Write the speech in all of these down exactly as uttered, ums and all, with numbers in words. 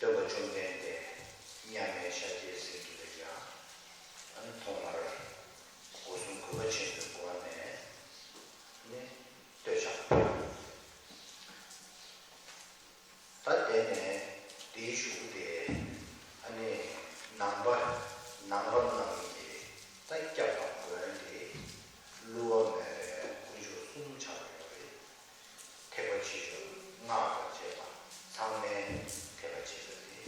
སྟོན་པ་བཅོམ་ལྡན་འདས་མཉམ་མེད་ཤཱཀྱའི་གཟིགས་རྒྱུད་ལ་ཡང་ཨ་ནི་ཐོག་མར་སྒོ་གསུམ་གུས་པ་ཆེན་པོའི་སྒོ་ནས་ནི་བསྟོད་ཕྱག་ཕུལ། ད་དེ་ནས་དེའི་གཞུག་གུ་དེ་ཨ་ནི་ནང་པ་ནང་པ་རྣམས་ཀྱི་ད་སྐྱབས་དང་མགོན་དེ་བསླུ་བ་མེད་པའི་དཀོན་མཆོག་གསུམ་ཆགས་ཡོད་རེད། ཐེག་པ་ཆེ་ཆུང་སྔགས་དང་བཅས་པ་ཚང་མའི་ཐེག་པ་ཆེ་ཆུང་དེ་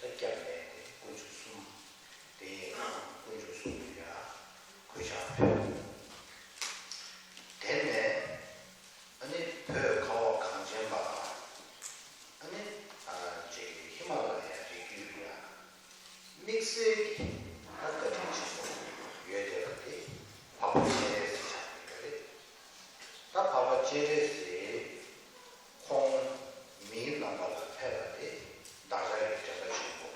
ད་སྐྱབས་གནས་དེ་དཀོན་མཆོག་གསུམ་དེ་ཡིན་ན་དཀོན་མཆོག་གསུམ་ལ་ཡང་གུས་ཕྱག་ཕུལ། དེ་ནས་ཨ་ནི་བོད་ཁ་བ་གངས་ཅན་པ་དང་ཨ་ནི་ཅིག་ཧི་མ་ལ་ཡའི་རི་རྒྱུད་ལ་ཡང་དམིགས་བསལ་གྱི་ད་བཀའ་དྲིན་ཆེན་པོ་ཡོད་བསྡད་པ་དེ་འཕགས་པ་སྤྱན་རས་གཟིགས་ཆགས་ཡོད་རེད། ད་འཕགས་པ་སྤྱན་རས་གཟིགས་ཁོང་མིའི་རྣམ་པ་ལ་ཕེབས་པ་དེ་བདག་ཅག་གི་འདྲེན་པ་ཆེན་པོ་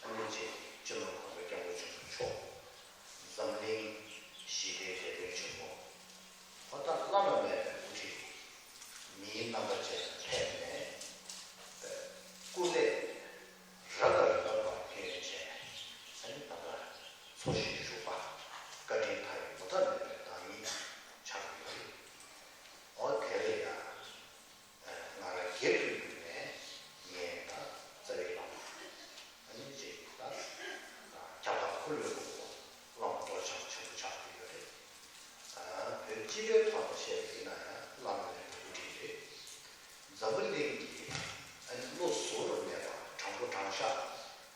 ཨ་ནི་རྗེ་སྤྱི་ནོར་༸གོང་ས་༸སྐྱབས་མགོན་ཆེན་པོ་མཆོག་འཛམ་གླིང་ཞི་བདེའི་དེད་དཔོན་ཆེན་པོ་ཨོ་ད་བླ་ན་མེད་པའི་དབུ་ཁྲིད་མིའི་རྣམ་པ་ཅན་ལ་ཕེབས་ནས་སྐུ་ལས་རབ་དང་རིམ་པ་བར་བསྐྱོན་བྱས་ཨ་ནི་ད་ལྟ་འཚོ་ཞིང་བཞུགས་པ་བཀའ་དྲིན་མཐའ་ཡས་འོད་མདངས་ལྡན་པའི་བདག་ཉིད་ཆགས་ཡོད་རེད། ཨོ་དེ་ལས་ཡང་ང་རང་སྒེར་དུ་ཡིན་ནས་ངས་ད་རྩ་བའི་བླ་མ་ཨ་ནི་ཅིག་ད་ཁྱབ་བདག་འཁོར་ལོའི་སྐུ་གོང་བླ་མ་རྡོ་རྗེ་འཆང་ཆེན་པོ་ཆགས་ཀྱི་ཡོད་རེད། བོད་སྤྱི་པའི་ཐོག་ནས་བཤད་པ་ཡིན་ན་ཡང་བླ་ན་མེད་པའི་དབུ་ཁྲིད་རེད། འཛམ་བུ་གླིང་གི་ཨ་ནི་བློ་གཟུ་བོར་གནས་པ་དྲང་པོ་དྲང་བཞག་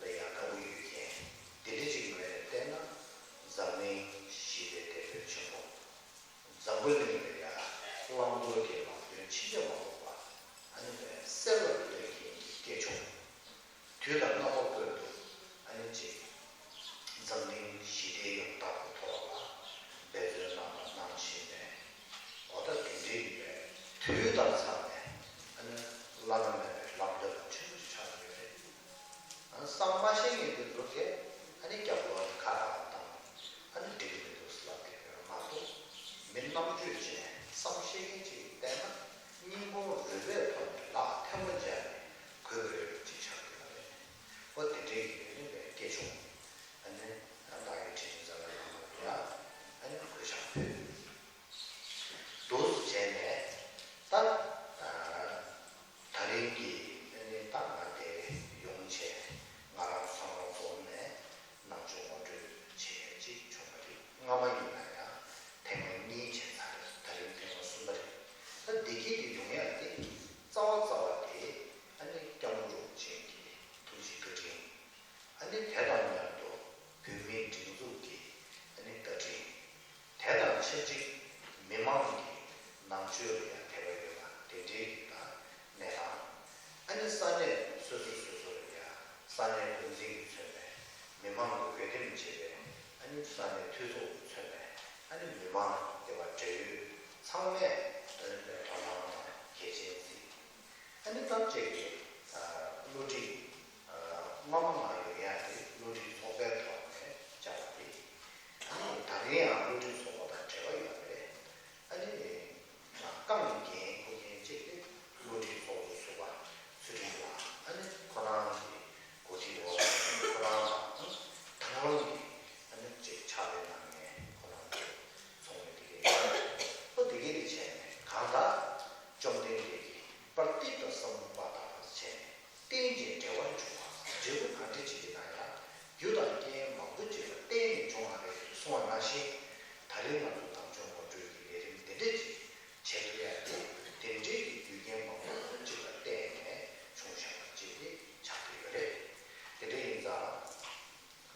ལ་ཡང་དགའ་པོ་ཡོད་མཁན་འདི་འདྲ་ཅིག་ངོས་ནས་བལྟས་ན་འཛམ་གླིང་ཞི་བདེའི་དེད་དཔོན་ཆེན་པོ། འཛམ་བུ་གླིང་ལ་ཡང་བླང་དོར་གྱི་ལམ་སྟོན་ཕྱིན་ཅི་མ་ལོག་པ་ཨ་ནི་བས་གསལ་བར་སྟོན་མཁན་གྱི་སྐྱེས་མཆོག་དུས་དང་རྣམ་པ་ཀུན་ཏུ་ཨ་ནི་ཅིག་འཛམ་གླིང་ཞི་བདེ་ཡོང་ཐབས་ཀྱི་ཐོག་ལ་འབད་བརྩོན་གནང་དང་གནང་བཞིན་པའི་འོ་ད་དེ་འདྲའི་ཡིན་པས་དུས་དང་འཚམས་ནས་ཨ་ནི་བླ་ན་མེད་པའི་ལམ་སྟོན་པ་ཆེན་པོ་ཞིག་ཆགས་ཡོད་རེད། བསམ་མ་ཤེས་མཁན་དེ་ཚོ་གས་ཨ་ནི་རྒྱབ་ལོགས་ནས་ཁ་བཏང་བཏང་ཨ་ནི་འགྲིག་གི་མི་འདུག་ཟེར་ལབ་ཀྱི་ཡོད་མ་གཏོགས་མི་རྣམ་དཔྱོད་ཅན་བསམ་ཤེས་མཁན་ཅིག་གིས་བལྟས་ན་སྙིང་ཁོང་རུས་པའི་ཐོག་ནས་ལག་ཐལ་མོ་སྦྱར་ནས་གུས་དགོས་ཡོད་པ་ཅིག་ཆགས་ཀྱི་ཡོད་རེད། ཨོ་དེ་འདྲའི་གི་ཡོད་ནི་བའི་སྐྱེས་ཆུང་ཨ་ནི་བདག་གི་དྲིན་ཅན་རྩ་བའི་བླ་མ་ལ་ཡ་ཨ་ནི་གུས་ཕྱག་ཕུལ། འདུག་སེ་བྱས་ནས་ད་ད་རིང་གི་ཨ་ནི་ད་ང་དེ་ཡོང་བྱས་ང་རང་ཚང་མ་འཛོམས་ནས་ནང་ཆོས་ངོ་སྤྲོད་བྱེད་ཡས་ཅིག་བྱུང་བ་རེད། སྔ་མ་ཡིན་ན་ཡང་ཐེངས་མ་གཉིས་བྱས་ཚར་རེད། ད་རིང་ཐེངས་མ་གསུམ་པ་རེད། ད་བདེ་སྐྱིད་དེ་ཡོང་ཡ་དེ་རྩ་བ་རྩ་བ་དེ་ཨ་ནི་སྐྱབས་མགོན་རིན་པོ་ཆེ་གི་ཐུགས་རྗེ་བཀའ་དྲིན། ཨ་ནི་དེ་དང་མཉམ་དུ་བོད་མིའི་སྒྲིག་འཛུགས་ཀྱི་ཨ་ནི་བཀའ་དྲིན། དེ་དང་ཆབས་ཅིག་མི་མང་གི་ནང་ཆོས་ལ་ཡང་དད་པ་ཡོད་པ་དེ་འདྲའི་གི་དང་གནས་སྟངས། ཨ་ནི་ས་གནས་སོ་སོ་སོ་སོ་ལ་ཡང་ས་གནས་འགོ་འཛིན་གྱིས་མཚོན་པའི་མི་མང་གི་འོས་འདེམས་བྱས་པའི་ཨ་ནི་ས་གནས་འཐུས་ཚོགས་ཀྱིས་མཚོན་པའི་ཨ་ནི་མི་མང་དེ་བ་འབྲེལ་ཡོད་ཚང་མས་ཨ་ནི་དོ་སྣང་གལ་ཆེན་བརྩིས། ཨ་ནི་ཐམས་ཅད་ཀྱིས་ཨ་བསླུ་བྲིད་ཨ་སྔོན་མ་ང་ཡོད་ཡ་དེ་བསླུ་བྲིད་ཚོགས་པའི་ཐོག་ནས་བཅར་བ་རེད། ཨ་ནི་ད་རིང་ཡང་བསླུ་བྲིད་ཚོགས་པ་དང་འབྲེལ་བ་ཡོད་པ་རེད། ཨ་ནི་རྐང་གི་འགན་འཁུར་མཁན་གཅིག་དེ་བསླུ་བྲིད་ཚོགས་གཙོ་ཟུར་པ་ཚུལ་ཁྲིམས་ལགས། ཨ་ནི་ཁོ་རང་གི་འགོ་ཁྲིད་འོག་ཁོ་རང་དང་དང་བླངས་ཀྱིས་ཨ་ནི་ཅིག་ཕྱག་ལས་གནང་མཁན་ཁོ་རང་གི་ཚོགས་མི་དེ་གས་ཡིན། ཨོ་དེ་གས་དེ་བྱས་ནས་གང་ལྟར་བཅོམ་ལྡན་འདས་ཀྱིས་པར་ཏིག་ཏུ་བསམ་བློ་བཏང་བྱས་ནས། རྟེན་ཅིང་འབྲེལ་བར་འབྱུང་བ། འབྲས་བུ་གང་འདྲ་ཅིག་ཡིན་ན་ཡང་རྒྱུ་དང་རྐྱེན་མང་པོ་ཅིག་ལ་བརྟེན་ནས་འབྱུང་བ་རེད་ཅེས་གསུངས་པ་ནང་བཞིན། ད་རིང་ང་ཚོ་ནང་ཆོས་ངོ་སྤྲོད་ཀྱི་ལས་རིམ་འདི་འདྲ་ཅིག་བྱེད་ཐུབ་ཡ་དེ་དེ་འདྲའི་གི་རྒྱུ་རྐྱེན་མང་པོ་ཅིག་ལ་བརྟེན་ནས་བྱུང་བཞག་པ་ཅིག་དེ་ཆགས་ཀྱི་ཡོད་རེད། དེ་འདྲ་ཡིན་ཙང་།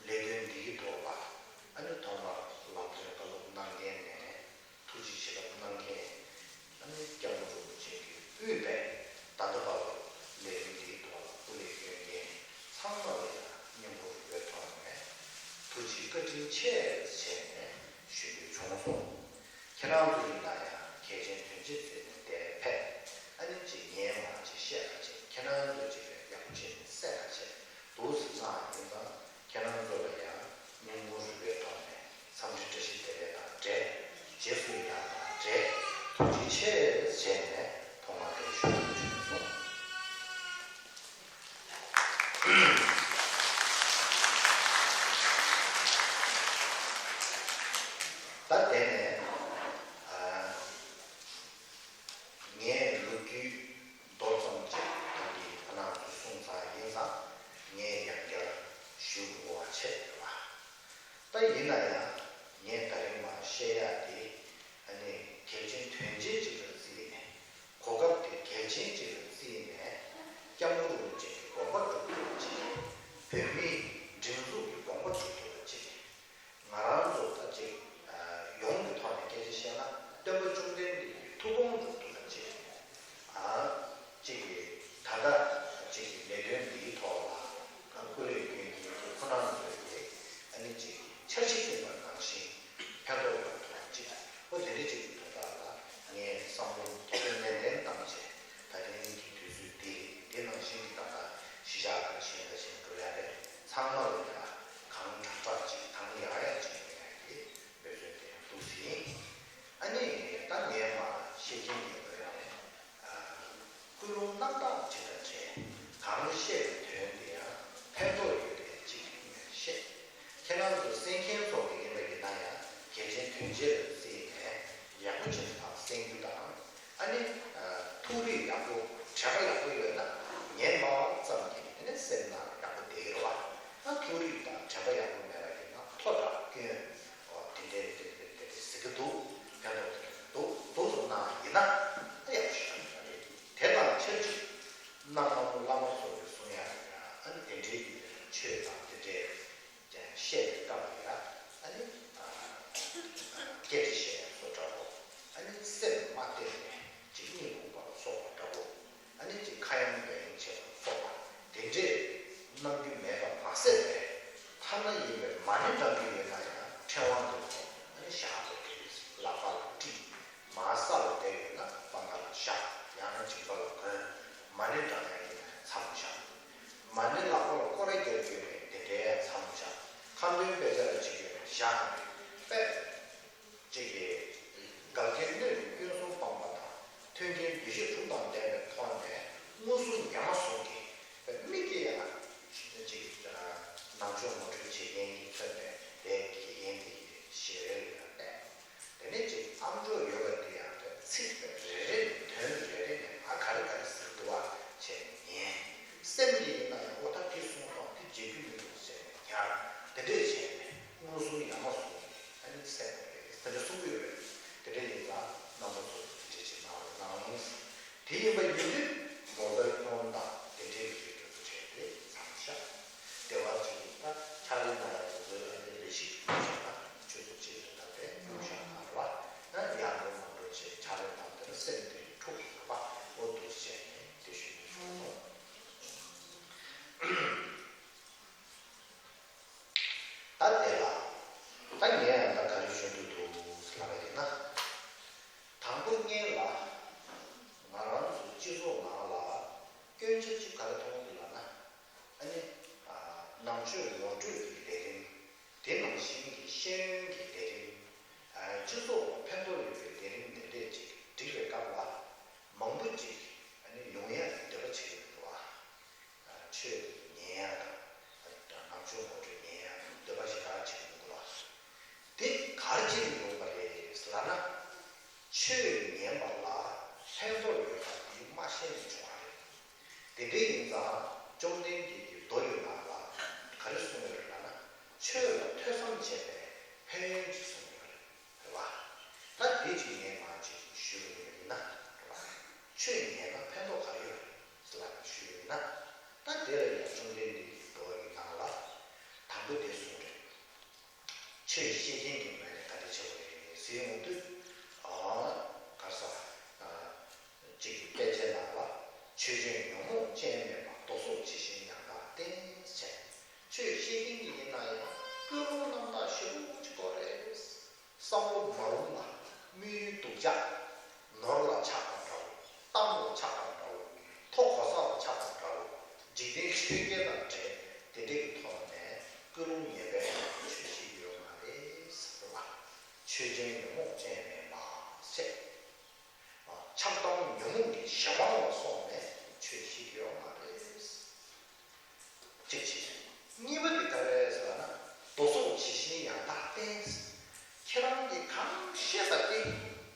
ལས་དོན་འདིའི་ཐོག་ལ་ཨ་ནི་ཐོག་མར་ལམ་སྟོན་བཀའ་སློབ་གནང་མཁན་ནས་ཐུགས་རྗེ་ཆེ་ལབ་གནང་མཁན་ཨ་ནི་སྐྱབས་མགོན་རིན་པོ་ཆེ་གིས་དབུས་པའི་ད་ལྟ་བར་དུ་ལས་རིམ་འདིའི་ཐོག་ལ་སྐུ་ལས་བསྐྱོན་མཁན་ཚང་མ་ལ་ཡང་སྙིང་ཁོང་རུས་པའི་ཐོག་ནས་ཐུགས་རྗེ་བཀའ་དྲིན་ཆེ་ཟེར་ནས་ཞུ་འདོད་བྱུང་སོང་། ཁྱེད་རང་ཚོ་ཡིན་ན་ཡང་གལ་ཆེན་དོན་ཆེ་བརྩིས་ནས་འདིར་ཕེབས། ཨ་ནི་ཅིག་ཉན་མ་ཅིག་བཤད་མ་ཅིག་ཁྱེད་རང་ཚོ་ཅིག་ལ་ཡག་པོ་བྱས་ནས་གསན་མ་ཅིག་འདུག་ཟེར་ཙང་ཡིན་ཙང་། ཁྱེད་རང་ཚོ་ལ་ཡང་སྙིང་ཁུང་རུས་པའི་ཐོག་ནས་འཚམས་འདྲི་བཀྲ་ཤིས་བདེ་ལེགས་དང་འབྲེལ། རྗེས་སུ་ཡི་རང་དང་འབྲེལ་ཐུགས་རྗེ་ཆེ་ཟེར་ནས་ཐོག་མར་འདིར་ཞུ་རྒྱུ་བྱུང་སོང་། ད་དེ་ནས་ཨ། ངས་ལོ་རྒྱུས་མདོར་ཙམ་ཅིག་ད་གིན་ཁོ་རང་ཚོས་གསུངས་ཚར་ཡིན་ཙང་ངས་ཡང་བསྐྱར་ཞུ་དགོས་པ་ཆེ་རེད་བ། ད་ཡིན་ན་ཡང་ངས་ད་རིང་མར་བཤད་ཡག་དེ་ཨ་ནི་གལ་ཆེན་དོན་ཆེན་ཅིག་ལ་བརྩིས་ནས་གོ་སྐབས་དེ་གལ་ཆེན་ཅིག་ལ་བརྩིས་ནས་སྐྱབས་མགོན་རིན་པོ་ཆེ་གི་དགོངས་པ་སྒྲུབ་ཐུབ་པ་ཅིག་བོད་མིའི་སྒྲིག་འཛུགས་ཀྱི་དགོངས་པ་སྒྲུབ་ཐུབ་པ་ཅིག་ང་རང་ཚོ་ད་ཅིག་ཡོངས་ཀྱི་ཐོག་ནས་སྐད་ཆ་བཤད་ན་སྟོན་པ་བཅོམ་ལྡན་འདས་ཀྱི་ཐུགས་དགོངས་སྒྲུབ་ཐུབ་པ་ཅིག་ཨ་ཅིག་གིས་ད་ལྟ་ཅིག་གི་ལས་དོན་འདིའི་ཐོག་ལ་སྐུ་ལས་བསྐྱོན་མཁན་གྱི་ཁོ་རང་ཚོས་ཀྱི་ཨ་ནི་ཅིག་འཆར་གཞི་བཏིང་པ་ནང་བཞིན་ཕན་ཐོགས་ཡོང་ཐུབ་པ་ཅིག་ཨོ་དེ་འདྲ་ཅིག་གི་དོན་དག་ལ་ངས་བསམ་བློ་དོ་དོན་ནན་ཏན་བཏང་བྱས་ད་རིང་གི་དུས་ཚོད་འདི་དེ་ནང་བཞིན་གྱི་ད་ལྟ་གཞིས་ཆགས་ག་ཤེད་ག་ཤེད་འགྲོ་ཡ་རེད། ཚང་མ་ལ་ཡ་གང་དྲག་དྲག་ཅིག་དང་ཡག་ཡག་ཅིག་ཡོང་ཡ་གི་འབད་བརྩོན་དེ་ཡང་འདུག་ཟིན། ཨ་ནི་ད་ངས་མ་བཤད་ཀྱིན་ཡོད་པ་ཡང་ནས་ཀུན་སློང་རྣམ་དག་ཅིག་དང་བཅས་གང་བཤད་པའི་དོན་དེ་ཡང་ཕན་ཐོགས་ཡོད་པའི་ཅིག་ངས་བཤད། ཁྱེད་རང་ཚོ་གསན་མཁན་ཚོ་དེ་ཡིན་པ་ཡིན་ན་ཡང་གལ་ཆེན་དོན་ཆེན་ལ་བརྩིས་ནས་ཡག་པོ་ཅིག་དང་གསན་རྒྱུ་དང་། ཨ་ནི། ཐུགས་རིག་ཡག་པོ་དྲན་པ་ཡག་པོ་ཡོད་ན་ཉན་པ་ཙམ་གྱིས་ཨ་ནི་སེམས་ནང་ཡག་པོ་བསྡད་ཀྱི་རེད་བ། ཨ་ཐུགས་རིག་དང་དྲན་པ་ཡག་པོ་མེད་པ་ཡིན་ན་མཐོ་དྲགས་སྐྱོན། འོ་དེ་འདྲས་དེ་འདྲས་དེ་འདྲས་ཟེར་གྱི་འདུག་ཕན་ཐོགས་ཀྱི་འདུག་འདུག་སེ་གནང་ཡིན་ན་ཨ་ཡག་པོ་ཞིག་ཆགས་ཀྱི་རེད། དེ་དང་ཆབས་ཅིག་གནའ་སྔ་མོ་བླ་མ་ཚོ་གིས་གསུང་ཡག་ཡིན་ན་ཨ་ནི་དེ་འདྲས་ཀྱི་ཆོས་དང་དེ་འདྲས། ཀྱང་བཤད་པའི་སྐབས་ལ་ཡང་ཨ་ནི་སྐད་ཆ་བཤད་ཡ་བཟོ་འདྲ་པོ། ཨ་ནི་སེམས་མ་བརྟན་ནས་ཅིག་གཉིད་ཁུག་པ་ལ་སོགས་པ་འདྲ་པོ། ཨ་ནི་ཅིག་ཁ་ཡང་འདོན་ཡང་བྱེད་པ་ལ་སོགས་པ་དེ་འདྲས་གནང་རྒྱུ་མེད་པ་མ་ཟད་པས། ཐ་ན་ཡིན་པའི་མ་ཎི་བགྲང་རྒྱུ་ཡོད་ན་ཡང་ཕྲེང་བ་འདི་ལ་ཨ་ནི་བཞག་དགོས་ཀྱི་རེད། ལག་པ་ལ་དཀྲིས། མར་ས་ལ་བསྡད་ཡོད་ན་པང་ཁ་ལ་བཞག་ཡང་ན་མཇིང་པ་ལ་གོན། མ་ཎི་བགྲང་ཡ་ཡིན་ན་མཚམས་བཞག་མ་ཎི་ལག་པ་ལ་སྐོར་ར་རྒྱག་རྒྱུ་ཡོད་མེད་དེ་འདྲའི་མཚམས་བཞག་ཁ་འདོན་དཔེ་ཆ་ར་བྱེད་རྒྱུ་ཡོད་མེད་བཞག་ནས་དཔེ་ཅིག་གིས་འགལ་རྐྱེན་སྣོད་ཀྱི་སྐྱོན་གསུམ་སྤངས་པ་དང་མཐུན་རྐྱེན་འདུ་ཤེས་དྲུག་དང་ལྡན་པའི་ཐོག་ནས་མངོན་སུམ་ཉམས་སུ་བཟུང་གིས་དཔེ་མིག་གིས་ཡང་ཅིག་ནང་ཆོས་ངོ་སྤྲོད་བྱེད་མཁན་གྱིས་མཚོན་པའི་དེའི་དགེ་རྒན་དེ་ཡི་ཞལ་རས་ལ་ཡང་བལྟས། དེ་ནས་ཅིག་ཨམ་ཅོག་ཡོད་པ་དེ་ཡང་ཚིག་རེ་རེ་ནས་དོན་རེ་རེ་ནས་ཨ་ག་རེ་ག་རེ་ཟེར་འདུག་བ་བྱས་ནས་ཉན། སེམས་ཀྱིས་ཡིན་ན་ཡང་ཨོ་ད་དེ་གསུངས་སོང་དེ་བརྗེད་རྒྱུ་མི་འདུག་ཟེར་ནས་ཉར། དེ་འདྲས་བྱས་ནས་མངོན་སུམ་ཡང་མ་གསུངས་ནས་ཨ་ནི་སེམས་རེ་དེ་འདྲ་གསུང་གི་ཡོད་རེད། དེ་འདྲ་ཡིན་ཙང་རྣམ་པ་ཚོ་དེ་འདྲས་ཅིག་གནང་རོགས་གནང་། དེ་ཡིན་པ་ཡིན་དུས་མོ་བལ་སྐྱོང་དང་དེ་འདྲས་ཀྱི་དུས་དུས་བྱས་ཏེ་མཚམས་བཞག་བདེ་བ་ཅིག་ད་ཕྱག་ལེན་གནང་ཡག་དེ་ཚོའི་ཨ་ནི་ལས་ཤིག་བྱས་ན་ཆུ་ཚོད་གཅིག་རེ་ད་དེ་ཉུང་ཤ་གང་རེད་བ། ཡང་འགྲོ་མ་འགྲོ་བྱས་ཕྱག་ལེན་གནང་དེ་ལ་སེམས་དེ་འཁྲུག་གི་རེད་བ། འོ་འདུག་བྱས་ནས་དེ་ཞུ་ནས་སོང་། ད་དེ་ལ་ད་ངས་ཡང་ད་ག་རེ་ཞུ་འདོད་འདུག་ལབ་པ་ཡིན་ན། དང་པོ་ཉིད་ལ་ང་རང་ཚོའི་སྤྱི་ཚོགས་ནང་ལ་སྐྱོན་ཆ་གཅིག་ག་རེ་མཐོང་གི་ལབ་ན། ཨ་ནི། ནང་ཆོས་ངོ་སྤྲོད་ཀྱི་ལས་རིམ། དེ་ནང་བཞིན་གྱི་ཤེས་ཡོན་གྱི་ལས་རིམ། སྤྱི་ཚོགས་ལ་ཕན་ཐོགས་ཡོད་པའི་ལས་རིམ་དེ་འདྲས་ཅིག་སྒྲིག་པའི་སྐབས་ལ། མང་པོ་ཅིག་ཨ་ནི་ཡོང་ཡག་གི་འདོད་པ་བྱེད་ཀྱི་འདུག་བ། ཆོས་ཉན་ཡག་དང་། ནང་ཆོས་ངོ་སྤྲོད་ཉན་ཡག་གི་འདོད་པ་ཞེ་དྲག་བྱེད་ཀྱི་འདུག་བ། དེ་ག་རེ་བྱས་ནས་ཡོང་བ་རེད་ལབ་ན། ཆོས་ཉན་པ་ལ་ཕན་ཐོགས་ཡོད་པ་འདི་མ་ཤེས་ནས་བྱུང་བ་རེད། དེ་འདྲ་ཡིན་ཙང་བཅོམ་ལྡན་འདས་ཀྱིས་མདོ་ཡི་ནང་ལ་ག་རེ་གསུངས་ཡོད་རེད་ལབ་ན། ཆོས་ལ་ཐོས་བསམ་བྱས་པའི་ཕན་ཡོན་ཅིག་གསུངས་ཡོད་རེད་བ། ད་དེ་ཅིག་ངས་མར་ཅིག་ཞུས་པ་ཡིན་ན་རེད་བ། ཆོས་ཉན་ན་ཕན་ཐོགས་ག་རེ་ཡོད་རེད་ལབ་ཞུས་ཡོད་ན། ད་དེ་ལ་ཡང་བཅོམ་ལྡན་འདས་ཀྱིས་མདོ་ཡི་ནང་ལ་དང་པོ་དེ་གསུངས་རེད། ཆོས་བཤད་མཁན་གྱི་ངོས་ནས་ག་འདྲ་བྱེད་དགོས་རེད་ཟེར་ཡོང་དུས། ཨ། ག་རེ་ཟ། ཨ། གཅིག་གི་དཔེ་ཆའི་ནང་ལ་ཆོས་སྐྱོན་ཉོན་མོངས་ཅན་མེད་པ་རྡོ་སོལ་ཇི་བཞིན་ཡང་དག་བསྟེན་བྱས། ཆོས་བཤད་མཁན་གྱི་ཡིན་ན་ཡང་ཀུན་སློང་རྣམ་དག་ཞེ་པོ་ཅིག་དགོས་རེད། བསམ་བློ་མ་རུངས་པ། དམིགས་ཡུལ་སྡུག་ཅག་ནོར་ལ་ཆགས་པ་འདྲ་བོ། གཏམ་ལ་ཆགས་པ་འདྲ་བོ། ཐོ་གོ་ས་ལ་ཆགས་པ་འདྲ་བོ། འཇིག་རྟེན་ཆོས་བརྒྱད་དང་འབྲེལ་དེ་འདྲ་གི་ཐོག་ནས་ཀུན་སློང་ངན་པའི་ཆོས་བཤད་ཀྱི་ཡོད་མ་རེད་ཟེར་བ། ཆོས་ཅན་ཉོན་མོངས་ཅན་མེད་པ་ཟེར། ཆགས་སྡང་ཉོན་མོངས་ཀྱི་གཞན་དབང་ལ་སོགས་ནས་ཆོས་བཤད་ཀྱི་ཡོད་མ་རེད། གཅིག་བྱས། གཉིས་པ་དེ་ག་རེ་རེད་ཟེར་ན། མདོ་སོགས་ཇི་བཞིན་ཡང་དག་བསྟན། ཁྱེད་རང་གིས་གང་བཤད་པ་དེ་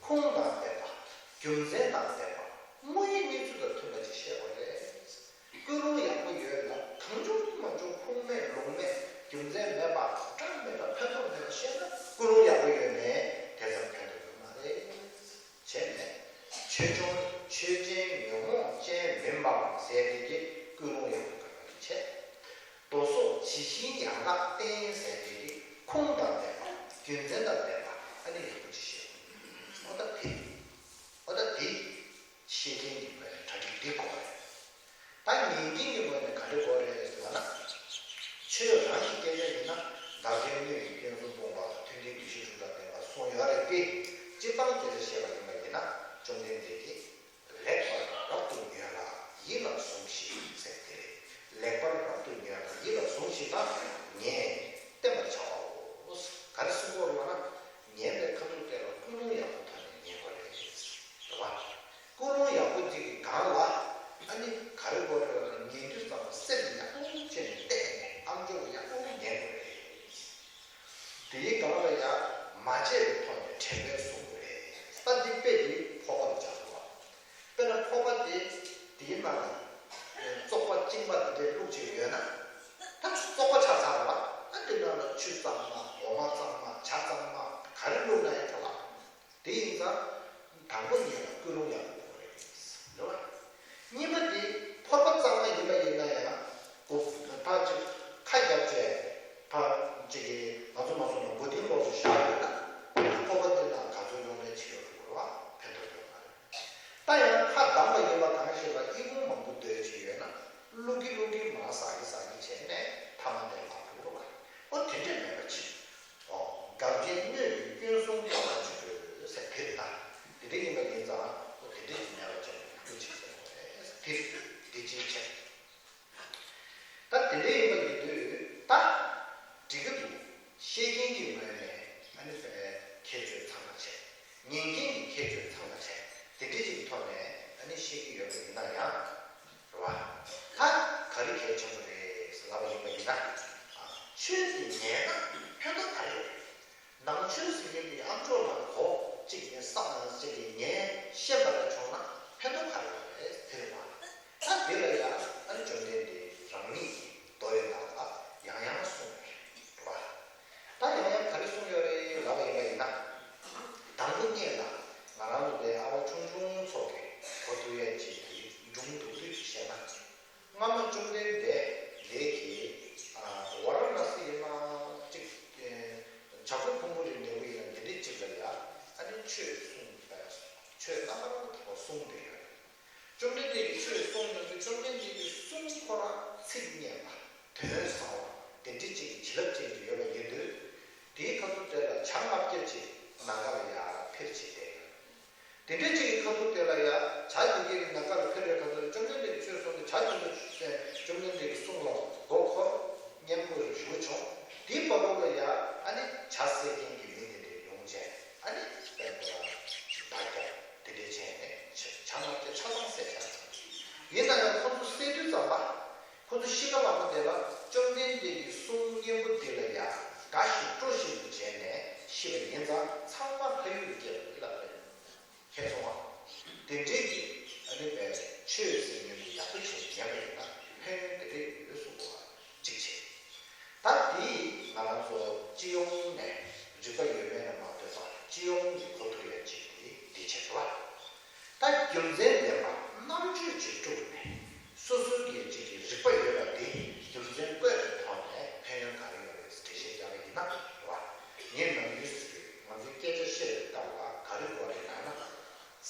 ཁུངས་དང་ལྡན་པ། རྒྱུ་མཚན་དང་ལྡན་པ། དངོས་ཡོད་གནས་ཚུལ་དང་མཐུན་པ་ཅིག་བཤད་དགོས་རེད། ཀུན་སློང་ཡག་པོ་ཡོད་ལ་གང་བྱུང་མང་བྱུང་ཁུངས་མེད་ལུང་མེད་རྒྱུ་མཚན་མེད་པ་དང་གྲངས་མེད་པ་ཕན་ཐོགས་མེད་པ་བཤད་ན་ཀུན་སློང་ཡག་པོ་ཡོད་མེད་དེ་ཙམ་ཕན་ཐོགས་ཡོད་མ་རེད། བྱས་ནས་ཆོས་སྐྱོང་ཆོས་ཅན་ཉོན་མོངས་ཅན་མིན་པའང་ཟེར་དེ་གི་ཀུན་སློང་ཡག་པོ་དགོས་པ་བྱས། མདོ་སོགས་ཇི་བཞིན་ཡང་དག་བསྟན་ཟེར་དེ་གི་ཁུངས་དང་ལྡན་པ་རྒྱུ་མཚན་དང་ལྡན་པ་ཨ་ནི་ཡག་པོ་ཅིག་བཤད་དགོས། ཨོ་ད་དེ་ཨོ་ད་དེ་བཤད་མཁན་གྱི་ངོས་ནས་གྲ་སྒྲིག་འདི་དགོས་པ་རེད། ད་ཉན་མཁན་གྱི་ངོས་ནས་ག་འདྲ་དགོས་རེད་ཟེར་ན། ཆོས་རང་གི་སྐད་ཆ་ཡིན་ན་འགལ་རྐྱེན་གནོད་ཡིན་སྐྱོན་གསུམ་སྤོང་བ་དང་མཐུན་ལྡན་འདུ་ཤེས་དྲུག་དང་ལྡན་པ་གསུངས་ཡོད་རེད་དེ། སྤྱིར་བཏང་སྐད་ཆ་བཤད་པ་ཡིན་པ་ཡིན་ན་བཅོམ་ལྡན་འདས་ཀྱིས་ལེགས་པར་རབ་ཏུ་ཉོན་ལ་ཡིད་ལ་ཟུངས་ཤིག་ཟེར་དེ་རེད། ལེགས་པར་རབ་ཏུ་ཉོན་ལ་ཡིད་ལ་ཟུངས་ཤིག་དང་ཉན། བསྟེན་པར་བྱའོ། ག་རེ་གསུང་གི་ཡོད་རེད་ལབ་ན། ཉན་པའི་ཁ་ཐུག་དེ་ལ་ཀུན་སློང་ཡག་པོ་ཐོག་ནས་ཉན་དགོས་རེད། རེད་བ། ཀུན་སློང་ཡག་པོ་ཅིག་གི་སྒང་ལ་ཨ་ནི་ག་རེ་དགོས་རེད་ལབ་ན་ཉན་དུས་ཙམ་ལ་སེམས་ཡག་པོ་བྱས་ནས་གཏད་ནས་ཨམ་ཅོག་ཡག་པོ་ཉན་དགོས་རེད། དེའི་སྒང་ལ་ཡང་མ་བརྗེད་པའི་ཐོག་ནས་དྲན་པས་གསུང་དགོས་རེད། ད་འདི་དཔེ་འདི་ཕོར་པ་ལ་སྦྱར་དགོས་པ། དཔེར་ན་ཕོར་པ་དེ་དེའི་ནང་ལ་བཙོག་པ་གཅིན་པ་དེ་འདྲའི་བླུགས་བྱས་ཡོད་ན། ད་བཙོག་པ་ཆགས་ཚར་བ་ཨ་དེ་ནང་ལ་ཆུ་གཙང་མ་འོ་མ་གཙང་མ་ཇ་གཙང་མ་ག་རེ་བླུགས་ན་ཡང་འགྲོ་ལ། དེ་ཡིན་ཙང་། དང་པོ་ཉིད་ལ་ཀུན་སློང་ཡག་པོ་དགོས་རེད། རེད་བ། གཉིས་པ་དེ་ཕོར་པ་གཙང་མ་ཡིན་པ་ཡིན་ན་ཡང་། འོ་ཕར་ཅིག་ཁ་རྒྱབ་བྱས། ཕར་ཅིག་གིས་ང་ཚོ་མ་སོང་ན་མགོ་རྟིང་ལོག་ཏུ་བཞག་ཡོད་ན། ཕོར་པ་དེ་ནང་ག་ཚོད་ཡོང་ལེ་བྱེད་ཡོད་རེད་བ་ཕན་ཐོགས་ཡོད་མ་རེད། ད་ཡང་ཁ་གདམས་པ་ཡིན་པ་གང་ཞིག་ལ་ཨི་ཁུང་མང་པོ་སྡོད་ཀྱི་ཡོད་ན། བླུག་གི་བླུག་གི་མར་ཟག་གི་ཟག་གི་བྱས་ནས་ཐ་མ་དེ་ལ་འགྲོ་རེད་བ། ཨོ་དེ་འདྲས་མེད་པ་ཅིག་ཨོ། འགལ་རྐྱེན་གནོད་པའི་སྐྱོན་གསུམ་སྤོང་བ་ཅིག་དགོས་ཟེར་དེ་རེད་ད། དེ་འདྲ་ཡིན་པ་ཡིན་ཙང་ཨོ་དེ་འདྲ་ཞིག་མེད་པ་ཅིག་ཡག་པོ་ཅིག་ཟེར་དགོས་རེད་ཟེར་དེ་རེད་དེ་གཅིག་བྱས། ད་དེ་འདྲ་ཡིན་པ་ཡིན་དུས་ད་འགྲིག་གི་འདུག་བཤད་མཁན་གྱི་ངོས་ནས་ཨ་ནི་ཁྱད་ཆོས་ཚང་མ་བྱས། ཉན་མཁན་གྱི་ཁྱད་ཆོས་ཚང་མ་བྱས་དེ་འདྲ་ཅིག་གི་ཐོག་ནས་ཨ་ནི་བཤད་ཀྱི་ཡོད་པ་ཡིན་ན་ཡང་། རེད་བ། ད་ག་རེ་གལ་ཆེན་པོ་རེད་ཟེར་ལབ་པ་ཡིན་པ་ཡིན་ན། ཆོས་དེ་ཉན་ན་ཕན་ཐོགས་ག་རེ་ཡོད་རེད། ནང་ཆོས་ཟེར་མཁན་དེ་ཨམ་ཅོག་ནང་གོ་གཅིག་ནས་བསམ་གཅིག་གིས་ཉན་ཤེས་པ་ལ་བྱུང་ན་ཕན་ཐོགས་ག་རེ་ཡོད་རེད་དེ་རེད་བ། ད་དེ་ལ་ཡང་ཨ་ནི་བཅོམ་ལྡན་འདས་རང་ཉིད་ཀྱི་མདོ་ཡི་ནང་ལ་ཡང་ཡང་གསུངས་ཡོད་རེད་བ། ད་ཡང་ཡང་ག་རེ་གསུངས་ཡོད་རེད་ལབ་པ་ཡིན་པ་ཡིན་ན། དང་པོ་ཉིད་ལ་ང་རང་ཚོ་དེ་ཨ་བ་ཆུང་ཆུང་ཚོ་གི་གོ་ཐུབ་ཡས་ཅིག་གི་སྒྲུང་མདོར་བསྡུས་ཅིག་བཤད་ན། སྔ་མ་བཅོམ་ལྡན་འདས་ལས་ཀྱིས་ཝཱ་ར་ཎ་སི་ཡིན་ན་གཅིག་བྱ་རྒོད་ཕུང་པོ་རི་འདྲ་བོ་ཡིན་ན་དེ་འདྲའི་གཅིག་ལ་ཡ་ཨ་ནི་ཆོས་གསུངས་པས་ཆོས་རྣམ་པར་དག་པ་གསུངས་ཏེ་ཡོད། བཅོམ་ལྡན་འདས་ཀྱིས་ཆོས་གསུངས་ཡོང་དུས་བཅོམ་ལྡན་འདས་ཀྱི་གསུང་ཁོ་རང་ཚིག་སྙན་པ་དོན་ཟབ་པ་དེ་འདྲ་གཅིག་གི་བྱིན་རླབས་ཅན་ཅིག་ཡོད་པ་ཡིན་དུས། དེའི་ཁ་ཐུག་དེ་ལ་བྱ་ལྔ་བརྒྱ་ཅིག་ནམ་མཁའ་ལ་ཡར་འཕུར་བྱས་བསྡད་ཡོད། དེ་འདྲའི་ཅིག་གི་ཁ་ཐུག་དེ་ལ་ཡ་བྱ་དེ་གའི་ནམ་མཁའ་ལ་འཕུར་བའི་ཁ་ཐུག་ལ་བཅོམ་ལྡན་འདས་ཀྱིས་ཆོས་གསུངས་ཏེ་བྱ་དེ་ཚོ་བཅོམ་ལྡན་འདས་ཀྱི་གསུང་ལ་མགོ་འཁོར་སྙན་པོ་ཞུ་བྱུང་། དེའི་བར་དུ་ལ་ཡ་ཨ་ནི་བྱ་བསད་མཁན་གྱི་མི་དེ་འདྲས་ཡོང་བྱས་ཨ་ནི་དཔལ་མགོན་ལ་བདག་ཀྱང་དེ་འདྲས་བྱས་ནས་བྱ་ལྔ་བརྒྱ་ཆ་ཚང་བསད་བཞག་ཡིན་ན་ཡང་ཁོ་ཚོ་བསད་དུས་ཙམ་པ། ཁོ་ཚོ་ཤི་ཁ་མ་ཁོ་དེ་ལ་བཅོམ་ལྡན་འདས་ཀྱི་གསུང་སྙན་པོ་འདི་ལ་ཡང་དགའ་ཞིང་སྤྲོ་བཞིན་དུ་བྱས་ནས་ཤི་བ་ཡིན་ཙང་ཚང་མ་ཕ་ཡུལ་དུ་སྐྱེལ་བ་ཡིན་ལབ་པ་ཡིན། མཁྱེན་སོང་ང་། དེ་འདྲའི་གི་ཨ་ནི་བས་ཆོས་ཟེར་མཁན་དེ་ཡག་པོ་བྱས་ཉན་པ་ཡིན་ན་ཕན་ཡོན་དེ་འདྲས་ཡོད་གསུང་གོ་བ་གཅིག་བྱས། ད་དེ་ང་རང་ཚོ་སྤྱི་ཡོངས་ནས་རིག་པ་ཡོད་མེད་ལ་མ་ལྟོས་པར་སྤྱི་ཡོངས་ཀྱི་གོ་ཐུབ་ཡ་གཅིག་དེ་འདི་བྱས་འགྲོ་བ། ད་རྒྱུ་མཚན་ལྡན་པ་རྣམ་དཔྱོད་ཅིག་སྤྲུགས་ནས་སོ་སོའི་གི་ཅིག་གི་རིག་པ་ཡོད་པ་འདི་རྒྱུ་མཚན་བཀོད་པའི་ཐོག་ནས་ཕན་ཡོན་ག་རེ་ཡོད་རེད་འགྲེལ་བཤད་རྒྱག་པ་ཡིན་ན་རེད་བ། ངས་ནམ་རྒྱུན་ཟེར་གི་ང་ཚོའི་སྐད་ཆ་བཤད་པའི་སྐབས་ལ་ག་རེ་དགོས་རེད་ལབ་ན།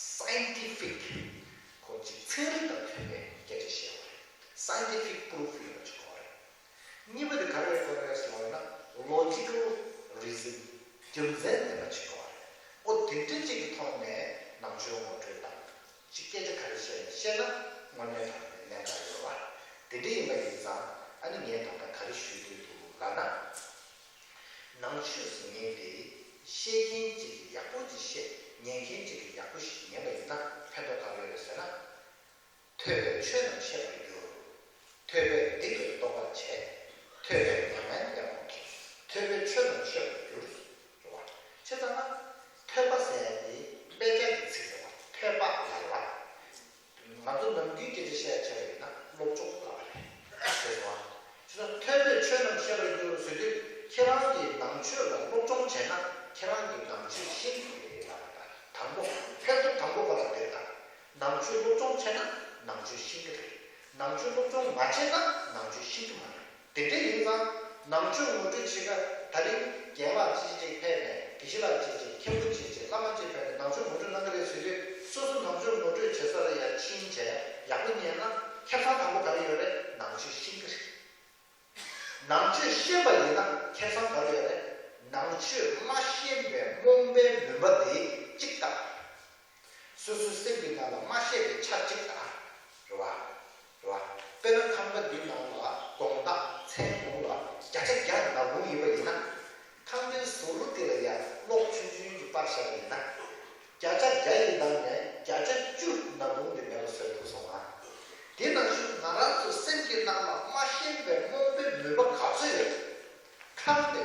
scientific ཁོ་ཅིག་ཚན་རིག་དང་མཐུན་པའི་སྐད་ཆ་བཤད་པ་རེད། scientific proof ཡོད་པ་ཅིག་དགོས་རེད། གཉིས་པ་དེ་ག་རེ་དགོས་རེད་ཟེར་བ་ན་logical reason རྒྱུ་མཚན་ལྡན་པ་ཅིག་དགོས་རེད། ཨོ་དེ་འདྲ་ཅིག་གི་ཐོག་ནས་ནང་ཆོས་ངོ་སྤྲོད་དང་ཅིག་སྐད་ཆ་ག་རེ་བཤད་ན་བཤད་ན་དངོས་གནས་དྲང་གནས་གནད་འགག་ཡོད་པ། དེ་འདྲ་ཡིན་པ་ཡིན་ཙང་ཨ་ནི་ངས་ད་ལྟ་ག་རེ་ཞུ་འདོད་འདུག་ལབ་ན། ནང་ཆོས་ཟེར་མཁན་དེ་བཤད་མཁན་ཅིག་གིས་ཡག་པོ་ཅིག་བཤད་ཉན་མཁན་ཅིག་གིས་ཡག་པོ་ཞིག་ཉན་པ་ཡིན་ན་ཕན་ཐོགས་ག་རེ་ཡོད་རེད་ཟེར་ན། ཐོས་པས་ཆོས་རྣམས་ཤེས་པར་འགྱུར། ཐོས་པས་སྡིག་པའི་རྟོག་པ་ བྱས། ཐོས་པས་ཉམས་ལེན་ཡག་པོ་གྱིས། ཐོས་པས་ཆོས་རྣམས་ཤེས་པར་འགྱུར། རེད་བ། བྱས་ཙང་ན། ཐོས་པ་ཟེར་ཡ་དེ་དཔེ་ཆ་གི་ཚིག་རེད་བ། ཐོས་པ་ལ་རེད་བ། ང་ཚོ་ནམ་རྒྱུན་སྐད་ཆ་བཤད་བྱས་པ་ཡིན་ན་སློབ་སྦྱོང་ལབ་པ་རེད། ཟེར་སོང་ང་། བྱས་ཙང་ཐོས་པས་ཆོས་རྣམས་ཤེས་པར་འགྱུར་ཟེར་དུས་ཁྱེད་རང་གིས་ནང་ཆོས་ལ་སློབ་སྦྱོང་བྱས་ན་ཁྱེད་རང་གིས་ནང་ཆོས་ཤེས་ཀྱི་རེད་ལབ་པ་དང་། དང་པོ། ཕན་ཐོགས་དང་པོ་ག་ལ་འདེབས་དང་། ནང་ཆོས་སློབ་སྦྱོང་བྱས་ན་ནང་ཆོས་ཤེས་ཀྱི་རེད། ནང་ཆོས་སློབ་སྦྱོང་མ་བྱས་ན་ནང་ཆོས་ཤེས་ཀྱི་མ་རེད། དེ་འདྲ་ཡིན་ཙང་ནང་ཆོས་ངོ་སྤྲོད་བྱེད་སྐབས་ད་རིང་རྒན་ལགས་ཅིག་ཅིག་ཕེབས་ནས་དགེ་བཤེས་ལགས་ཅིག་ཅིག་མཁན་པོ་ཅིག་ཅིག་བླ་མ་ཅིག་ཕེབས་ནས་ནང་ཆོས་ངོ་སྤྲོད་གནང་གི་རེད་ཟེར་དུས་སོ་སོ་ནང་ཆོས་ངོ་སྤྲོད་བྱེད་ས་ལ་ཡར་ཕྱིན་བྱས་ཡག་པོ་ཉན་ན་ཁེ་བཟང་དང་པོ་ག་རེ་ཡོད་རེད། ནང་ཆོས་ཤེས་ཀྱི་རེད། ནང་ཆོས་ཤེས་པ་ཡིན་ན་ཁེ་བཟང་ག་རེ་ཡོད་རེད། ནང་ཆོས་མ་ཤེས་པའི་རྨོངས་པའི་མུན་པ་དེ་གཅིག་དང་། སོ་སོའི་སེམས་ཀྱི་ནང་ལ་མ་ཤེས་པའི་ཆ་གཅིག་དང་། རེད་བ། རེད་བ། དཔེར་ན་ཁང་པ་འདིའི་ནང་ལ་དགོང་དག་མཚན་གུང་ལ་བརྒྱ་ཆ་བརྒྱ་ནག་ཁུང་ཡིན་པ་ཡིན་ན། ཁང་པའི་ཟུར་དེ་ལ་ཡང་གློག་ཆུང་ཆུང་ཅིག་སྤར་བཞག་པ་ཡིན་ན། བརྒྱ་ཆ་བརྒྱ་ཡི་ནང་ནས་བརྒྱ་ཆ་བཅུ་ནག་ཁུང་དེ་མེད་པ་བཟོས་ཐུབ་སོང་ང་། དེ་ནང་བཞིན་ང་རང་ཚོའི་སེམས་ཀྱི་ནང་ལ་མ་ཤེས་པའི་རྨོངས་པའི་མུན་པ་ག་ཚོད་ཡོད། ཁམས་དེ།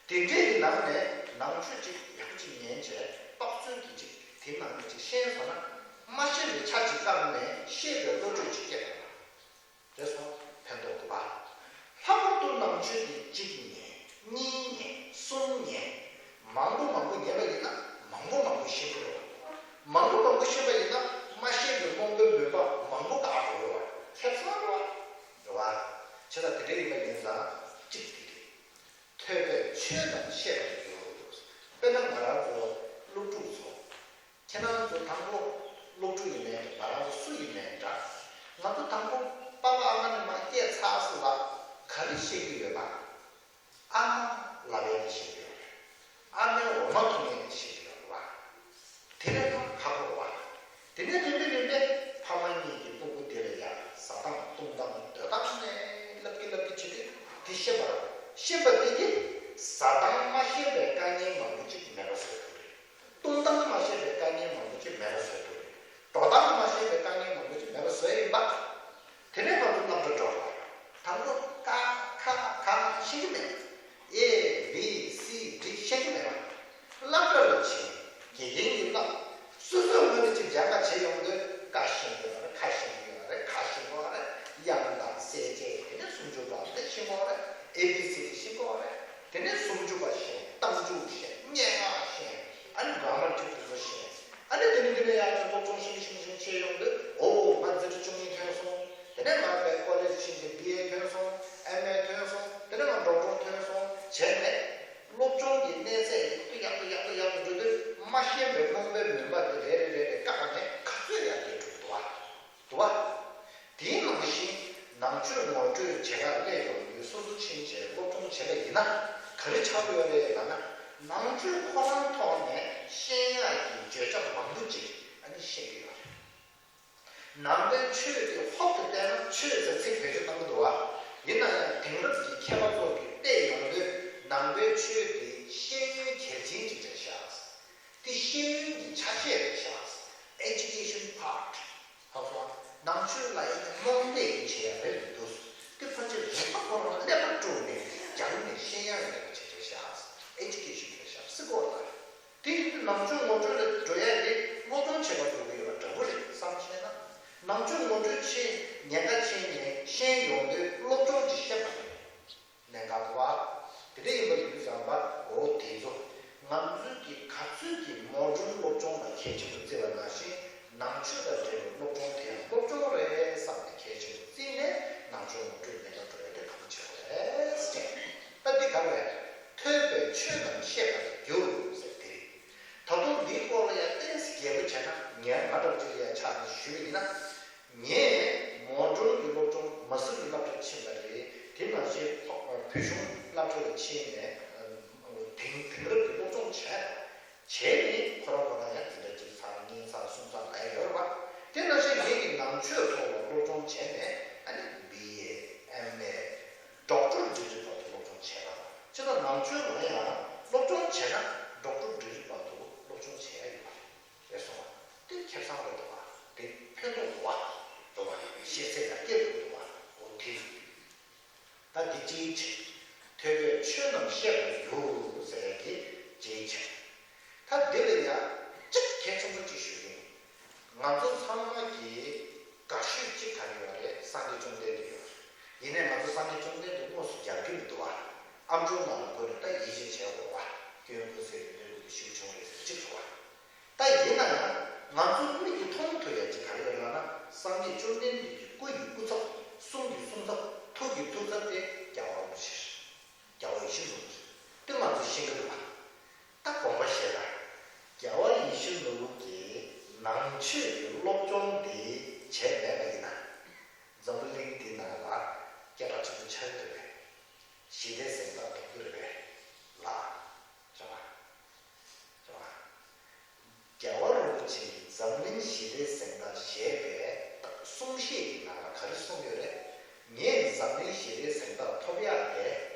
དེ་འདྲའི་གི་ནང་ནས་ནང་ཆོས་ཅིག་ཡག་པོ་ཅིག་ཉན་བྱས་དཔག་ཚོད་ཀྱི་ཅིག་དེ་ནང་གི་ཅིག་ཤེས་སོང་ན། མ་ཤེས་པའི་ཆ་ཅིག་བཀག་ནས་ཤེས་པའི་བློ་གྲོས་ཅིག་སྐྱེ་ཐུབ་པ་རེད་སོང་། ཕན་ཐོགས་འདུག་པ། ལྷག་པར་དུ་ནང་ཆོས་དེ་གཅིག་ཉན། གཉིས་ཉན། གསུམ་ཉན། མང་པོ་མང་པོ་ཉན་པ་ཡིན་ན་མང་པོ་མང་པོ་ཤེས་ཀྱི་རེད། མང་པོ་མང་པོ་ཤེས་པ་ཡིན་ན་མ་ཤེས་པའི་རྨོངས་པའི་མུན་པ་མང་པོ་འགག་འགྲོ་གི་རེད་བ། ཁེ་བཟང་རེད་བ། རེད་བ། བྱས་ཙང་དེ་འདྲ་ཡིན་པ་ཡིན་ཙང་གཅིག་དེ་རེད། ཐོས་པས་ཆོས་རྣམས་ཤེས་པར་འགྱུར། དཔེར་ན་ང་རང་ཚོ་སློབ་ཕྲུག་ཚོ། ཁྱེད་རང་ཚོ་དང་པོ་སློབ་ཕྲུག་ཡིན་ནའི་འདྲ། ང་རང་ཚོ་སུ་ཡིན་ནའི་འདྲ། ང་ཚོ་དང་པོ་པ་ཕ་ཨ་མ་ནས་མར་སྐྱེས་ཚར་སོང་ལ་ག་རེ་ཤེས་ཀྱི་ཡོད་པ། ཨ་མ་ལབ་ཡས་ནས་ཤེས་ཀྱི་ཡོད་རེད། ཨ་མའི་འོ་མ་འཐུང་ཡས་ནས་ཤེས་ཀྱི་ཡོད་རེད་བ། དེ་ནས་ཁ་ཁ་ཁོག་བ། དེ་ནས་རིམ་པས་རིམ་པས་ཕ་མ་གཉིས་ཀྱི་སྤུ་གུ་དེ་ལ་ཡང་ཟ་སྟངས་བཏུང་སྟངས་སྡོད་སྟངས་ནས་བསླབ་ཀྱི་བསླབ་ཀྱི་བྱེད་དུས་དེ་ཤེས་པ་རེད། ཤེས་པ་དེ་གིས་ཟ་སྟངས་མ་ཤེས་པའི་དཀའ་ངལ་མང་པོ་ཅིག་མེད་པ་བཟོས་ཐུབ་རེད། བཏུང་སྟངས་མ་ཤེས་པའི་དཀའ་ངལ་མང་པོ་ཅིག་མེད་པ་བཟོས་ཐུབ་རེད། འགྲོ་སྟངས་མ་ཤེས་པའི་དཀའ་ངལ་མང་པོ་ཅིག་མེད་པ་བཟོས་ཡིན་པ། དེ་ནས་ང་ཚོ་སློབ་གྲྭ་འགྲོ་བ། དང་པོ་ཀ་ཁ་ག་ཤེས་ཀྱི་མེད། ཨེ་བི་སི་ཌི་ཤེས་ཀྱི་མེད་པ། སློབ་གྲྭ་ལ་ཕྱིན། དགེ་རྒན་གྱིས་བསླབ། སོ་སོའི་ངོས་ནས་ཅིག་སྦྱང་བ་བྱེད་ཡོང་དུས་ཀ་ཤེས་ཀྱི་ཡོད་རེད། ཁ་ཤེས་ཀྱི་ཡོད་རེད། ག་ཤེས་དགོས་རེད། དབྱངས་དང་གསལ་བྱེད། དེ་ནས་སུམ་ཅུ་པ་དེ་ཤེས་དགོས་རེད། ཨེ་བི་སི་ཌི་ཤེས་དགོས་རེད། དེ་ནས་སུམ་ཅུ་པ་ཤེས། རྟགས་འཇུག་ཤེས། སྙན་ངག་ཤེས། ཨ་ནི་གྷ་ར་མར་གྱི་དེ་ཚོ་ཤེས། ཨ་ནི་དེ་ནས་དེ་ནས་ཡར་ཅིག་སློབ་སྦྱོང་ཤིང་ཤིང་ཤིང་བྱས་ཡོང་དུས་ཨོ་ང་འཛིན་གྲྭ་བཅུ་གཉིས་ཐོན་སོང་། དེ་ནས་ང་ཕར་ཀོ་ལེཇ་ཕྱིན་ཏེ་བི་ཨེ་ཐོན་སོང་། ཨེམ་ཨེ་ཐོན་སོང་། དེ་ནས་ང་ཌོག་ཊར་ཐོན་སོང་བྱས་ནས་སློབ་སྦྱོང་གི་གནས་ཚད་ཡག་ཏུ་ཡག་ཏུ་ཡག་ཏུ་ཡག་ཏུ་འགྲོ་དུས་མ་ཤེས་པའི་རྨོངས་པའི་མུན་པ་དེ་རེ་རེ་རེ་རེ་བཀག་ནས་ག་ཚོད་ཡར་རྒྱས་འགྲོ་གི་འདུག་བ། འདུག་བ། དེའི་ནང་བཞིན་ནང་ཆོས་ངོ་སྤྲོད་བྱེད་གར་སླེབས་ཡོང་དུས་སོ་སོ་ཕྱིན་བྱས་སློབ་སྦྱོང་བྱས་པ་ཡིན་ན་ག་རེ་ཆགས་ཀྱི་ཡོད་རེད་ལབ་ན། ནང་ཆོས་ཁོ་རང་ཐོག་ནས་ཤེས་ཡག་གི་བརྗོད་བྱ་མང་པོ་ཅིག་ཨ་ནི་ཤེས་ཀྱི་ཡོད་རེད། ནང་པའི་ཆོས་དེ་ཧོབ་ཏེ་བལྟས་ན་ཆོས་ཟེར་ཚིག་བེད་སྤྱོད་གཏོང་གི་འདུག་བ། ཡིན་ན་ཡང་དེང་རབས་ཀྱི་མཁས་པ་ཚོ་གིས་བལྟས་ཡོང་དུས་ནང་པའི་ཆོས་དེ་ཤེས་ཡོན་གལ་ཆེན་ཅིག་རེད་ཤག་དེ་ཤེས་ཡོན་གྱི་ཆ་ཤས་རེད་ཤག Education part། ཧ་གོ་སོང་ང་། ནང་ཆོས་ལ་ཡིན་ན་རྨོངས་དད་ཡིན་བྱེད་ཡ་རེད་མི་འདུག་དེ་ཕལ་ཆེར་རིག་པ་ཁོ་རང་ཀླད་པ་དཀྲུགས་ནས་རྒྱང་ནས་ཤེས་ཡ་ཡོད་པ་ཅིག་རེད་ཤག Education རེད་ཤག་སྲིད་གོ་ལ། དེ་ཡིན་དུས་ནང་ཆོས་ངོ་སྤྲོད་ལ་འགྲོ་ཡ་དེ་སློབ་སྦྱོང་བྱེད་པར་འགྲོ་གི་ཡོད་པ་འདྲ་པོ་རེད་བསམ་བྱས་ན། ནང་ཆོས་ངོ་སྤྲོད་བྱས་ཉེན་ཁ་ཕྱིན་ནས་ཤེས་ཡོང་དུས་སློབ་སྦྱོང་ཅིག་བྱེད་པ་རེད། གནད་འགག་པ། དེ་འདྲ་ཡིན་པ་ཡིན་དུས་ཙམ་པ་འོ་དེ་ཚོ་ང་ཚོའི་གི་ག་ཚོད་ཀྱི་མོ་ཌརན་སློབ་སྦྱོང་ལ་གལ་ཆེན་པོ་བརྩི་བ་ནང་བཞིན་ནང་ཆོས་དང་འབྲེལ་བའི་སློབ་སྦྱོང་དེ་ཡང་སློབ་སྦྱོང་རེད་བསམ་ནས་གལ་ཆེན་པོ་བརྩིས་ནས་ནང་ཆོས་ངོ་སྤྲོད་ལས་ཀ་འགྲོ་ཡ་དེ་གལ་ཆེན་པོ་རེད་ཟེར། ད་འདི་ག་རེད། ཐོས་པས་ཆོས་རྣམས་ཤེས་པར་འགྱུར་ཟེར་དེ་རེད། ད་དུང་འདིའི་སྐོར་ལ་ཡང་ཏོག་ཙམ་རྒྱས་པོ་བྱས་ན་ངས་ང་འདྲ་བོ་ཅིག་ལ་ཡང་ཆ་ནས་ཞུས་པ་ཡིན་ན། ངས་མོ་ཌརན་གྱི་སློབ་སྦྱོང་མ་སུ་རི་སློབ་གྲྭར་ཕྱིན་པ་རེད། དེ་ནང་བཞིན་བོད་གཞུང་སློབ་གྲྭ་ལ་ཕྱིན་ནས་དེང་དེང་རབས་ཀྱི་སློབ་སྦྱོང་བྱས། བྱས་ནས་ཁོ་རང་ཁོ་རང་ཡང་དེ་འདྲ་གཅིག་ཚར་གཉིས་ཚར་གསུམ་ཚར་ལབ་ཡ་ཡོད་རེད་པ། དེ་ནང་བཞིན་ངེད་ཀྱིས་ནང་ཆོས་ཐོག་ལ་སློབ་སྦྱོང་བྱས་ནས་ཨ་ནི་བི་ཨེ་ཨེམ་ཨེ་ཌོག་ཊར་ཌིག་རི་བར་དུ་སློབ་སྦྱོང་བྱས་པ་དང་། བྱས་ཙང་ནང་ཆོས་ལ་ཡང་སློབ་སྦྱོང་བྱས་ན་ཌོག་ཊར་ཌིག་རི་བར་དུ་སློབ་སྦྱོང་བྱས་ཡ་ཡོད་པ་རེད། རེད་སོང་བ། དེ་ཁེ་བཟང་རེད་འདུག་བ། དེ་ཕན་ཐོགས་འདུག་བ། འདུག་བ། ཤེས་ཚད་ཡར་རྒྱས་འགྲོ་འདུག་བ། འོ་དེ། ད་འདི་གཅིག་བྱས། ཐོས་པས་ཆོས་རྣམས་ཤེས་པར་འགྱུར་ཟེར་ཡ་འདི་གཅིག་བྱས། ད་འདི་ལ་ཡང་གཅིག་གལ་ཆེན་པོ་གཅིག་ཞུ་གི་ཡིན། ང་ཚོ་ཚང་མ་གིས་དགའ་ཤོས་གཅིག་ག་རེ་ཡོད་རེད། སངས་རྒྱས་བཅོམ་ལྡན་འདས་ཡོད་རེད། ཡིན་ནའི་ང་ཚོ་སངས་རྒྱས་བཅོམ་ལྡན་འདས་དངོས་སུ་མཇལ་རྒྱུ་མི་འདུག་བ། ཨམ་ཅོག་ནང་ལ་བཀོད་ནས་ད་ཡིད་ཆེས་བྱས་དགོས་བ། སྐྱོན་ཀུན་ཟད་ཡོན་ཏན་ཀུན་གྱི་ཤེའུ་ཆུང་རེད་ཟེར་གཅིག་འདུག་བ། ད་ཡིན་ན་ཡང་ང་ཚོ་མིག་གིས་མཐོང་ཐུབ་ཡ་ཅིག་ག་རེ་ཡོད་ལབ་ན། སངས་རྒྱས་བཅོམ་ལྡན་འདས་ཀྱི་སྐུ་ཡི་སྐུ་ཚབ། གསུང་གི་གསུང་ཚབ། ཐུགས་ཀྱི་ཐུགས་ཚབ་དེ་རྒྱལ་བ་རིན་པོ་ཆེ་རེད། རྒྱལ་བ་ཡིད་བཞིན་ནོར་བུ་རེད། དེ་ང་ཚོས་ཤེས་ཀྱི་འདུག་ག་ད་དགོངས་པ་བཞེས་ད། རྒྱལ་བ་ཡིད་བཞིན་ནོར་བུ་གིས་ནང་ཆོས་ཀྱི་སློབ་སྦྱོང་དེ་བྱས་མེད་པ་ཡིན་ན། འཛམ་བུ་གླིང་འདི་ནང་ལ་སྐད་གྲགས་ཆེན་པོ་ཆགས་ཀྱི་རེད་པས། ཞི་བདེའི་གཟེངས་རྟགས་ཐོབ་ཀྱི་རེད་པས་ལ། རེད་པ། རེད་པ། རྒྱལ་བ་རིན་པོ་ཆེ་གིས་འཛམ་གླིང་ཞི་བདེའི་གཟེངས་རྟགས་བཞེས་པའི་གསུང་བཤད་ཀྱི་ནང་ལ་ག་རེ་གསུངས་ཡོད་རེད། ངས་འཛམ་གླིང་ཞི་བདེའི་གཟེངས་རྟགས་ཐོབ་ཡག་དེ་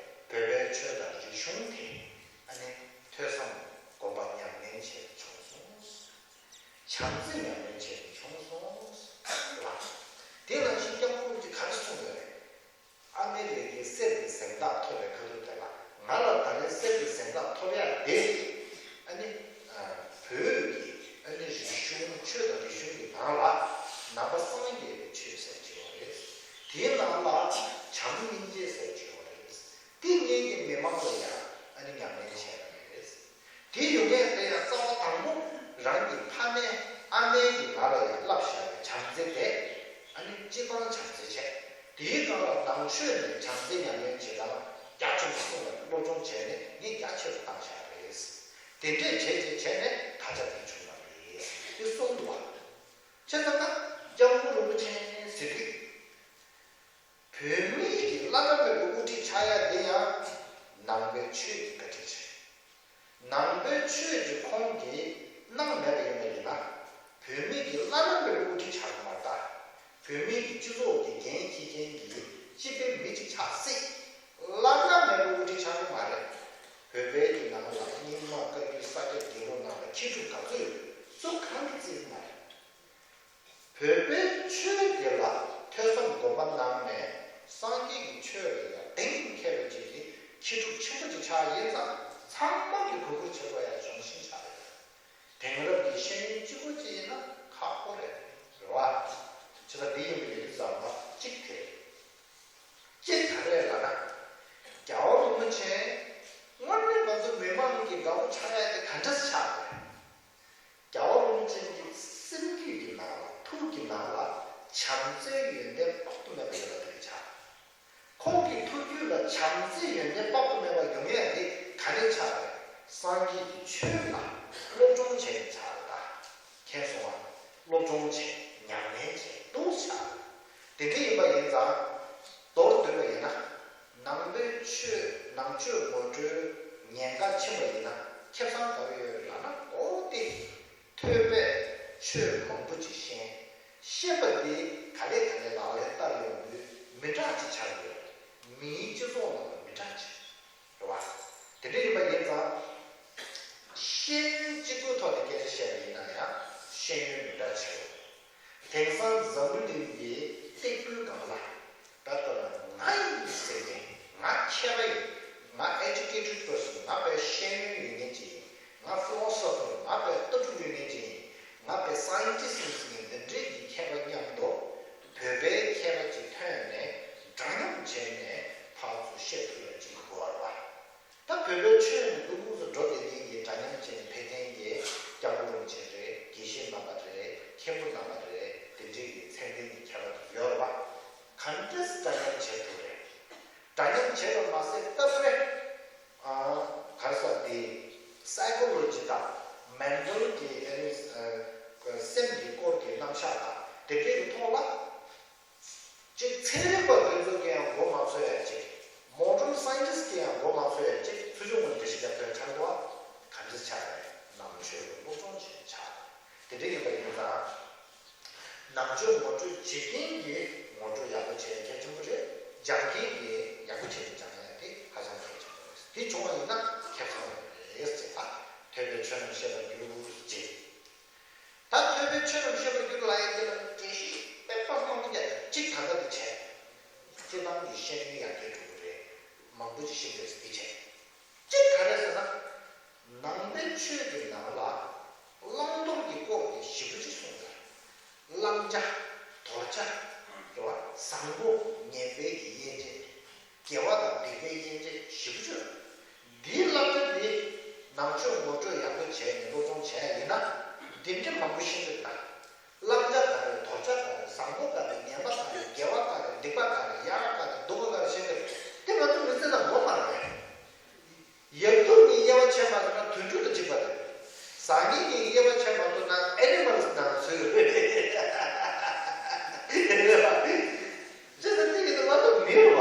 བོད་པའི་ཆོས་དང་རིག་གཞུང་དེ། ཨ་ནི་ཐོས་བསམ་སྒོམ་པ་ཉམས་ལེན་བྱས་ནས་བྱུང་སོང་། བྱམས་བརྩེ་ཉམས་ལེན་བྱས་ནས་བྱུང་སོང་། རེད་པ། དེ་ནང་བཞིན་སྐྱབས་མགོན་རིན་པོ་ཆེས་ག་རེ་གསུངས་ཡོད་རེད། ཨ་མི་རི་ཀའི་གསེར་གྱི་གཟེངས་རྟགས་ཐོབ་པའི་ཁ་ཐུག་དེ་ལ། ང་ལ་ད་རེས་གསེར་གྱི་གཟེངས་རྟགས་ཐོབ་ཡག་དེ། ཨ་ནི། ཨ། བོད་ཀྱི་ཨ་ནི་རིག་གཞུང་། ཆོས་དང་རིག་གཞུང་གི་ནང་ལ་ནང་པ་སངས་རྒྱས་པའི་ཆོས་ཟེར་གྱི་ཡོད་རེད། དེའི་ནང་ལ་བྱམས་སྙིང་རྗེ་ཟེར་གྱི་ཡོད་རེད། དེ་གཉིས་ཀྱིས་མི་མང་ལ་ཡང་ཨ་ནི་ཉམས་ལེན་བྱས་པ་རེད། དེ་ཡོད་མཁན་དེ་ཡང་རྩ་བ་དང་པོ་རང་གི་ཕ་མས་ཨ་མས་ཀྱིས་ང་ལ་ཡང་བསླབས་བཞག་པའི་བྱམས་བརྩེ་དེ། ཨ་ནི་སྤྱི་བཏང་བྱམས་བརྩེ་བྱས། དེའི་སྒང་ལ་ནང་ཆོས་ནས་བྱམས་བརྩེ་ཉམས་ལེན་བྱེད་སྟངས་རྒྱ་ཆེན་པོ་གསུངས་པ་སློབ་སྦྱོང་བྱས་ནས་ངས་རྒྱ་ཆེ་རུ་བཏང་བཞག་རེད། དེ་འདྲས་བྱས་བྱས་བྱས་ནས་ད་ཆ་དེ་བྱུང་བ་རེད། དེ་གསུངས་འདུག་བ། བྱས་ཙང་ན་སྐྱབས་མགོན་རིན་པོ་ཆེ་ཟེར་དུས། བོད་མིའི་གི་བླ་ན་མེད་པའི་དབུ་ཁྲིད་ཆགས་ཡ་དེ་ཡང་ནང་པའི་ཆོས་ཀྱི་བཀའ་དྲིན་རེད། ནང་པའི་ཆོས་ཀྱི་ཁོང་གིས་གནང་མེད་པ་ཡིན་པ་ཡིན་ན། བོད་མིའི་གི་བླ་ན་མེད་པའི་དབུ་ཁྲིད་ཆགས་ཀྱི་མ་རེད་ད། བོད་མིའི་གི་སྤྱི་ཚོགས་ཀྱི་འགན་འཁྱེར་མཁན་གྱི་སྤྱི་པའི་མི་གཅིག་ཆགས་སྲིད། བླ་ན་མེད་པའི་དབུ་ཁྲིད་ཆགས་ཀྱི་མ་རེད། བོད་པའི་གི་ནང་ལ་རྙིང་མ་བཀའ་བརྒྱུད་ས་སྐྱ་དགེ་ལུགས་ནང་ལ་མཁས་གྲུབ་ག་ཚོད་ཡོད། སུ་གང་གིས་བརྩི་གི་མ་རེད། བོད་པའི་ཆོས་དེ་ལ་ཐོས་བསམ་སྒོམ་པ་གནང་ནས་སངས་རྒྱས་ཀྱི་ཆོས་ལ་ཡང་གཏིང་མཁས་པ་ཅིག་གི་མཁས་གྲུབ་ཆེན་པོ་ཅིག་ཆགས་ཡིན་ཙང་། ཚང་མ་གི་གུས་བཀུར་ཆེན་པོ་ཡང་བྱུང་ཤིང་ཆགས་ཡོད། དེང་རབས་ཀྱི་ཤེས་ཡོན་གཅིག་པོ་ཅིག་ཡིན་ན་ཁག་པོ་རེད། རེད་བ། བྱས་ཙང་འདི་ཡིན་པའི་ལས་རིགས་ཟབ་མོ་གཅིག་དེ་རེད། གཅིག་ག་རེ་ལབ་ན། རྒྱལ་བ་རིན་པོ་ཆེ་དངོས་གནས་ང་ཚོ་མི་མང་གི་དགའ་པོ་ཆགས་ཡ་དེ་ག་འདྲས་ཆགས་པ་རེད། རྒྱལ་བ་རིན་པོ་ཆེ་གི་སེམས་རྒྱུད་ཀྱི་ནང་ལ། ཐུགས་ཀྱི་ནང་ལ་བྱམས་བརྩེའི་ཡོན་ཏན་དཔག་ཏུ་མེད་པ་ཡོད་པ་དེ་ཆགས། ཁོང་གི་ཐུགས་རྒྱུད་ལ་བྱམས་བརྩེའི་ཡོན་ཏན་དཔག་ཏུ་མེད་པ་ཡོང་ཡ་དེ་ག་ནས་ཆགས་རེད། སངས་རྒྱས་ཀྱི་ཆོས་ལ་སློབ་སྦྱོང་བྱས་ནས་ཆགས་རེད་ད། མཁྱེན་སོང་ང་། སློབ་སྦྱོང་བྱས། ཉམས་ལེན་བྱས། འདུག་ཆགས་རེད། དེ་འདྲ་ཡིན་པ་ཡིན་ཙང་། མདོར་བསྡུས་པ་ཡིན་ན། ནང་པའི་ཆོས། ནང་ཆོས་ངོ་སྤྲོད་ཉེན་ཁ་ཕྱིན་པ་ཡིན་ན། ཁེ་བཟང་ག་རེ་ཡོད་ལབ་ན། འོ་དེ། ཐོས་པས་ཆོས་མང་པོ་ཅིག་ཤེས། ཤེས་པ་དེ་ག་ལེ་ག་ལེ་ལག་ལེན་བསྟར་ཡོང་དུས་མི་འདྲ་ཅིག་ཆགས་ཡོད། མིའི་སྤྱི་ཚོགས་ནང་ལ་མི་འདྲ་ཅིག། རེད་བ། དེ་འདྲ་ཡིན་པ་ཡིན་ཙང་། ཤེས་ཡོན་གཅིག་པུའི་ཐོག་ནས་སྐད་ཆ་བཤད་པ་ཡིན་ན་ཡང་ཤེས་ཡོན་མི་འདྲ་ཆེ་བ། དེང་སང་འཛམ་བུ་གླིང་གི་སྟེགས་བུའི་སྒང་ལ། ད་ལྟ་ང་ཡིན་ཟེར་མཁན། ང་མཁས་པ་ཡིན། ང་educated person། ང་དཔེ་ཤེས་ཡོན་ཡོད་མཁན་ཅིག་ཡིན། ང་philosopher། ང་དཔེ་ལྟ་གྲུབ་ཡོད་མཁན་ཅིག་ཡིན། ང་དཔེ་scientist་ཡིན་ཟེར་མཁན་འདི་འདྲའི་གི་མཁས་པ་མཉམ་དུ་བོད་པའི་མཁས་པ་ཅིག་ཐོན་ནས་འདྲ་མཉམ་བྱས་ནས་ཕར་ཚུར་བཤད་ཐུབ་ཡ་ཅིག་དགོས་པ་རེད་བ། ད་བོད་པའི་ཆོས་ནི་ཀུན་སྤངས་སུ་འགྲོ་བསྡད་མཁན་གྱི་འདྲ་མཉམ་བྱས་ནས་ཕེབས་མཁན་གྱི་སྐྱབས་མགོན་རིན་པོ་ཆེ་རེད། དགེ་བཤེས་རྣམ་པ་རེད། མཁན་པོ་རྣམ་པ་རེད། དེ་འདྲའི་གི་མཚན་ལྡན་གྱི་མཁས་པ་ཡོད་རེད་བ། ག་འདྲས་འདྲ་མཉམ་བྱེད་ཐུབ་རེད། འདྲ་མཉམ་བྱས་པ་མ་ཟད་སྐབས་རེ། ཨ། ག་རེ་ཟེར་དེ། psychology་དང་། mental་གྱི་ཨ་ནི། ཨ། སེམས་ཀྱི་སྐོར་གྱི་རྣམ་གཞག་དང་དེ་འདྲའི་གི་ཐོག་ལ། གཅིག་ཚན་རིག་པ་དེ་ཚོ་གིས་ཡང་མགོ་མ་ཚོས་ཡ་གཅིག། modern scientist་གིས་ཡང་མགོ་མ་ཚོས་ཡ་གཅིག། ཚུལ་བཞིན་ངོ་འདྲི་ཞིབ་རྒྱབ་ཐོན་ཆགས་འདུག་བ། ག་འདྲས་ཆགས་རེད། ནང་ཆོས་ལ་སློབ་སྦྱོང་བྱས་ཆགས། དེ་འདྲ་ཡིན་པ་ཡིན་ཙང་། ནང་ཆོས་ངོ་སྤྲོད་བྱེད་མཁན་གྱིས་ངོ་སྤྲོད་ཡག་པོ་བྱས་གལ་ཆེན་པོ་རེད། སྦྱང་མཁན་གྱིས་ཡག་པོ་བྱས་ནས་སྦྱང་ཡ་དེ་ཧ་ཅང་གལ་ཆེན་པོ་རེད། དེ་བྱུང་བ་ཡིན་ན་ཁེ་བཟང་རེད་ཟེར། ད་ཐོས་པས་ཆོས་རྣམས་ཤེས་པར་འགྱུར་ཅེས། ད་ཐོས་པས་ཆོས་རྣམས་ཤེས་པར་འགྱུར་ལབ་ཡ་དེ་ལ་འགྲེལ་བཤད་དཔེ་དཔེ་མང་པོ་རྒྱག་ཡ། གཅིག་ད་ལྟ་འདི་བྱས། སྤྱིར་བཏང་གི་ཤེས་ཡོན་ཡར་རྒྱས་འགྲོ་གི་རེད། མང་པོ་ཅིག་ཞིག་རེད་ཟེར་དེ་བྱས། གཅིག་ག་རེ་ཟེར་ན། ནང་པའི་ཆོས་ཀྱི་ནང་ལ་བླང་དོར་གྱི་སྐོར་དེ་ཞིབ་པོ་ཅིག་གསུངས་ཡོད། བླང་བྱ། དོར་བྱ། རེད་བ། བཟང་པོ་ངན་པའི་གི་དབྱེ་འབྱེད། དགེ་བ་དང་སྡིག་པའི་དབྱེ་འབྱེད་ཞིབ་པོ་ཅིག་ཡོད། འདིའི་བསླབ་བྱ་འདི་ནང་ཆོས་ངོ་སྤྲོད་ཡག་པོ་བྱས་ནས་སློབ་སྦྱོང་བྱས་ཡིན་ན་འདི་འདྲའི་མང་པོ་ཤེས་ཀྱི་རེད་ད། བླང་བྱ་ག་རེ། དོར་བྱ་ག་རེ། བཟང་པོ་ག་རེ། ངན་པ་ག་རེ། དགེ་བ་ག་རེ། སྡིག་པ་ག་རེ། ཡག་ག་རེ། སྡུག་པ་ག་རེ་ཤེས་ཀྱི་རེད། དེ་ང་ཚོ་མི་ཚེ་ནང་ཡོད་མ་རེད། ཡབ་ཡུམ་གཉིས་དབྱེ་བ་ཕྱེ་མ་ཐུབ་ན་དུད་འགྲོ་དང་གཅིག་པ་རེད། བཟང་ངན་གྱི་དབྱེ་བ་ཕྱེ་མ་ཐུབ་ན་ཨེ་ནི་མལ་སི་ནང་ཚུད་རེད། ཅེས་དང་དེ་ཡིན་ན་ང་ཚོ་མི་རེད་བ།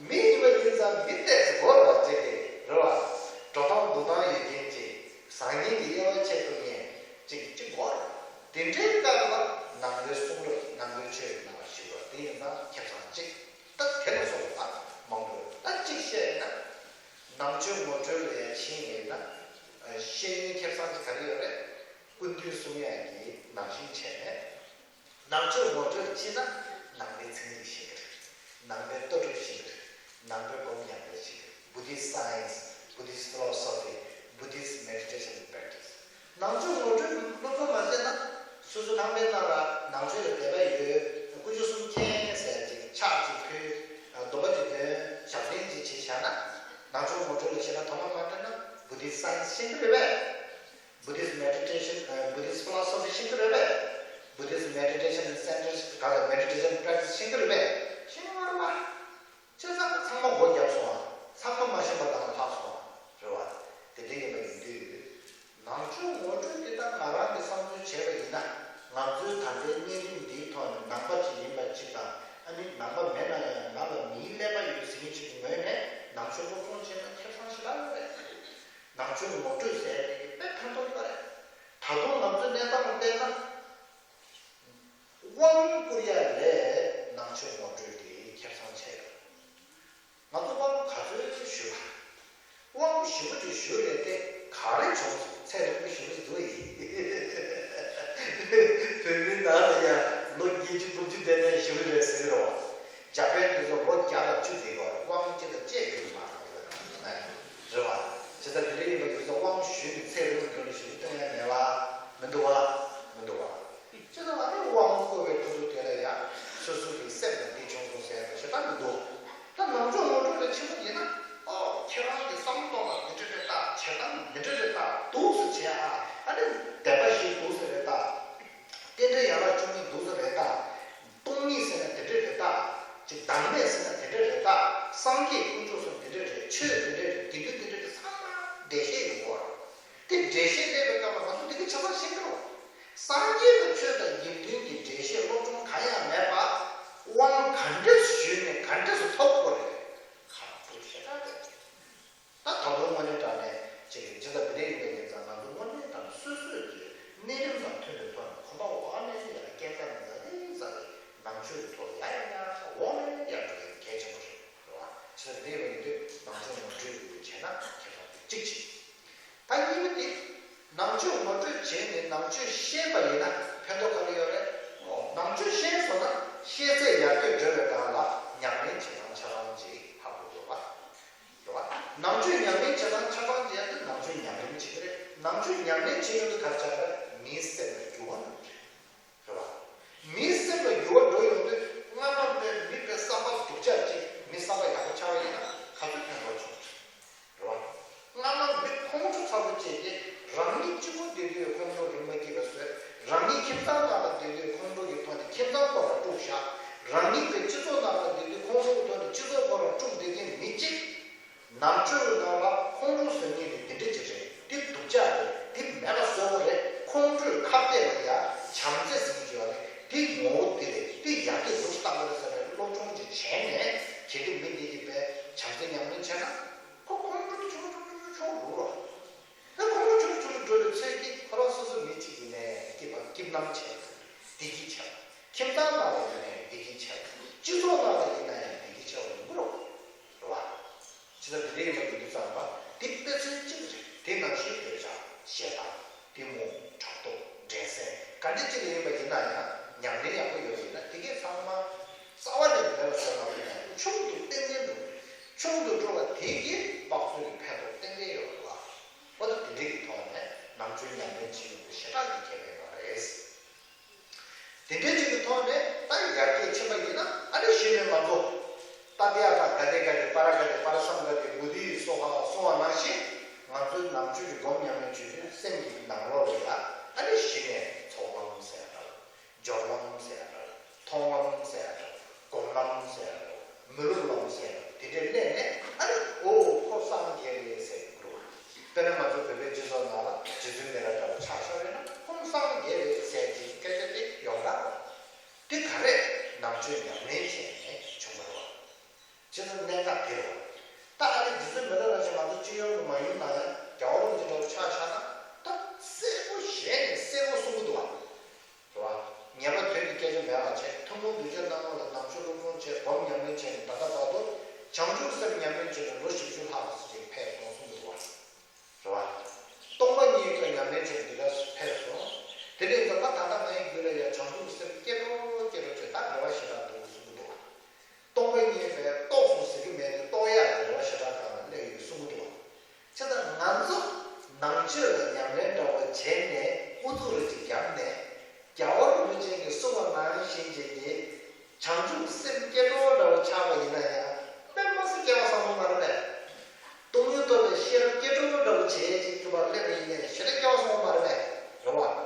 མི་ཡིན་པ་ཡིན་ཙང་མི་ཏོག་ཙམ་དགོས་རེད་བ། ཅེས་ཏེ་རེད་བ། འགྲོ་སྟངས་འདུག་སྟངས་ཡོད་མཁན་ཅིག་བཟང་ངན་གྱི་དབྱེ་བ་ཕྱེ་ཐུབ་མཁན་ཅིག་ཅིག་དགོས་རེད། དེ་འདྲའི་སྐབས་ལ་ནང་པའི་གསུང་རབ་ནང་པའི་ཆོས་ཀྱི་ནང་ལ་ཞུགས་པ་དེ་ཡིན་ཙང་ཁེ་བཟང་གཅིག་ད་དེ་ལ་སོགས་པ་མང་པོ་ཡོད། ད་གཅིག་བཤད་ན། ནང་ཆོས་ངོ་སྤྲོད་ལ་ཡང་ཕྱིན་ཡིན་ན། ཤེས་ཡོན་ཁེ་བཟང་ཅིག་ག་རེ་ཡོད་རེད། སྐུ་མདུན་གསུང་ཡག་གི་ནང་བཞིན་བྱས་ནས། ནང་ཆོས་ངོ་སྤྲོད་ཕྱིན་ན་ནང་པའི་ཚན་རིག་ཤེས་ཀྱི་རེད། ནང་པའི་ལྟ་གྲུབ་ཤེས་ཀྱི་རེད། ནང་པའི་སྒོམ་ཉམས་ལེན་ཤེས་ཀྱི་རེད། Buddhist science, Buddhist philosophy, Buddhist meditation and practice. ནང་ཆོས་ངོ་སྤྲོད་སློབ་སྦྱོང་མ་བྱས་ན། སོ་སོ་ནང་པའི་ནང་ལ་ནང་ཆོས་ལ་དད་པ་ཡོད། དཀོན་མཆོག་གསུམ་མཁྱེན་ཟེར་ཅིག་ཕྱག་ཅིག་ཕུལ། སྡོམ་པ་ཅིག་འདོན། ཞབས་བརྟན་ཅིག་བྱས་བཞག་ན། ནང་ཆོས་ངོ་སྤྲོད་ལ་བྱས་ན་དོ་སྣང་མ་སྤྲད་ན་Buddhist science ཤེས་ཀྱི་རེད་པས། Buddhist meditation, Buddhist philosophy ཤེས་ཀྱི་རེད་པས། Buddhist meditation and centers ག་ལ་meditation practice ཤེས་ཀྱི་རེད་པས། ཤེས་མ་རེད་པ། བྱས་ཙང་ཚང་མ་སྒོ་བརྒྱབ་སོང་ཨ། ཚང་མ་མ་ཤེས་པ་དང་ལྷག་སོང་ཨ། རེད་བ། དེ་འདྲ་ཡིན་པ་ཡིན་དུས། ནང་ཆོས་ངོ་སྤྲོད་དེ་དག་ང་རང་གི་བསམ་ཚུལ་བྱས་པ་ཡིན་ན། ང་ཚོའི་ད་ལྟའི་གནས་རིམ་འདིའི་ཐོག་ནས་ནང་པ་ཅིག་ཡིན་པ་ཅིག་དང་། ཨ་ནི་ནང་པ་མེད་ན་ཡང་ང་ལ་མིའི་ཀླད་པ་ཡོད་ཟེར་མཁན་ཅིག་གི་ངོས་ནས་ནང་ཆོས་སློབ་སྦྱོང་བྱས་ན་ཁེ་བཟང་ཞེ་དྲག་ཡོད་རེད། ནང་ཆོས་ངོ་སྤྲོད་ཟེར་ཡ་དེ་གི་དཔེ་ཕན་ཐོགས་ཡོད་རེད། ད་དུང་ང་ཚོའི་གནས་སྟངས་ལ་བལྟས་ན། དབང་བསྐུར་ཡ་ལས་ནང་ཆོས་ངོ་སྤྲོད་དེ་ཁེ་བཟང་ཆེ་ཡོད། ང་ཚོ་དབང་ག་ཚོད་ཞུས་པ། དབང་ཞེ་པོ་ཅིག་ཞུས་རེད་དེ་ག་རེ་བྱུང་སོང་། ཚད་རིང་པོ་ཞེ་པོ་ཅིག་འདུག་ཡིན། བོད་མིའི་ནང་ལ་ཡང་ལོ་བརྒྱད་ཅུ་དགུ་བཅུ་བསྡད་ན་ཞེ་པོ་རེད་ཟེར་གི་རེད་བ། འཇར་པན་དེ་ཚོ་ལོ་བརྒྱ་དང་བཅུ་བསྡད་ཡོད་རེད། དབང་ཅི་ལ་བཅད་རྒྱུ་མ་རེད་བ། རེད་བ། བྱས་ཙང་དེ་འདྲ་ཡིན་པ་ཡིན་ཙང་དབང་ཞུས་ནས་ཚད་རིང་པོ་འགྲོ་ནས་ཞེ་པོ་སྟོན་ཡ་མེད་བ། མི་འདུག་བ། མི་འདུག་བ། བྱས་ཙང་ཨ་ནི་དབང་བསྐུར་བའི་ཁ་ཐུག་དེ་ལ་ཡང་སོ་སོ་གི་སེམས་ལ་འདི་བྱུང་སོང་ཟེར་ཡ་ཞེ་དྲག་མི་འདུག་ད་ནང་ཆོས་ངོ་སྤྲོད་ལ་ཕྱིན་པ་ཡིན་ན། ཨོ་ཁྱེད་རང་གི་བསམ་བློ་ལ་འདི་འདྲ་རེད་ད། བྱེད་སྟངས་འདི་འདྲ་རེད་ད། འདུག་སེ་བྱེད་ཨ། ཨ་ནི་དད་པ་ཞིག་འདུག་སེ་རེད་ད། རྟེན་འབྲེལ་ཡན་ལག་བཅུ་གཉིས་འདུག་སེ་རེད་ད། སྟོང་ཉིད་ཟེར་ན་དེ་འདྲ་རེད་ད། ཅིག་བདག་མེད་ཟེར་ན་དེ་འདྲ་རེད་ད། སངས་རྒྱས་དཀོན་མཆོག་གསུམ་དེ་འདྲ་རེད། ཆོས་དེ་འདྲ་རེད། དགེ་འདུན་དེ་འདྲ་རེད། ཚང་མ་འགྲེལ་བཤད་ཡོང་གི་ཡོད་རེད། དེ་འགྲེལ་བཤད་སླེབས་པའི་སྐབས་ལ་ང་ཚོ་འདི་ག་ཆ་ཚང་ཤེས་ཀྱི་རེད། སངས་རྒྱས་དང་ཆོས་དང་དགེ་འདུན་གྱི་འགྲེལ་བཤད་སློབ་སྦྱོང་གང་ཡང་མེད་པ། དབང་ག་འདྲས་སུ་ཞུས་ནས་ག་འདྲས་སུ་ཐོབ་དགོས་རེད། ཁ་ཐུག་ཞེ་དྲག་རེད། ད་ད་དུང་དངོས་གནས་དྲང་གནས་ཅིག་གི་ཇི་ལྟར་བི་དེ་ཡིན་པའི་ཉིན་ཙམ་ང་ཚོ་དངོས་གནས་དྲང་གནས་སོ་སོའི་གི་གནས་རིམ་དང་མཐུན་པའི་ཐོག་ནས་གོམ་པ་འོག་ནས་ཡར་སྐས་འཛེགས་ནས་ཡར་ནས་འཛེགས་ནས་ནང་ཆོས་ཀྱི་ཐོག་ལ་ཡར་ཡར་ཡར་འོག་ནས་ཡར་འགྲོ་ཡ་གལ་ཆེན་པོ་རེད། རེད་བ། ཇི་ལྟར་བི་དེ་ཡིན་པའི་ཉིན་དུ་ནང་ཆོས་ངོ་སྤྲོད་བྱས་ན་ཁྱད་པར་དེ་གཅིག་བྱེད། ད་གཉིས་པ་དེ། ནང་ཆོས་ངོ་སྤྲོད་བྱས་ནས་ནང་ཆོས་ཤེས་པ་ཡིན་ན་ཕན་ཐོགས་ག་རེ་ཡོད་རེད། ནང་ཆོས་ཤེས་སོང་ན་ཤེས་ཚད་ཡར་རྒྱས་འགྲོ་བའི་སྒང་ལ་ཉམས་ལེན་བྱེད་སྟངས་ཆ་ཚང་ཅིག་ཧ་གོ་དགོས་པ། རེད་བ། ནང་ཆོས་ཉམས་ལེན་བྱེད་སྟངས་ཆ་ཚང་ཅིག་ཡང་དེ་ནང་ཆོས་ཉམས་ལེན་བྱེད་ཀྱི་རེད། ནང་ཆོས་ཉམས་ལེན་བྱེད་ཡོང་དུས་ག་རེ་ཆགས་ཀྱི་རེད། མིའི་སེམས་ལ་འགྱུར་བ་འགྲོ་གི་རེད། རེད་བ། མིའི་སེམས་ལ་འགྱུར་བ་འགྲོ་ཡོང་དུས་སྔ་མ་ནས་མི་དཔེ་བསམ་པ་སྡུག་ཅག་ཅིག་མི་བསམ་པ་ཡག་པོ་ཆགས་པ་ཡིན་ན་ག་ཚོད་ཕན་ཐོགས་བྱུང་། རེད་བ། སྔ་མ་མི་ཁོང་ཁྲོ་ཚ་པོ་སྐྱེས་ཏེ་རང་ཉིད་གཅིག་པུ་བསྡད་དུས་ཁོང་ཁྲོ་རིག་མ་སྐྱེས་པ་བཟོས། རང་ཉིད་ཁྱིམ་ཚང་ནང་ལ་བསྡད་དུས་ཁོང་ཁྲོ་གི་ཐོག་ནས་ཁྱིམ་ཚང་ཁོ་རང་དཀྲུགས་བཞག་རང་ཉིད་ཀྱི་སྤྱི་ཚོགས་ནང་ལ་བསྡད་དུས་ཁོང་ཁྲོ་གི་ཐོག་ནས་སྤྱི་ཚོགས་ཁོ་རང་དཀྲུགས་བསྡད་མཁན་མི་གཅིག་ནང་ཆོས་ནང་ལ་ཁོང་ཁྲོ་ཟེར་མཁན་དེ་འདི་འདྲ་ཅིག་རེད། འདི་སྡུག་ཅག་རེད། འདི་མེད་པ་བཟོ་དགོས་རེད། ཁོང་ཁྲོའི་ཁ་གཏད་ལ་ཡ་བྱམས་བརྩེ་ཟེར་གྱི་ཡོད་རེད། འདི་ངོ་བོ་འདི་རེད། འདི་ཡར་རྒྱས་འགྲོ་སྟངས་རེད་ཟེར་བའི་སློབ་སྦྱོང་ཅིག་བྱས་ནས་གལ་ཏེ་མི་འདི་གིས་དཔེ་བྱམས་བརྩེ་ཉམས་ལེན་བྱས་ན་ཁོ་ཁོང་ཁྲོ་ཆུང་ཆུང་ཆུང་ཆུང་ཆུང་འགྲོ་རོགས། ད་ཁོང་ཁྲོ་ཆུང་ཆུང་འགྲོ་བའི་ཚོད་ཀྱིས་ཁོ་རང་སོ་སོ་མི་གཅིག་ཡིན་ནའི་སྐྱིད་པ་སྐྱིད་སྣང་བྱས་བདེ་སྐྱིད་བྱས་ཁྱིམ་ཚང་ནང་ལ་ཡིན་ནའི་བདེ་སྐྱིད་བྱས་སྤྱི་ཚོགས་ནང་ལ་ཡིན་ན་ཡང་བདེ་སྐྱིད་བྱས་པ་ཡིན་དགོས་རོགས། རེད་བ། ཇི་ལྟར་འདི་འདྲ་ཡིན་པ་ཡིན་དུས་ཙམ་པ་འདི་དཔེ་མཚོན་གཅིག་རེད། དེ་ནང་བཞིན་འདོད་ཆགས་ཞེ་སྡང་གཏི་མུག་ཕྲག་དོག་འགྲན་སེམས་ག་འདྲ་ཅིག་ལ་ཡིན་པ་ཡིན་ན་ཡང་ཉམས་ལེན་ཡག་པོ་ཡོད་པ་ཡིན་ན་དེ་གས་ཚང་མ་རྩ་བ་ནས་མེད་པ་བཟོས་པ་ཡིན་ན་ཆུང་དུ་ཏན་ཏན་འགྲོ་གི་རེད། ཆུང་དུ་འགྲོ་བ་དེ་གིས་དམག་ཚོགས་ཀྱི་ཕན་ཐོགས་ཏན་ཏན་ཡོད་རེད་བ། འོ་ད་དེ་འདྲའི་གི་ཐོག་ནས་ནང་ཆོས་ཉམས་ལེན་བྱེད་ཡོང་དུས་ཞེ་དྲག་གི་ཁྱད་པར་ཡོད་རེད། དེ་འདྲའི་ཅིག་གི་ཐོག་ནས་ད་ཡར་རྒྱས་ཕྱིན་པ་ཡིན་ན། ཨ་ནི་གཞི་ནས་ང་ཚོ་ཏ་དི་ཡ་ཏྲ་ག་དེ་ག་དེ་པ་ར་ག་དེ་པ་ར་སམ་ག་དེ་བུ་དྷི་སྭཱ་ཧཱ་གསུང་བ་ནང་བཞིན། ང་ཚོའི་ནང་ཆོས་ཀྱི་སྒོམ་ཉམས་ལེན་བྱེད་དུས་སེམས་ཀྱི་ནང་ལོགས་ལ་ཡ། ཨ་ནི་གཞི་ནས་ཚོགས་ལམ་ཟེར་ཡ་འདྲ། སྦྱོར་ལམ་ཟེར་ཡ་འདྲ། མཐོང་ལམ་ཟེར་ཡ་འདྲ། སྒོམ་ལམ་ཟེར་ཡ་འདྲ། མི་སློབ་ལམ་ཟེར་ཡ་འདྲ། དེ་འདྲའི་སླེབས་ནས། ཨ་ནི་འོ་ཁོ་སངས་རྒྱས་རེད་ཟེར་གྱི་འདུག་དཔེར་ན་ང་ཚོ་བོད་པའི་སྤྱི་ཚོགས་ནང་ལ་རྗེ་བཙུན་མི་ལ་འདྲ་བོ་ཆ་བཞག་ཡོད་ན། ཁོང་སངས་རྒྱས་རེད་ཟེར་གྱི་སྐད་ཆ་དེ་ཡོངས་གྲགས་རེད། དེ་ག་རེ་ནང་ཆོས་ཉམས་ལེན་བྱས་ནས་བྱུང་བ་རེད་བ། བྱས་ཙང་གནད་འགག་དེ་རེད་བ། ད་ཨ་ནི་རྗེ་བཙུན་མི་ལ་ར་ཅིག་ང་ཚོ་སྤྱི་ཡོངས་ཀྱི་མ་ཡིན་ན་ཡང་རྒྱལ་བ་རིན་པོ་ཆེ་འདྲ་བོ་ཆ་བཞག་ན། ད་གསལ་པོ་ཞལ་ནས་གསལ་པོ་གསུང་གི་འདུག་བ། རེད་བ། ངེས་པ་དོན་གྱི་སྐད་ཆ་མེད་པ་བྱས། ཐུན་མོང་གདུལ་བྱ་སྣ་ལྔ་ལ་ནང་ཆོས་སློབ་སྦྱོང་བྱས། སྒོམ་ཉམས་ལེན་བྱས་ནས་ད་ལྟ་བར་དུ་བྱང་ཆུབ་སེམས་ཉམས་ལེན་བྱས་ནས་ལོ་བཞི་བཅུ་ལྷག་ཙམ་ཅིག་ཕེབས་སོང་གསུང་གི་འདུག་བ། རེད་བ། སྟོང་པ་ཉིད་ཀྱི་ཉམས་ལེན་བྱས་ནས་འདི་ལ་ཕེབས་སོང་། དེ་ནས་ད་ལྟ་ད་ལྟ་ངའི་རྒྱུད་ལ་ཡང་བྱང་ཆུབ་སེམས་སྐྱེ་འགྲོ་སྐྱེ་འགྲོ་བྱས། ད་རེ་བ་ཞེ་དྲག་འདུག་གསུང་གི་འདུག་བ། སྟོང་པ་ཉིད་པས་རྟོགས་སོང་ཟེར་གྱི་མེད་དེ། རྟོགས་ཡག་རེ་བ་ཞེ་དྲག་བཏང་ནས་སླེབས་ཡོད་གསུང་གི་འདུག་བ། བྱས་ཙང་ང་ཚོ་ནང་ཆོས་ལ་ཉམས་ལེན་འདྲ་བོ་བྱས་ནས་ཨུ་ཚུགས་རེ་ཅིག་བརྒྱབ་ནས། རྒྱལ་བ་རིན་པོ་ཆེ་གིས་གསུངས་པ་ནང་བཞིན་བྱས་ནས་བྱང་ཆུབ་སེམས་སྐྱེ་འགྲོ་འདྲ་བོ་ཆགས་པ་ཡིན་ན་ཡང་། དཔེ་མ་སྲིད་སྐལ་བ་བཟང་པོ་མ་རེད་པས། སྟོང་ཉིད་རྟོགས་པའི་ཤེས་རབ་སྐྱེ་འགྲོ་འདྲ་བོ་བྱས་ཅིག་གི་བར་སླེབས་པ་ཡིན་ན་ཡང་ཞེ་དྲག་སྐལ་བ་བཟང་པོ་མ་རེད་པས། རེད་བ། བྱས་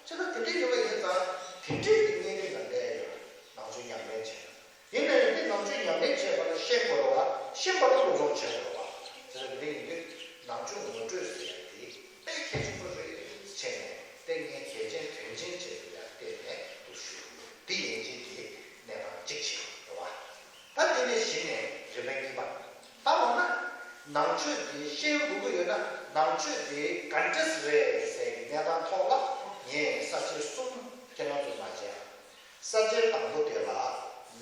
ཙང་དེ་འདྲ་ཡིན་པ་ཡིན་ཙང་དེ་འདྲའི་གི་གནས་སྟངས་ལ་སླེབས་ཡོད། ནང་ཆོས་ཉམས་ལེན་བྱས་ན། ཡིན་ན་ཡང་དེ་ནང་ཆོས་ཉམས་ལེན་བྱས་པ་ལ་ཤེས་དགོས་རེད་བ། ཤེས་པ་ལ་སློབ་སྦྱོང་བྱེད་དགོས་རེད་བ། དེ་ལྟར་འདི་ཡིན་དུས་ནང་ཆོས་ངོ་སྤྲོད་ཟེར་ཡ་དེ་དཔེ་གལ་ཆེན་པོ་རེད་བྱས་ནས། དེ་ངས་གལ་ཆེན་དོན་ཆེན་བྱས་པ་ལ་བརྟེན་ནས་འདུག་ཞུ་གི་ཡོད། འདི་ཡན་ཆད་ཀྱི་གནས་སྟངས་གཅིག་བྱས་རེད་བ། ད་དེ་ནས་གཞི་ནས་རིམ་པ་གཉིས་པ། ད་འོ་ན་ནང་ཆོས་དེ་ཤེས་དགོས་ཀྱི་ཡོད་ན། ནང་ཆོས་དེ་ག་འདྲས་རེད་ཟེར་གྱི་གནས་སྟངས་ཐོག་ལ་ངས་ས་བཅད་གསུམ་ཁྱེད་རང་ཚོར་མ་བྱས། ས་བཅད་དང་པོ་དེ་ལ་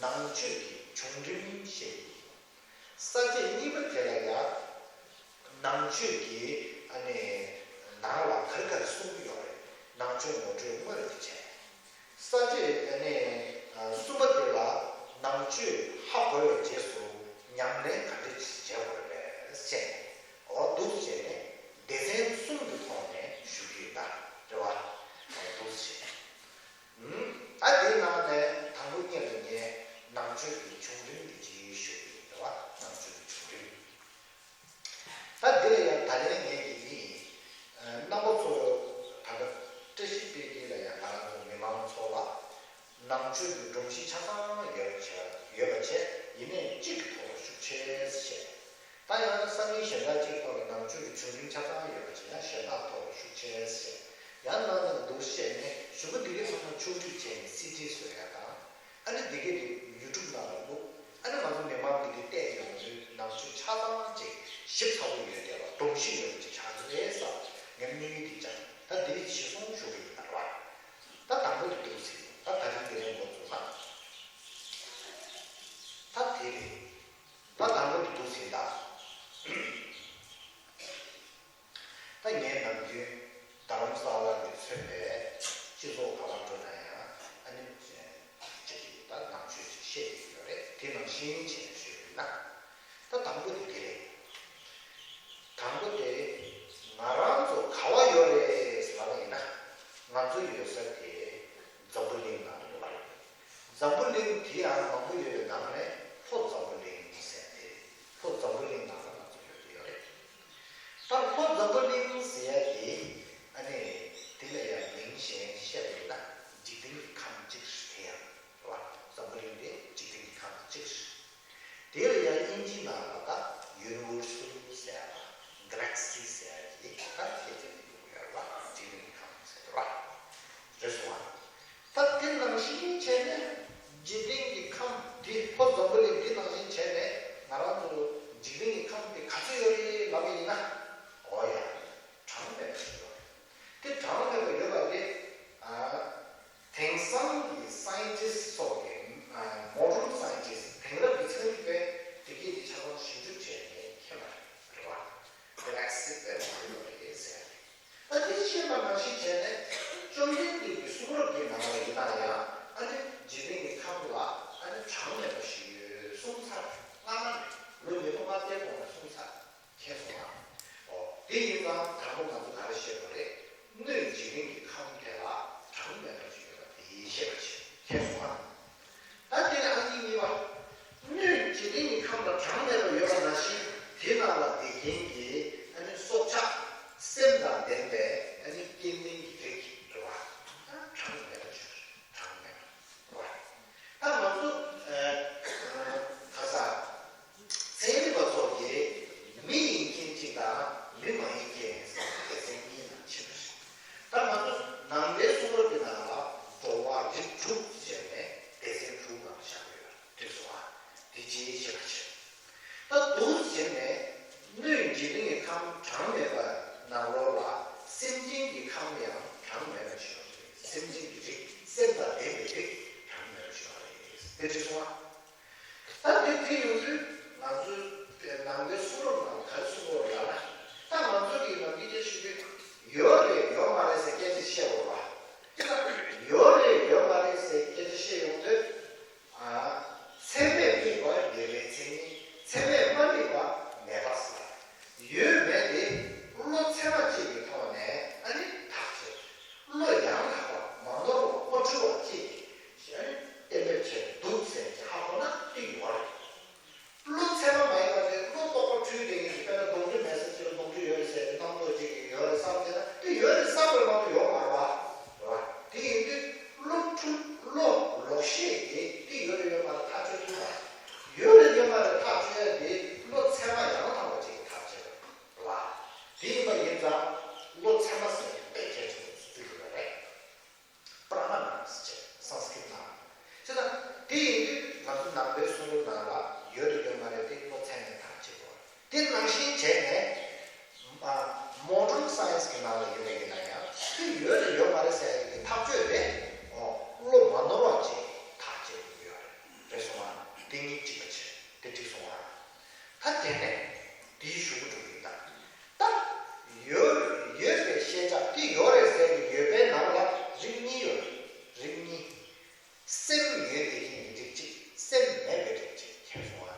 ནང་ཆོས་ཀྱི་བྱུང་རིམ་བཤད་ཀྱི་ཡིན། ས་བཅད་གཉིས་པ་དེ་ལ་ཡང་ནང་ཆོས་ཀྱི་ཨ་ནི་ནང་ལ་ག་རེ་ག་རེ་གསུང་གི་ཡོད་རེད། ནང་ཆོས་ངོ་སྤྲོད་དངོས་དེ་བྱས། ས་བཅད་ཨ་ནི་གསུམ་པ་དེ་ལ་ནང་ཆོས་ཧ་གོ་བའི་རྗེས་སུ་ཉམས་ལེན་ག་འདྲ་བྱེད་དགོས་རེད་བཤད། འོ་འདུག་བྱས་ནས་སྡེ་ཚན་གསུམ་གྱི་ཐོག་ནས་ཞུ་གི་ཡོད། ད་རེད་བ། འོ་འདུག་བྱས། ད་དེའི་ནང་ནས་དང་པོ་ཉིད་ལ་ངས་ནང་ཆོས་ཀྱི་བྱུང་རིམ་གྱི་ཅིག་ཞུ་གི་ཡིན། རེད་བ། ནང་ཆོས་ཀྱི་བྱུང་རིམ། ད་འདི་ལ་ཡང་ད་ལན་ངས་ཀྱི་ནི། རྣམ་པ་ཚོ་ད་ལྟ་བཀྲ་ཤིས་དཔལ་སྐྱིད་ལ་ཡང་ང་རང་ཚོ་མི་མང་ཚོ་ལ་ནང་ཆོས་ཀྱི་སྒྲོམ་གཞི་ཆ་ཚང་ཡོད་པ་བྱས། ཡིན་ནའི་གཅིག་གི་ཐོག་ལ་ཤུགས་ཆེ་བཤད། ད་ཡང་ན་སང་ཉིན་གཞན་དག་ཅིག་ཐོག་ལ་ནང་ཆོས་ཀྱི་བྱུང་རིམ་ཆ་ཚང་ཡོད་པ་བྱས་ན་གཞན་དག་ཐོག་ལ་ཤུགས་ཆེ་བཤད། ཡང་ན་ནང་འདུག་བཤད་ནས་གཞུག་གུ་འདི་གའི་ཚང་མ་ཕྱོགས་སྒྲིག་བྱས་ནས་སི་ཌི་བཟོ་ཡ་དང་། ཨ་ནི་འདི་གའི་དེ་ཡུ་ཊུབ་ནང་ལ་བླུགས། ཨ་ནི་ང་ཚོ་མི་མང་གི་དེ་བལྟས་ནས་ང་ཚོའི་ནང་ཆོས་ཆ་ཚང་ཅིག་ཞིབ་ཚགས་པོ་ཡོད་བསྡད་པ། སྒྲོམ་གཞི་ཡོད་པ་ཅིག་ཆགས་ཀྱི་རེད་བསམ། ངའི་དམིགས་ཡུལ་འདི་ཅང་ད་འདི་གཞི་བཟུང་ཞུ་གི་ཡིན་པ་རེད་བ། ད་དང་པོ་དེ་འདུག་ཟིན། ད་ད་རིང་དེ་ནས་འགོ་བཙུགས་ན། ད་དེ་རེད། ད་དང་པོ་དེ་འདུག་ཟིན་ད། ད་ངས་ནམ་རྒྱུན་རྡ་རམ་ས་ལ་ནས་མཚོན་པའི་སྤྱི་ཚོགས་ག་པར་འགྲོ་ན་ཡང་། ཨ་ནི་ཅིག་ད་ནང་ཆོས་ཅིག་བཤད་ཀྱི་ཡོད་རེད། དེ་ནང་བཞིན་བྱས་ནས་ཞུས་པ་ཡིན་ན། ད་དང་པོ་དེ་འདི་རེད། དང་པོ་དེ་ང་རང་ཚོ་ག་པར་ཡོད་རེད་ལབ་པ་ཡིན་ན། ང་ཚོ་ཡོད་ས་དེ་འཛམ་བུ་གླིང་ནང་ལ་ཡོད་པ་རེད། འཛམ་བུ་གླིང་དེ་ཡང་མང་པོ་ཡོད་པའི་ནང་ནས་ལྷོ་འཛམ་བུ་གླིང་ཟེར་དེ། ལྷོ་འཛམ་བུ་གླིང་ནང་ལ་ང་ཚོ་ཡོད་ཀྱི་ཡོད་རེད། ད་ལྷོ་འཛམ་བུ་གླིང་ཟེར་ཡ་དེ། ཨ་ནི་དེ་ལ་ཡང་མིང་གཞན་བཤད་པ་ཡིན་ན་འཇིག་རྟེན་གྱི་ཁམས་གཅིག་རེད། དེ་ཡང་རེད་བ། འཛམ་བུ་གླིང་དེ་འཇིག་རྟེན་གྱི་ཁམས་གཅིག་རེད། དེ་ལ་ཡང་དབྱིན་ཇིའི་ནང་ལ་ད་ཡུ་ནི་ཝར་སལ་ཟེར་ཡ་དང་གྷ་ལེག་སི་ཟེར་ཡ་གི་ད་ཁྱད་ཆོས་དེ་ཡོད་རེད་བ། འཇིག་རྟེན་གྱི་ཁམས་ཟེར་རེད་བ། རེད་སོང་ང་། ད་དེ་ནང་བཞིན་བྱས་ནས་འཇིག་རྟེན་གྱི་ཁམས་འདི་ལྷོ་འཛམ་བུ་གླིང་འདི་ནང་བཞིན་བྱས་ནས་ང་རང་ཚོ་འཇིག་རྟེན་གྱི་ཁམས་འདི་ག་ཚོད་ཡོད་རེད་ལབ་པ་ཡིན་ན། འོ་ཡ། གྲངས་མེད་པ་ཞིག་ཡོད་རེད། དེ་གྲངས་མེད་པ་ཡོད་པ་དེ། ཨ། དེང་སང་གི་སའེན་ཊིསི་སོགས་ཀྱིས། ཨ། མོ་ཌརན་སའེན་ཊིསི་དེང་རབས་ཀྱི་ཚན་རིག་པས་དེ་གའི་དེ་ཆ་ཚང་ཞིབ་འཇུག་བྱས་ནས་མཁྱེན་པ་རེད་བ། གྷ་ལེག་སི་དཔེ་མང་པོ་ཡོད་རེད་ཟེར། ད་དེ་ཤེས་པ་ནང་བཞིན་བྱས་ནས་བཅོམ་ལྡན་འདས་ཀྱི་གསུང་རབ་ཀྱི་ནང་ལ་ཡིན་ན་ཡང་། ཨ་ནི་འཇིག་རྟེན་གྱི་ཁམས་ལ་ཨ་ནི་གྲངས་མེད་པ་ཞིག་ཡོད་གསུངས་ཚར་ སྐྱེ་གོང་ནས་གསུངས་ཚར། མཁྱེན་སོང་ཨ། ཨོ། དེ་ཡིན་ཙང་དང་པོ་ང་ཚོ་ག་རེ་བཤད་དགོས་རེད། སྣོད་འཇིག་རྟེན་གྱི་ཁམས་དེ་ལ་གྲངས་མེད་པ་ཅིག་ཡོད་པ་དེ་བཤད་པ་ཅིག་མཁྱེན་སོང་ཨ། ད་དེ་ནས་ཨང་ཀི་གཉིས་པ། སྣོད་འཇིག་རྟེན་གྱི་ཁམས་ལ་གྲངས་མེད་པ་ཡོད་པ་ནང་བཞིན་དེ་ནང་ལ་བསྡད་མཁན་གྱི་ཨ་ནི་སྲོག་ཆགས་སེམས་དང་ལྡན་པའི་ཨ་ནི་སྐྱེ་ལྡན་གྱི་རིགས་རེད་བ། ད་གྲངས་མེད་པ་ཅིག་གྲངས་མེད་པ་རེད་བ། ད་ང་ཚོ་ཨ་ཨ་ག་ས། ཚན་རིག་པ་ཚོ་གིས་མི་ཡིན་མཁན་གཅིག་དང་མི་མ་ཡིན་མཁན་ཟེར་སྡེ་ཚན་གཉིས་ནང་ཕྱེ་བ་རེད། ད་ང་ཚོ་ནང་པའི་གསུང་རབ་ཀྱི་ནང་ལ་འགྲོ་བ་རིགས་དྲུག་ཟེར་ནས་སྡེ་ཚན་དྲུག་ནང་བཞག་ཡོད་རེད་སོང་ཨ། དེ་ཅིའི་ཕྱེ་བ་ཕྱེ། ད་འདུག་ཟེར་ནས་སྣོད་འཇིག་རྟེན་གྱི་ཁམས་གྲངས་མེད་པ་ནང་ལོགས་ལ་སེམས་ཅན་གྱི་ཁམས་ཡང་གྲངས་མེད་པ་ཞིག་ཡོད་རེད། སེམས་ཅན་གྱི་རིགས་སེམས་དང་ལྡན་པའི་རིགས་གྲངས་མེད་པ་ཞིག་ཡོད་རེད། དེ་འགྲིག་སོང་ཨ། ད་དེ་དེ་ཡོང་དུས་ང་ཚོའི་ནང་པའི་གསུང་རབ་ནང་ག་རེ་གསུངས་ཡོད་རེད་ལབ་ན། ད་ང་ཚོ་གི་ནང་མི་སྐད་ཆ་ཞུ་དུས་ཡོད་རེད་ཡོད་མ་རེད་ཟེར་སྐད་ཆ་བཤད་དགོས་རེད་བ། དེ་ལ་ཡོད་རེད་ཡོད་མ་རེད་ཟེར་སྐད་ཆ་བཤད་ཡོང་དུས། ཨ། ཚད་མས་དམིགས་པ་ཡོད་པའི་མཚན་ཉིད། ཚད་མས་མ་དམིགས་པ་མེད་པ་ཟེར། ཡོད་མེད་དེ་བློ་ཚད་མ་གཅིག་གི་ཐོག་ནས་ཨ་ནི་ཐག་བཅད། བློ་ཡང་དག་པ་མ་ནོར་བ་མ་འཁྲུལ་བ་གཅིག་གིས་ཨ་ནི་གཏན་འབེབས་བྱས་འདུག་ཟེར་ཧ་གོ་ན་དེ་ཡོད་རེད། བློ་ཚད་མ་མ་ཡིན་པ་དེ་བློ་རྟོག་པ་འཁྲུལ་བསྡད་མཁན་གྱི། དཔེར་ན་སྡོང་འདུས་མེད་ས་གཅིག་ལ་སྡོང་འདུས་ཡོད་རེད་ཟེར་ཏེ་རྣམ་རྟོག་ཅིག་གིས་ཡོད་རེད་བསམ་བྱས་ན་དེ་ཡོད་རེད་བསམ་པ་མ་གཏོགས་ཡོད་མ་རེད་བ། རེད་བ། དེ་ཡིན་དུས་བློ་འཁྲུལ་བློ་ལོག་ཤེས་དེ་དེ་ཡོད་རེད་ཡོད་མ་རེད་ཐག་གཅོད་ཐུབ་པ། ཡོད་རེད་ཡོད་མ་རེད་ཐག་གཅོད་ཡ་དེ་བློ་ཚད་མ་ཡང་དག་པ་ཅིག་གིས་ཐག་གཅོད་རེད་བ། དེ་ཡིན་པ་ཡིན་ཙང་བློ་ཚད་མ་ཟེར་དེ་དཔེ་གལ་ཆེན་པོ་ཞིག་ཡོད་རེད། པྲ་མ་ཎ་ཟེར་བྱས་སཾ་སྐྲྀཏ་ནང་། བྱས་ཙང་དེ་ཡིན་དུས་ང་ཚོ་ནང་པའི་གསུང་རབ་ནང་ལ་ཡོད་རེད་ཡོད་མ་རེད་དེ་བློ་ཚད་མས་ཐག་བཅད་དགོས། དེ་ནང་བཞིན་བྱས་ནས་ཨ་མོ་ཌརན་སའེན་སི་གི་ནང་ལ་ཡོད་པ་ཡིན་ན་ཡང་དེ་ཡོད་རེད་ཡོད་མ་རེད་ཟེར་ཡག་གི་ཐག་གཅོད་དེ་ཨོ་བློ་མ་ནོར་བ་ཅིག་ཐག་བཅད་དགོས་ཡོད་རེད། རེད་སོང་ང་། དེ་གཉིས་གཅིག་པ་བྱས་དེ་འགྲིག་སོང་ང་། ད་དེ་ནས་དེའི་གཞུག་གུ་འགྲོ་གི་ཡིན་ད། ད་ཡོད་ཡོད་པའི་ཤེས་བྱ་དེ་ཡོད་རེད་ཟེར་གི་ཡོད་པའི་ནང་ལ་རིགས་གཉིས་ཡོད་རེད། རིགས་གཉིས། སེམས་ཡོད་པའི་རིགས་ཀྱི་རིགས་གཅིག་སེམས་མེད་པའི་རིགས་གཅིག་མཁྱེན་སོང་ང་།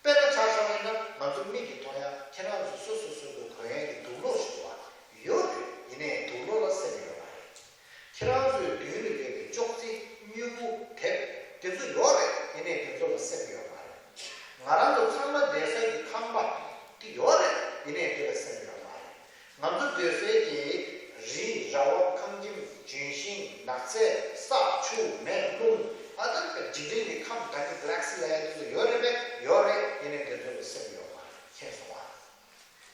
དཔེར་ན་ཆ་བཞག་པ་ཡིན་ན་ང་ཚོ་མིག་གིས་མཐོང་ཡ་ཁྱེད་རང་ཚོ་སོ་སོ་སོ་སོ་གོན་ཡ་གི་དུག་སློག་ཞིག་འདུག་བ། ཡོད་རེད། ཡིན་ནའི་དུག་སློག་ལ་སེམས་ཡོད་མ་རེད། ཁྱེད་རང་ཚོའི་མདུན་དུ་ཡོད་པའི་ཅོག་ཙེ་སྨྱུ་གུ་དེབ་དེ་ཚོ་ཡོད་རེད། ཡིན་ནའི་དེ་ཚོ་ལ་སེམས་ཡོད་མ་རེད། ང་རང་ཚོ་ཚང་མ་བསྡད་ས་ཀྱི་ཁང་པ་དེ་ཡོད་རེད། ཡིན་ནའི་དེ་ལ་སེམས་ཡོད་མ་རེད། ང་ཚོ་སྡོད་སའི་གི་རི་ར་བ་ཁང་ཁྱིམ་ལྗོན་ཤིང་ནགས་ཚལ་ས་ཆུ་མེ་རླུང་ཨ་ད་འཇིག་རྟེན་གྱི་ཁམས་ད་གི་གྷ་ལེག་སི་ལ་ཡ་དེ་ཚོ་ཡོད་རེད་པས། ཡོད་རེད། ཡིན་ནའི་དེ་ཚོ་ལ་སེམས་ཡོད་མ་རེད། མཁྱེན་སོང་ང་།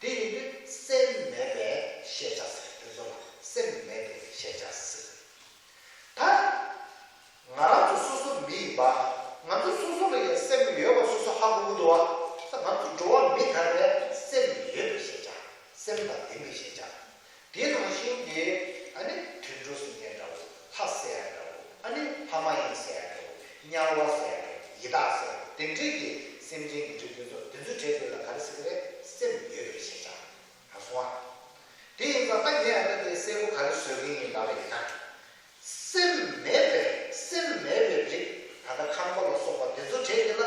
དེ་ཡིན་དུས་སེམས་མེད་པའི་ཤེས་བྱ་ཟེར། དེ་ཚོ་ལ་སེམས་མེད་པའི་ཤེས་བྱ་ཟེར། ད་ང་རང་ཚོ་སོ་སོ་མི་ཡིན་པ། ང་ཚོ་སོ་སོ་ལ་ཡང་སེམས་ཡོད་པ་སོ་སོ་ཧ་གོ་གི་འདུག་བ། ད་ང་ཚོ་འགྲོ་བ་མི་ག་རེ་སེམས་ཡོད་པའི་ཤེས་བྱ། སེམས་དང་ལྡན་པའི་ཤེས་བྱ། དེ་ནང་བཞིན་གྱི་ཨ་ནི་དུད་འགྲོ་ཟེར་མཁན་འདྲ་བོ། ལྷ་ཟེར་ཡ་འདྲ་བོ། ཨ་ནི་ལྷ་མ་ཡིན་ཟེར་ཡ་འདྲ་བོ། དམྱལ་བ་ཟེར་ཡ་འདྲ་བོ། ཡི་དྭགས་ཟེར་ཡ་འདྲ་བོ། དེ་འདྲས་ཀྱི་སེམས་ཅན་གྱི་རིགས་དེ་ཚོ་དེ་ཚོ་གྲས་དེ་ལ་ག་རེ་ཟེར་གི་རེད། སེམས་ཡོད་པའི་ཤེས་བྱ། ག་སོང་ཨ། དེ་ཡིན་ཙང་ད་ངས་ཨ་ནི་དེ་གསལ་པོ་ག་རེ་བཟོ་གི་ཡིན་ལབ་པ་ཡིན་ན། སེམས་མེད་པའི་སེམས་མེད་པའི་རིགས་ད་ལྟ་ཁང་པ་ལ་སོགས་པ་དེ་ཚོ་གྲས་དེ་ལ་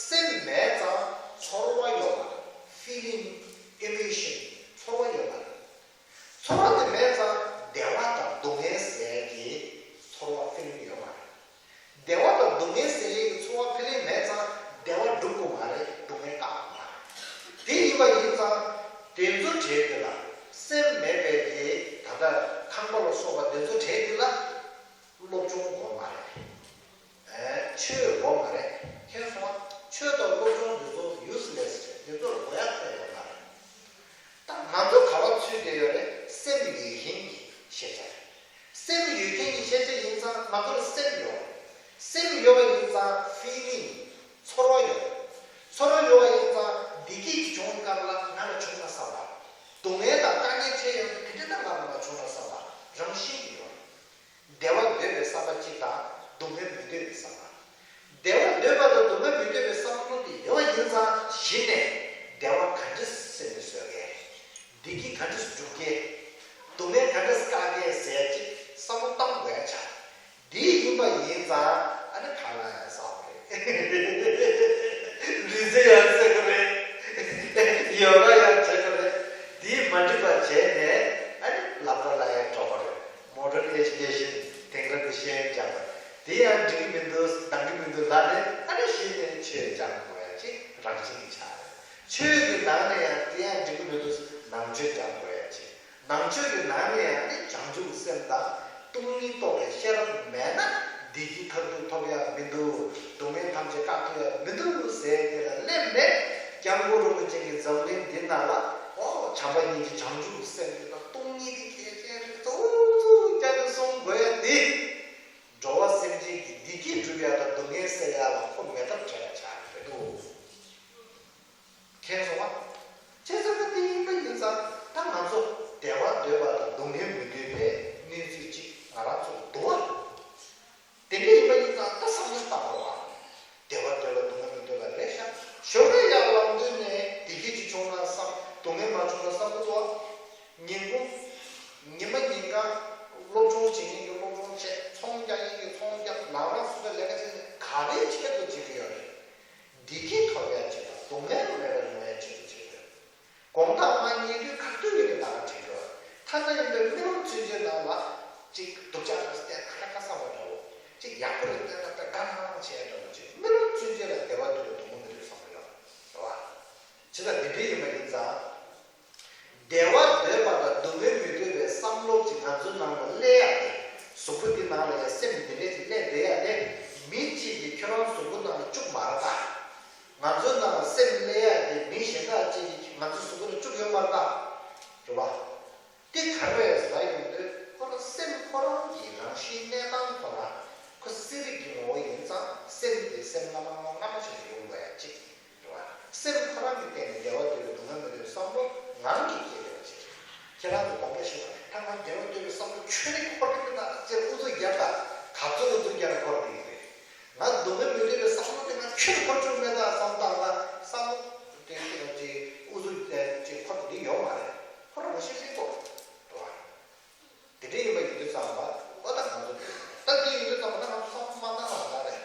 སེམས་མེད་ཙང་ཚོར་བ་ཡོད་མ་རེད། ཕི་ལིང་། ཨི་མོ་ཤན། ཚོར་བ་ཡོད་མ་རེད། ཚོར་བ་དེ་མེད་ཙང་བདེ་བ་དང་སྡུག་བསྔལ་ཟེར་གྱི་ཚོར་བ་ཕི་ལིང་ཡོད་མ་རེད། བདེ་བ་དང་སྡུག་བསྔལ་ཟེར་ཡས་ཀྱི་ཚོར་བ་ཕི་ལིང་མེད་ཙང་བདེ་བ་སྒྲུབ་དགོས་མ་རེད། སྡུག་བསྔལ་བཀག་དགོས་མ་རེད། དེ་ཡིན་པ་ཡིན་ཙང་དེ་ཚོ་གྲས་དེ་ལ་སེམས་མེད་པའི་དེ་ད་ལྟ་ཁང་པ་ལ་སོགས་པ་དེ་ཚོ་གྲས་དེ་ལ་སློབ་སྦྱོང་དགོས་མ་རེད། ཨེ། ཆོས་དགོས་མ་རེད། མཁྱེན་སོང་ང་། ཆོས་དང་སློབ་སྦྱོང་འདི་ཚོ་ཡུ་སི་ལེ་སི་རེད། འདི་ཚོ་ལ་དགོས་ཡག་ཁྱོན་ཡོད་མ་རེད། ད་ང་ཚོ་ག་པར་ཚུད་བསྡད་ཡོད་རེད། སེམས་ཡོད་མཁན་གྱི་ཤེས་བྱ་རེད། སེམས་ཡོད་མཁན་གྱི་ཤེས་བྱ་ཡིན་ཙང་ང་ཚོ་ལ་སེམས་ཡོད་རེད། སེམས་ཡོད་པ་ཡིན་ཙང་ཕི་ལིང་། ཚོར་བ་ཡོད་རེད། ཚོར་བ་ཡོད་པ་ཡིན་ཙང་བདེ་སྐྱིད་ཀྱི་བྱུང་སྐབས་ལ་ང་ལ་བྱུང་ན་བསམ་པ། སྡུག་བསྔལ་དང་དཀའ་ངལ་འཕྲད་ཡོང་དུས་དེ་འདྲ་ད་ང་ལ་མ་བྱུང་ན་བསམ་པ་རང་བཞིན་གྱིས་ཡོད་རེད། བདེ་བ་འདོད་པའི་བསམ་པ་གཅིག་དང་སྡུག་བསྔལ་མི་འདོད་པའི་བསམ་པ། བདེ་བ་འདོད་པ་དང་སྡུག་བསྔལ་མི་འདོད་པའི་བསམ་བློ་དེ་ཡོད་པ་ཡིན་ཙང་གཞི་ནས་བདེ་བ་ག་འདྲ་སེམས་ནས་བཟོད་གས། བདེ་སྐྱིད་ག་འདྲ་སྒྲུབ་གས། སྡུག་བསྔལ་ག་འདྲ་བཀག་གས་ཟེར་ཅིག་བསམ་བློ་བཏང་དགོས་ཡ་ཆགས། འདི་ཡིན་པ་ཡིན་ཙང་ཨ་ནི་ཁ་ལག་ཡང་བཟའ་དགོས་རེད། རི་རྩེ་ཡང་རྩེ་དགོས་རེད། ཆོས་ཀྱི་ནང་ནས་ཡང་དེ་ཡང་འགྲིག་གི་མི་འདུག་ནང་ཆོས་སྦྱང་དགོས་ཡ་ཆེ། ནང་ཆོས་ཀྱི་ནང་ནས་ཡང་ནི་བྱང་ཆུབ་སེམས་དང་སྟོང་ཉིད་རྟོགས་པའི་ཤེས་རབ་མེད་ན་བདེ་སྐྱིད་མཐར་ཐུག་ཐོབ་ཡ་མི་འདུག་སྡུག་བསྔལ་ཐམས་ཅད་བཀག་ཐུབ་ཡ་མི་འདུག་ཟེར་དེ་ལ་སླེབས་ནས་སྐྱབས་མགོན་རིན་པོ་ཆེ་གིས་འཛམ་གླིང་འདི་ནང་ལ་ཨོ་བྱམས་པ་ཉིད་ཀྱི་བྱང་ཆུབ་སེམས་དེ་དང་སྟོང་ཉིད་དེ་གལ་ཆེན་རེད་གཙོ་བོ་གཙོ་བོ་རྒྱ་ཆེ་གསུང་དགོས་ཡ་དེ། འགྲོ་བ་སེམས་ཅན་གྱི་བདེ་སྐྱིད་སྒྲུབ་ཡ་དང་སྡུག་བསྔལ་སེལ་ཡ་ལ་ཁོ་མེད་ཐབས་བྲལ་བ་ཆགས་ཡོད་འདུག་མཁྱེན་སོང་བ། བྱས་ཙང་ད་དེ་ཡིན་པ་ཡིན་ཙང་ད་ང་ཚོ་བདེ་བ་འདོད་པ་དང་སྡུག་བསྔལ་མི་འདོད་པའི་གནས་ཚུལ་ཅིག་ང་རང་ཚོར་འདུག་བ། དེ་འདྲ་ཡིན་པ་ཡིན་ཙང་ད་བསམ་བློ་བཏང་དགོས་བ། བདེ་བ་འདོད་པ་སྡུག་བསྔལ་མི་འདོད་པ་རེད་ཤག་ཞོགས་ཀས་ཡར་ལངས་དུས་ནས་བདེ་སྐྱིད་ཅིག་བྱུང་ན་བསམ། སྡུག་བསྔལ་མ་བྱུང་ན་བསམ་གི་འདུག་བ། ཉིན་གུང་། ཉི་མ་ཉིན་གང་། སློབ་སྦྱོང་བྱེད་མཁན་གྱི་སློབ་སྦྱོང་བྱེད། ཚོང་རྒྱག་མཁན་གྱི་ཚོང་རྒྱག་ནང་རང་སོ་སོའི་ལས་ཀ་བྱེད་མཁན་ག་རེའི་ཆེད་དུ་བྱེད་ཀྱི་ཡོད་རེད། བདེ་སྐྱིད་ཐོབ་ཡ་ཆེད་དང་སྡུག་བསྔལ་མེད་པ་ཡོང་ཡ་ཆེད་དུ་བྱེད་ཀྱི་ཡོད་རེད། དགོང་དག་མ་ཉལ་དུས་ཁ་ཐུག་ཡིན་ནས་ད་ག་དྲན་གྱི་ཡོད་རེད། ཐ་ན་ཡིན་པའི་རྨི་ལམ་ཚུན་ཆད་ནང་ལ་ཅིག་སྡུག་ཅག་ཏུ་བལྟས་ཁ་ཁ་བསམ་པ་འདྲ་བོ། ཅིག་ཡག་པོ་རེད་བལྟས་ད་ལྟ་དགའ་ལྷང་ལྷང་བྱས་འདྲ་བོ་ཅིག་རྨི་ལམ་ཚུན་ཆད་ལ་བདེ་བ་འདོད་པའི་སྡུག་བསྔལ་མི་འདོད་བསམ་པ་ཡོད་རེད་བ། བྱས་ཙང་འདི་འདྲ་ཡིན་པ་ཡིན་ཙང་། བདེ་བ་འདོད་པ་དང་སྡུག་བསྔལ་མི་འདོད་པའི་བསམ་བློ་ཅིག་ང་ཚོའི་ནང་ལ་སླེབས་ཡ་དེ། གཟུགས་པོ་འདི་ནང་ལ་ཡང་སེམས་འདི་འདྲས་ཅིག་སླེབས་བསྡད་ཡ་དེ། མི་གཅིག་གིས་ཁྱོད་རང་གཟུགས་པོ་ནང་ལ་བཅུག་མ་རེད་ད། ང་ཚོའི་ནང་ལ་སེམས་སླེབས་ཡ་དེ་མི་གཞན་དག་ཅིག་གིས་ང་ཚོའི་གཟུགས་པོ་ནང་བཅུག་ཡོད་མ་རེད་ད། རེད་བ། དེ་ག་རེ་ཟེར་ཡོང་དུས་ཁོ་རང་སེམས་ཁོ་རང་གི་རང་བཞིན་གནས་སྟངས་ཁོ་ན་ཁོ་གསལ་རིག་གི་ངོ་བོ་ཡིན་ཙང་སེམས་དེ་སེམས་སྔ་མ་སྔ་མ་སྔ་མ་ཞིག་ཡོང་དགོས་ཡ་གཅིག་རེད་བ། སེམས་ཁོ་རང་གི་སྟེང་ནས་བདེ་བ་འདོད་པའི་སྡུག་བསྔལ་མི་འདོད་པའི་བསམ་བློ་ངང་གིས་སྐྱེ་བ་ཞིག་རེད། ཁྱེད་རང་ཚོ་གོམས་པ་ཤེས་པ་ད་ང་བདེ་བ་འདོད་པའི་བསམ་བློ་ཁྱོན་ནས་འཁོར་གྱི་མེད་ད་ཅེས་ཨུ་ཚུགས་རྒྱབ་ད་ག་ཚོད་ཨུ་ཚུགས་རྒྱབ་ན་འཁོར་གྱི་ཡོད་རེད། ང་སྡུག་བསྔལ་མི་འདོད་པའི་བསམ་བློ་དེ་ང་ཁྱོན་ནས་འཁོར་ཆོག་མེད་ད་བསམ་སྟངས་ལ་བསམ་བློ་དེ་དེ་ཅིག་ཨུ་ཚུགས་ཅིག་འཁོར་གྱི་ཡོད་མ་རེད། ཁོ་རང་ངོ་ཤེས་ཤེས་གོ་འགྲོ་བ། དེ་འདྲ་ཡིན་པ་ཡིན་དུས་ཙམ་པ་ཨོ་ད་ང་ཚོ་ད་དེ་ཡིན་དུས་ཙམ་པ་ད་ང་ཚོ་བསམ་བློ་མ་བཏང་བ་ད་རེད།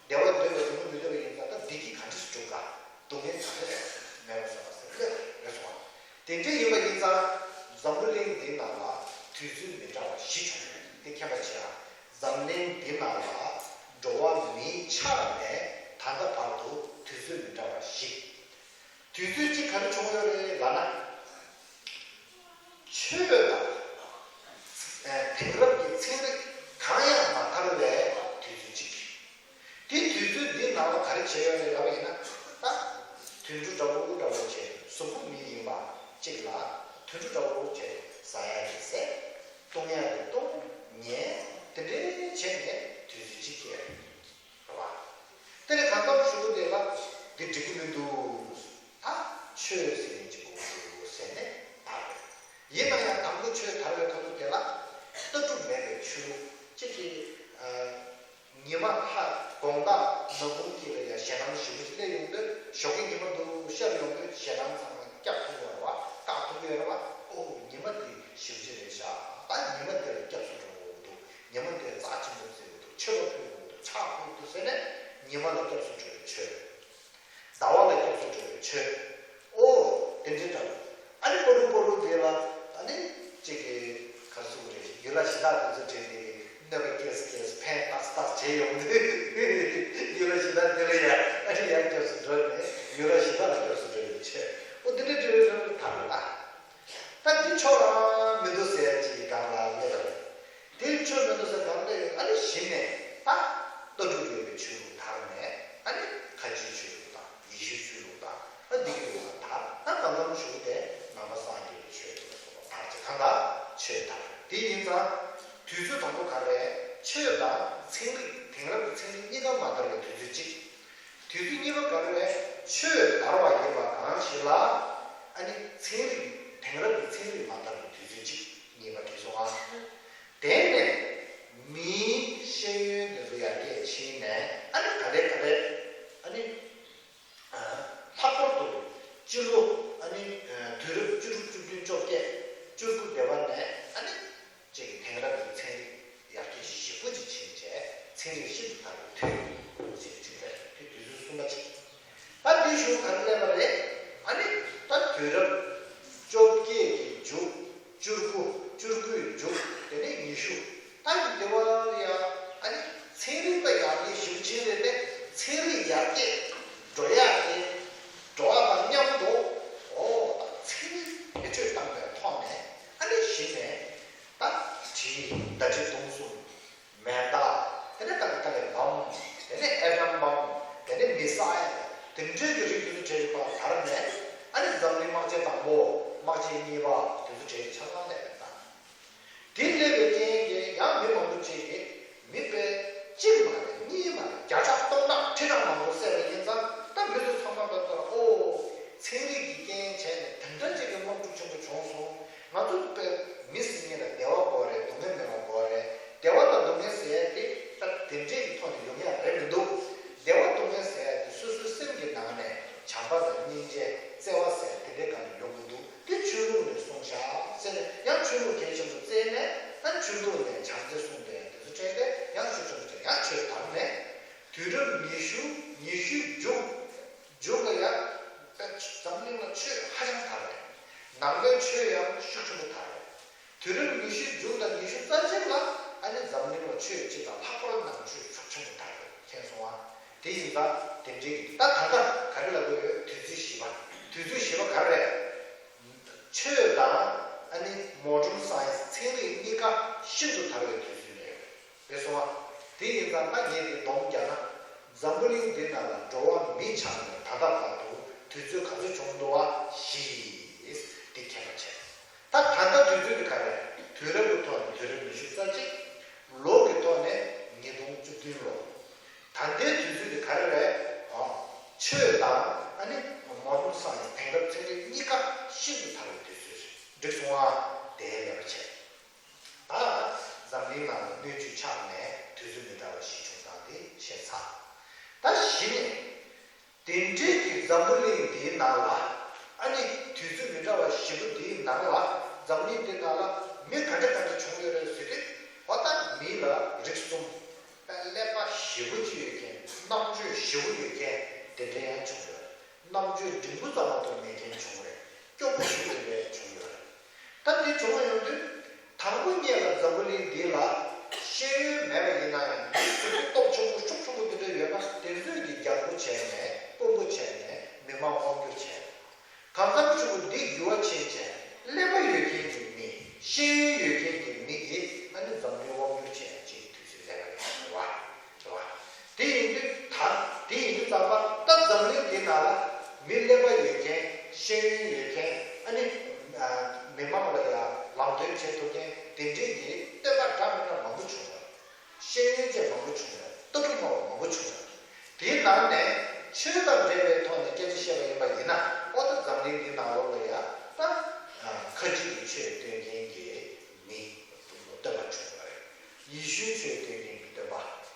བདེ་བ་འདོད་པ་སྡུག་བསྔལ་མི་འདོད་པ་ཡིན་ཙང་ད་བདེ་སྐྱིད་ག་འདྲ་ཞིག་འགྲུབ་ག་སྡུག་བསྔལ་ག་འདྲ་རེད་མེད་པ་བཟོ་བ་ཟེར་ལེ་རེད་སོང་བ། དེ་འདྲ་ཡིན་པ་ཡིན་ཙང་འཛམ་བུ་གླིང་འདི་ནང་ལ་དུས་ཚོད་མི་འདྲ་བ་བཞི་བྱུང་། དེ་མཁྱེན་པ་བྱེད་ཨ། འཛམ་གླིང་འདི་ནང་ལ་འགྲོ་བ་མིའི་ཆགས་ནས་ད་ལྟ་བར་དུ་དུས་ཚོད་མི་འདྲ་བ་བཞི། དུས་ཚོད་གཅིག་ག་རེ་བྱུང་ཡོད་རེད་ལབ་ན། ཆོས་དང་། ཨེ། དེང་རབས་ཀྱི་ཚན་རིག་གང་ཡང་མ་དར་བའི་དུས་ཚོད་གཅིག་དེ་དུས་ཚོད་འདི་ནང་ལ་ག་རེ་བྱས་ཡོད་རེད་ལབ་པ་ཡིན་ན། ད། དུད་འགྲོ་འདྲ་བོ་འདྲ་བོ་བྱས་གཟུགས་པོ་མི་ཡིན་པ་གཅིག་ལ་དུད་འགྲོ་འདྲ་བོ་བྱས་ཟ་ཡ་དེ་ཟས། བཏུང་ཡ་དེ་བཏུང་། ཉལ། དེ་འདྲའི་བྱས་ནས་དུས་ཚོད་གཅིག་སྐྱེལ། རེད་བ། དེ་ནས་གང་ལྟར་ཞུ་གི་དེ་ལ་འདི་འགྲིག་གི་མི་འདུག་ད་ཆོས་ཟེར་ནས་འཇིག་གོ་འདུག་ཟེར་ནས་དར་བས། ཡིན་ན་ཡང་དང་པོ་ཆོས་དར་བའི་ཁ་ཐུག་དེ་ལ་ལྟ་གྲུབ་མེད་པའི་ཆོས་ལུགས་གཅིག་གིས། ཉི་མ་ལྷ་དགོང་དག་ནམ་གུང་དཀྱིལ་ལ་ཡང་ཞེད་སྣང་ཞེ་པོ་ཅིག་སླེབས་ཡོང་དུས་ཞོགས་ཀས་ཉི་མ་འདུག་ཤར་ཡོང་དུས་ཞེད་སྣང་ཚང་མ་སྐྱབས་ཐུབ་ཡོད་རེད་བ། བཀག་ཐུབ་ཡོད་རེད་བ། ཨོ་ཉི་མ་འདི་ཞེ་པོ་ཅིག་རེད་ཤག་ད་ཉི་མ་འདི་ལ་སྐྱབས་སུ་འགྲོ་དགོས་འདུག་ཉི་མ་འདི་རྩ་ཆེན་པོ་བརྩི་དགོས་འདུག་མཆོད་པ་ཕུལ་དགོས་འདུག་ཕྱག་ཕུལ་དགོས་འདུག་ཟེར་ནས་ཉི་མ་ལ་སྐྱབས་སུ་འགྲོ་བའི་ཆོས། ཟླ་བ་ལ་སྐྱབས་སུ་འགྲོ་བའི་ཆོས། ཨོ། དེ་འདྲའི་འདྲ་བོ། ཨ་ནི་པོ་རུ་པོ་རུ་དེ་ལ་ཨ་ནི་གཅིག་གི་ག་རེ་ཟེར་དགོས་རེད། ཡུལ་ལྷ་གཞི་བདག་དེ་ཚོ་དྲན་ཏེ་གནོད་པ་སྐྱེལ་སྐྱེལ་ཕན་ཏག་ཏག་བྱས་ཡོང་དུས་ཡུལ་ལྷ་གཞི་བདག་དེ་ལ་ཡ་ཨ་ནི་ཡར་སྐྱབས་སུ་འགྲོ་ནས་ཡུལ་ལྷ་གཞི་བདག་ལ་སྐྱབས་སུ་འགྲོ་བའི་ཆོས། ཨོ་དེ་འདྲའི་འདྲ་བོའི་རང་ལ་དག་རེད་ད། ད་འདི་ཆོག་རང་མི་འདུག་ཟེར་ཡ་ཅིག་སྒང་ལ་སླེབས་པ་རེད། དེ་ཆོས་མི་འདུག་ཟེར་སྒང་ལ་ཨ་ནི་གཞི་ནས་ད་ལྟ་གྲུབ་ཡོད་པའི་ཆོས་ལུགས་དར་ནས་ཨ་ནི་ཁ་ཆེའི་ཆོས་ལུགས་དང་ཡེ་ཤུའི་ཆོས་ལུགས་དང་ཨ་འདི་གི་ལུགས་ལ་དར། ད་གང་འཚམ་ཞུ་དེ་ནང་པ་སངས་རྒྱས་པའི་ཆོས་ལུགས་ལ་སོགས་པ་དར་ཅིག་གང་ལ་ཆོས་དར། དེ་ཡིན་ཙང་དུས་ཚོད་དང་པོ་ག་རེ་ཆོས་དང་ཚན་རིག་དེང་རབས་ཀྱི་ཚན་རིག་གཉིས་ཀ་མ་དར་བའི་དུས་ཚོད་གཅིག་དུས་ཚོད་གཉིས་པ་ག་རེ་རེད། ཆོས་དར་བ་ཡིན་པ་གང་ཞིག་ལ། ཨ་ནི་ཚན་རིག་དེང་རབས་ཀྱི་ཚན་རིག་མ་དར་བའི་དུས་ཚོད་གཅིག་གཉིས་པ་དེ་སོང་ཨ། དེ་ནས་མིའི་ཤེས་ཡོན་དེ་ཚོ་ཡར་རྒྱས་ཕྱིན་ནས་ཨ་ནི་ག་ལེ་ག་ལེ་ཨ་ནི་ལྷག་པར་དུ་སྤྱི་ལོ་ཨ་ནི་དུས་རབས་བཅུ་དྲུག་བཅུ་བདུན་བཅོ་བརྒྱད་བཅུ་དགུ་སྡེ་བ་ནས་ཨ་ནི། ཅིག་དེང་རབས་ཀྱི་ཚན་རིག་ཡར་རྒྱས་ཞེ་པོ་ཅིག་ཕྱིན་རྗེས་ཚན་རིག་ཤིན་ཏུ་དར་བའི་དུས་ཞེས་ཅིག་རེད། དེ་དུས་ཚོད་གསུམ་པ་ཅིག་ད་དེའི་གཞུག་ག་རེ་སླེབས་པ་རེད། ཨ་ནི་ད་དུས་རབས་བཅོ་བརྒྱད་ཀྱི་མཇུག་བཅུ་དགུ་བཅུ་དགུའི་མཇུག་དེ་ནས་ཉི་ཤུ་ད་ཀྱི་སྡེ་བ་ལ་ཡ་ཨ་ནི་ཚན་རིག་ལ་ཡར་རྒྱས་ཞེ་པོ་ཕྱིན་རེད་པས། ཚན་རིག་ཡར་རྒྱས་འགྲོ་ཡག་དེ་འགྲོ་བ་དང་མཉམ་དུ། དེ་ཚོ་གྲས་ཀྱི་བར་དར་ནས། ཨ་ནི་འཛམ་གླིང་དམག་ཆེན་དང་པོ། དམག་ཆེན་གཉིས་པ། དེ་ཚོ་གྲས་ཀྱི་ཆ་ཚང་སླེབས་པ་དང་། དེ་སླེབས་པའི་རྐྱེན་གྱིས་ཡང་མི་མང་པོ་ཅིག་གིས་མི་དཔེ་གཅིག་མ་རེད། གཉིས་མ་རེད། བརྒྱ་ཕྲག་སྟོང་ཕྲག་ཁྲི་ཕྲག་མང་པོ་བསད་པ་ཡིན་ཙང་། ད་མི་ཚོ་ཚང་མ་ད་ལྟ་ཨོ། ཚན་རིག་གི་རྐྱེན་བྱས་ནས་དེ་འདྲ་ཅིག་གི་དམག་འཁྲུག་ཆེན་པོ་བྱུང་སོང་། ང་ཚོ་དཔེ་མི་སྲིད་ཉིད་ལ་བདེ་བ་དགོས་རེད། སྡུག་བསྔལ་མེད་པ་དགོས་རེད། བདེ་བ་དང་སྡུག་བསྔལ་ཟེར་ཡ་དེ་ད་དེ་འདྲས་ཀྱི་ཐོག་ནས་ཡོང་ཡ་རེད་མི་འདུག་བདེ་བ་སྡུག་བསྔལ་ཟེར་ཡ་དེ་སོ་སོའི་སེམས་ཀྱི་ནང་ནས་བྱམས་པ་དང་སྙིང་རྗེ། བརྩེ་བ་ཟེར་ཡ་དེ་འདྲའི་སྒང་ནས་ཡོང་གི་འདུག་དེ་ཆོས་ལུགས་ནས་གསུངས་བཞག་ཟེར་ནས། ཡང་ཆོས་ལུགས་གལ་ཆེན་པོ་བརྩིས་ནས། ད་ཆོས་ལུགས་ནས་བྱམས་བརྩེ་གསུངས་བསྡད་ཡ་དེ་ཚོ་བྲལ་ཏེ། ཡང་ཆོས་ཆུང་ཆུང་ཡང་ཆོས་དར་ནས། དུས་རབས་ཉི་ཤུ། ཉི་ཤུའི་མཇུག་མཇུག་ལ་ཡ། འཛམ་གླིང་ལ་ཆོས་ཧ་ཅང་དར་བས། ནང་པའི་ཆོས་ཡང་ཤུགས་ཆེན་པོ་དར་བས། དུས་རབས་ཉི་ཤུའི་མཇུག་དང་ཉི་ཤུ་རྩ་གཅིག་ལ། ཨ་ནི་འཛམ་གླིང་ལ་ཆོས་སྤྱི་དང་ལྷག་པར་ནང་ཆོས་ཤུགས་ཆེན་པོ་དར་བས། མཁྱེན་སོང་ཨ། དེ་ཡིན་ཙང་དེ་འདྲའི་གི། ད་ད་ལྟ་ག་རེ་ལབ་དགོས་ཡོད། དུས་ཚོད་བཞི་པ། དུས་ཚོད་བཞི་པ་ག་རེ་རེད། ཆོས་དང་ཨ་ནི་མོ་ཌརན་སའེན་སི། ཚན་རིག་གཉིས་ཀ་ཤིན་ཏུ་དར་བའི་དུས་ཚོད་རེད། རེད་སོང་ཨ། དེ་ཡིན་ཙང་ད་ངས་དེ་སྡོམ་རྒྱག་ན། འཛམ་བུ་གླིང་འདི་ནང་ལ་འགྲོ་བ་མི་ཆགས་ནས་ད་ལྟ་བར་དུ་དུས་ཚོད་ག་ཚོད་བྱུང་འདུག་བ། བཞི། འདི་མཁྱེན་པ་བྱས། ད་ད་ལྟ་དུས་ཚོད་འདི་ག་རེ། དུས་རབས་ཀྱི་ཐོག་ནས་དུས་རབས་ཉི་ཤུ་རྩ་གཅིག་ལོ་གི་ཐོག་ནས་ཉིས་སྟོང་བཅུ་བདུན་ལོ། ད་ལྟའི་དུས་ཚོད་འདི་ག་རེ་རེད། ཨ། ཆོས་དང་ཨ་ནི་མོ་ཌརན་སའེན་སི། དེང་རབས་ཚན་རིག་གཉིས་ཀ་ཤིན་ཏུ་དར་བའི་དུས་ཚོད་རེད། འགྲིག་སོང་ཨ། དེ་ལེགས་པ་བྱས། ད་འཛམ་གླིང་ནང་ལ་སྣོད་བཅུད་ཆགས་ནས་དུས་ཚོད་མི་འདྲ་བ་བཞི་བྱུང་སྟངས་དེ་བཤད་ཚར། ད་གཞི་ནས་དེ་འདྲའི་གི་འཛམ་བུ་གླིང་འདིའི་ནང་ལ། ཨ་ནི་དུས་ཚོད་མི་འདྲ་བ་བཞི་པོ་འདིའི་ནང་ལ། འཛམ་གླིང་འདིའི་ནང་ལ་མི་ག་འདྲ་ག་འདྲ་བྱུང་ཡོད་རེད་ཟེར་དུས། འོ། ད་མི་ལ་རིགས་གསུམ། ཀླད་པ་ཞེ་པོ་ཅིག་ཡོད་མཁན། རྣམ་དཔྱོད་ཞེ་པོ་ཡོད་མཁན་དེ་འདྲ་ཡང་བྱུང་ཡོད་རེད། རྣམ་དཔྱོད་འབྲིང་པོ་ཙམ་མ་གཏོགས་མེད་མཁན་བྱུང་རེད། སྐྱོ་པོ་ཞིག་དེ་འདྲ་བྱུང་ཡོད་རེད། ད་འདི་བྱུང་བ་ཡོང་དུས། དང་པོ་ཉིད་ལ་འཛམ་བུ་གླིང་འདི་ལ་ཤེས་ཡོན་མེད་པ་ཡིན་ན་ཡང་། མི་གཟུགས་པོ་སྟོབས་ཆེན་པོ་ཤུགས་ཆེན་པོ་དེ་འདྲ་ཡོད་ན། དེ་ཚོས་ཀྱི་རྒྱལ་པོ་བྱས་ནས། དཔོན་པོ་བྱས་ནས་མི་མང་དབང་སྒྱུར་བྱས། གང་ལྟར་ཕྲུ་གུ་འདི་འགྱུར་བ་ཕྱིན་བྱས། ཀླད་པ་ཡོད་མཁན་གྱི་མི། ཤེས་ཡོན་ཡོད་མཁན་གྱི་མི་གིས་ཨ་ནི་འཛམ་གླིང་དབང་སྒྱུར་བྱས་ཡ་ཅིག་དུས་ཚོད་སླེབས་པ་རེད། རེད་བ། རེད་བ། དེ་ཡིན་དུས་ད། དེ་ཡིན་དུས་ཙམ་པ། ད་འཛམ་གླིང་འདི་ནང་ལ་མི་ཀླད་པ་ཡོད་མཁན། ཤེས་ཡོན་ཡོད་མཁན། ཨ་ནི་ཨ་མི་མང་ལ་ཡ་ལམ་སྟོན་བྱེད་ཐུབ་མཁན་དེ་འདྲའི་གི་སྟོན་པ་འདྲ་མི་འདྲ་མང་པོ་བྱུང་བ་རེད། ཤེས་ཡོན་ཅན་མང་པོ་བྱུང་ཡོད། ལྟ་གྲུབ་སྨྲ་བ་མང་པོ་བྱུང་ཡོད། དེའི་ནང་ནས་ཆོས་དང་འབྲེལ་བའི་ཐོག་ནས་སྐད་ཆ་བཤད་པ་ཡིན་པ་ཡིན་ན། ཨོ། ད་འཛམ་གླིང་འདིའི་ནང་ལོགས་ལ་ཡ་ད་ཨ་ཁ་ཅིག་གིས་ཆོས་སྟོན་མཁན་གྱི་མི་སྟོན་པ་བྱུང་ཡོད་རེད། ཡེ་ཤུའི་ཆོས་སྟོན་མཁན་གྱི་སྟོན་པ།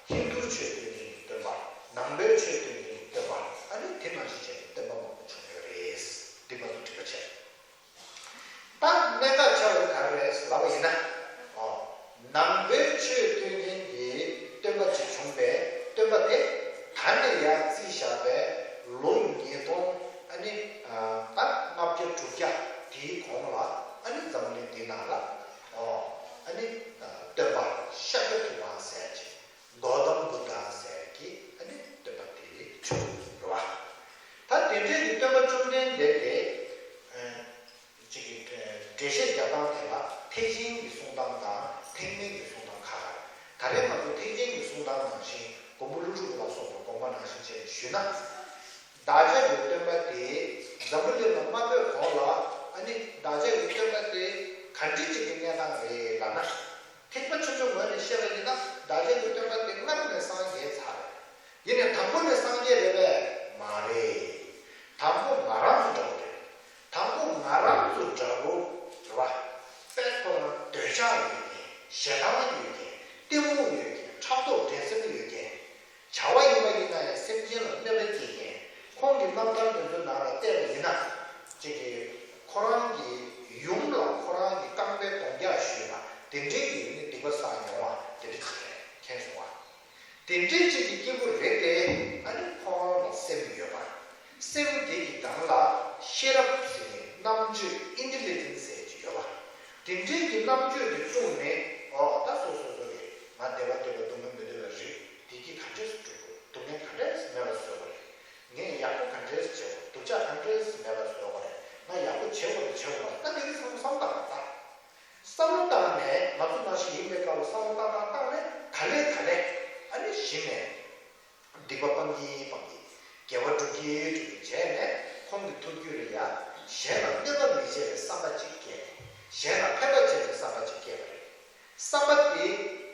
ཧིན་རྡུའི་ཆོས་སྟོན་མཁན་གྱི་སྟོན་པ། ནང་པའི་ཆོས་སྟོན་མཁན་གྱི་སྟོན་པ། ཨ་ནི་དེ་ནང་བཞིན་བྱས་ནས་སྟོན་པ་མང་པོ་བྱུང་ཡོད་རེད། འདི་མ་གཏོགས་འགྲིག་པ་བྱས། ད་གནད་འགག་ཆེ་བ་ག་རེ་རེད་ལབ་པ་ཡིན་ན། ཨོ། ནང་པའི་ཆོས་སྟོན་མཁན་གྱི་སྟོན་པ་ཅིག་བྱུང་བས། སྟོན་པ་དེ་ད་ནས་ཡར་བརྩིས་བཞག་པའི་ལོ་ཉིས་སྟོང་། ཨ་ནི་ཨ་ད་ལྔ་བརྒྱ་དྲུག་བརྒྱ་དེའི་གོང་ལ། ཨ་ནི་འཛམ་གླིང་འདི་ནང་ལ། ཨོ། ཨ་ནི་ཨ་སྟོན་པ་ཤཱཀྱ་ཐུབ་པ་ཟེར་ཅིག་གོ་ཏམ་བུདྡྷ་ཟེར་གྱི་ཨ་ནི་སྟོན་པ་དེ་བྱུང་། རེད་བ། ད་དེ་འདྲའི་གི་སྟོན་པ་བཅོམ་ལྡན་འདས་དེ་ཨ་ཅིག་གི་འགྲེལ་བཤད་རྒྱག་སྟངས་དེ་ལ་ཐེག་ཆེན་གྱི་གསུང་སྟངས་དང་ཐེག་དམན་གྱི་གསུང་སྟངས་ཁ་ཁ་རེད། ད་རེས་ང་ཚོ་ཐེག་ཆེན་གྱི་གསུང་སྟངས་ནང་བཞིན། མགོན་པོ་ཀླུ་སྒྲུབ་ལ་སོགས་པའི་དགོངས་པ་ནང་བཞིན་བྱས་ནས་ཞུས་ན། བདག་ཅག་གི་སྟོན་པ་དེ་འཛམ་བུ་གླིང་ལ་མ་འཕོས་གོང་ལ། ཨ་ནི་བདག་ཅག་གི་སྟོན་པ་དེ་ག་འདྲ་ཅིག་གི་གནས་སྟངས་རེད་ལབ་ན། ཐེག་པ་ཆུང་ཆུང་ངོས་ནས་བཤད་པ་ཡིན་ན། བདག་ཅག་གི་སྟོན་པ་དེ་སྔར་ནས་སངས་རྒྱས་ཚར་རེད། ཡིན་ནའི་དང་པོ་ནས་སངས་རྒྱས་རེད་པས། མ་རེད། དང་པོ་ང་རང་ཚོ་འདྲ་བོ་རེད། དང་པོ་ང་རང་ཚོ་འདྲ་བོ་རེད་བ། དཔེ་ཁོ་རང་འདོད་ཆགས་ཡོད་མཁན། ཞེ་སྡང་ཡོད་མཁན། གཏི་མུག་ཡོད་མཁན། ཕྲག་དོག་འགྲན་སེམས་ཡོད་མཁན། བྱ་བ་ཡིན་པ་ཡིན་ན་ཡང་སེམས་ཅན་ལ་གནོད་པ་སྐྱེལ་མཁན། ཁོང་གི་རྣམ་ཐར་དེ་ཚོའི་ནང་ལ་བལྟས་པ་ཡིན་ན། ཅིག་གིས་ཁོ་རང་གི་ཡུམ་ལ་ཁོ་རང་གི་རྐང་པའི་གདོང་རྒྱག་ཞུས་པ་དེ་འདྲའི་གི་ནི་སྡིག་པ་བསགས་མྱོང་བ་དེ་འདྲ་ཅིག་རེད། མཁྱེན་སོང་བ། དེ་འདྲའི་ཅིག་གི་སྐྱེས་བུ་རེད་དེ། ཨ་ནི་ཁོ་རང་ལ་སེམས་ཡོད་པ། སེམས་དེ་གི་སྒང་ལ་ཤེས་རབ་ཟེར་ནས་རྣམ་དཔྱོད། ཨིན་ཊེ་ལི་ཇེན་སི་ཟེར་ཅིག་ཡོད་པ། དེ་འདྲའི་གི་རྣམ་དཔྱོད་དེ་བཙུགས་ནས། ཨོ། ད་སོ་སོ་སོ་གི་ང་བདེ་བ་འདོད་པ། སྡུག་བསྔལ་མི་འདོད་པའི་རིགས་དེ་གིས་ག་འདྲས་སེ་སྒྲུབ་དགོས། སྡུག་བསྔལ་ག་འདྲས་སེ་མེད་པ་བཟོ་དགོས་རེད། ངས་ཡག་པོ་ག་འདྲས་སེ་བྱེད་དགོས། སྡུག་ཅག་ག་འདྲས་སེ་མེད་པ་བཟོ་དགོས་རེད། ང་ཡག་པོ་བྱེད་དགོས་རེད། བྱེད་དགོས་མ་རེད། ད་དེ་རིགས་ཚང་མ་བསམ་བཏང་བ་ད། བསམ་བློ་བཏང་ནས། ང་ཚོ་ནང་བཞིན་ཡིན་པའི་སྐབས་ལ་བསམ་བློ་བཏང་བཏང་བཏང་ནས། ག་ལེ་ག་ལེ་ཨ་ནི་གཞི་ནས་སྡིག་པ་སྤང་གིན་སྤང་གིན། དགེ་བ་སྒྲུབ་ཀྱི་སྒྲུབ་ཀྱི་བྱས་ནས་ཁོང་གི་ཐུགས་རྒྱུད་ལ་ཡང་གཞན་ལ་གནོད་པ་མི་བྱེད་པའི་བསམ་པ་ཅིག་སྐྱེས་ནས། གཞན་ལ་ཕན་པ་བྱེད་པའི་བསམ་པ་ཅིག་སྐྱེས་པ་རེད། བསམ་པ་དེ་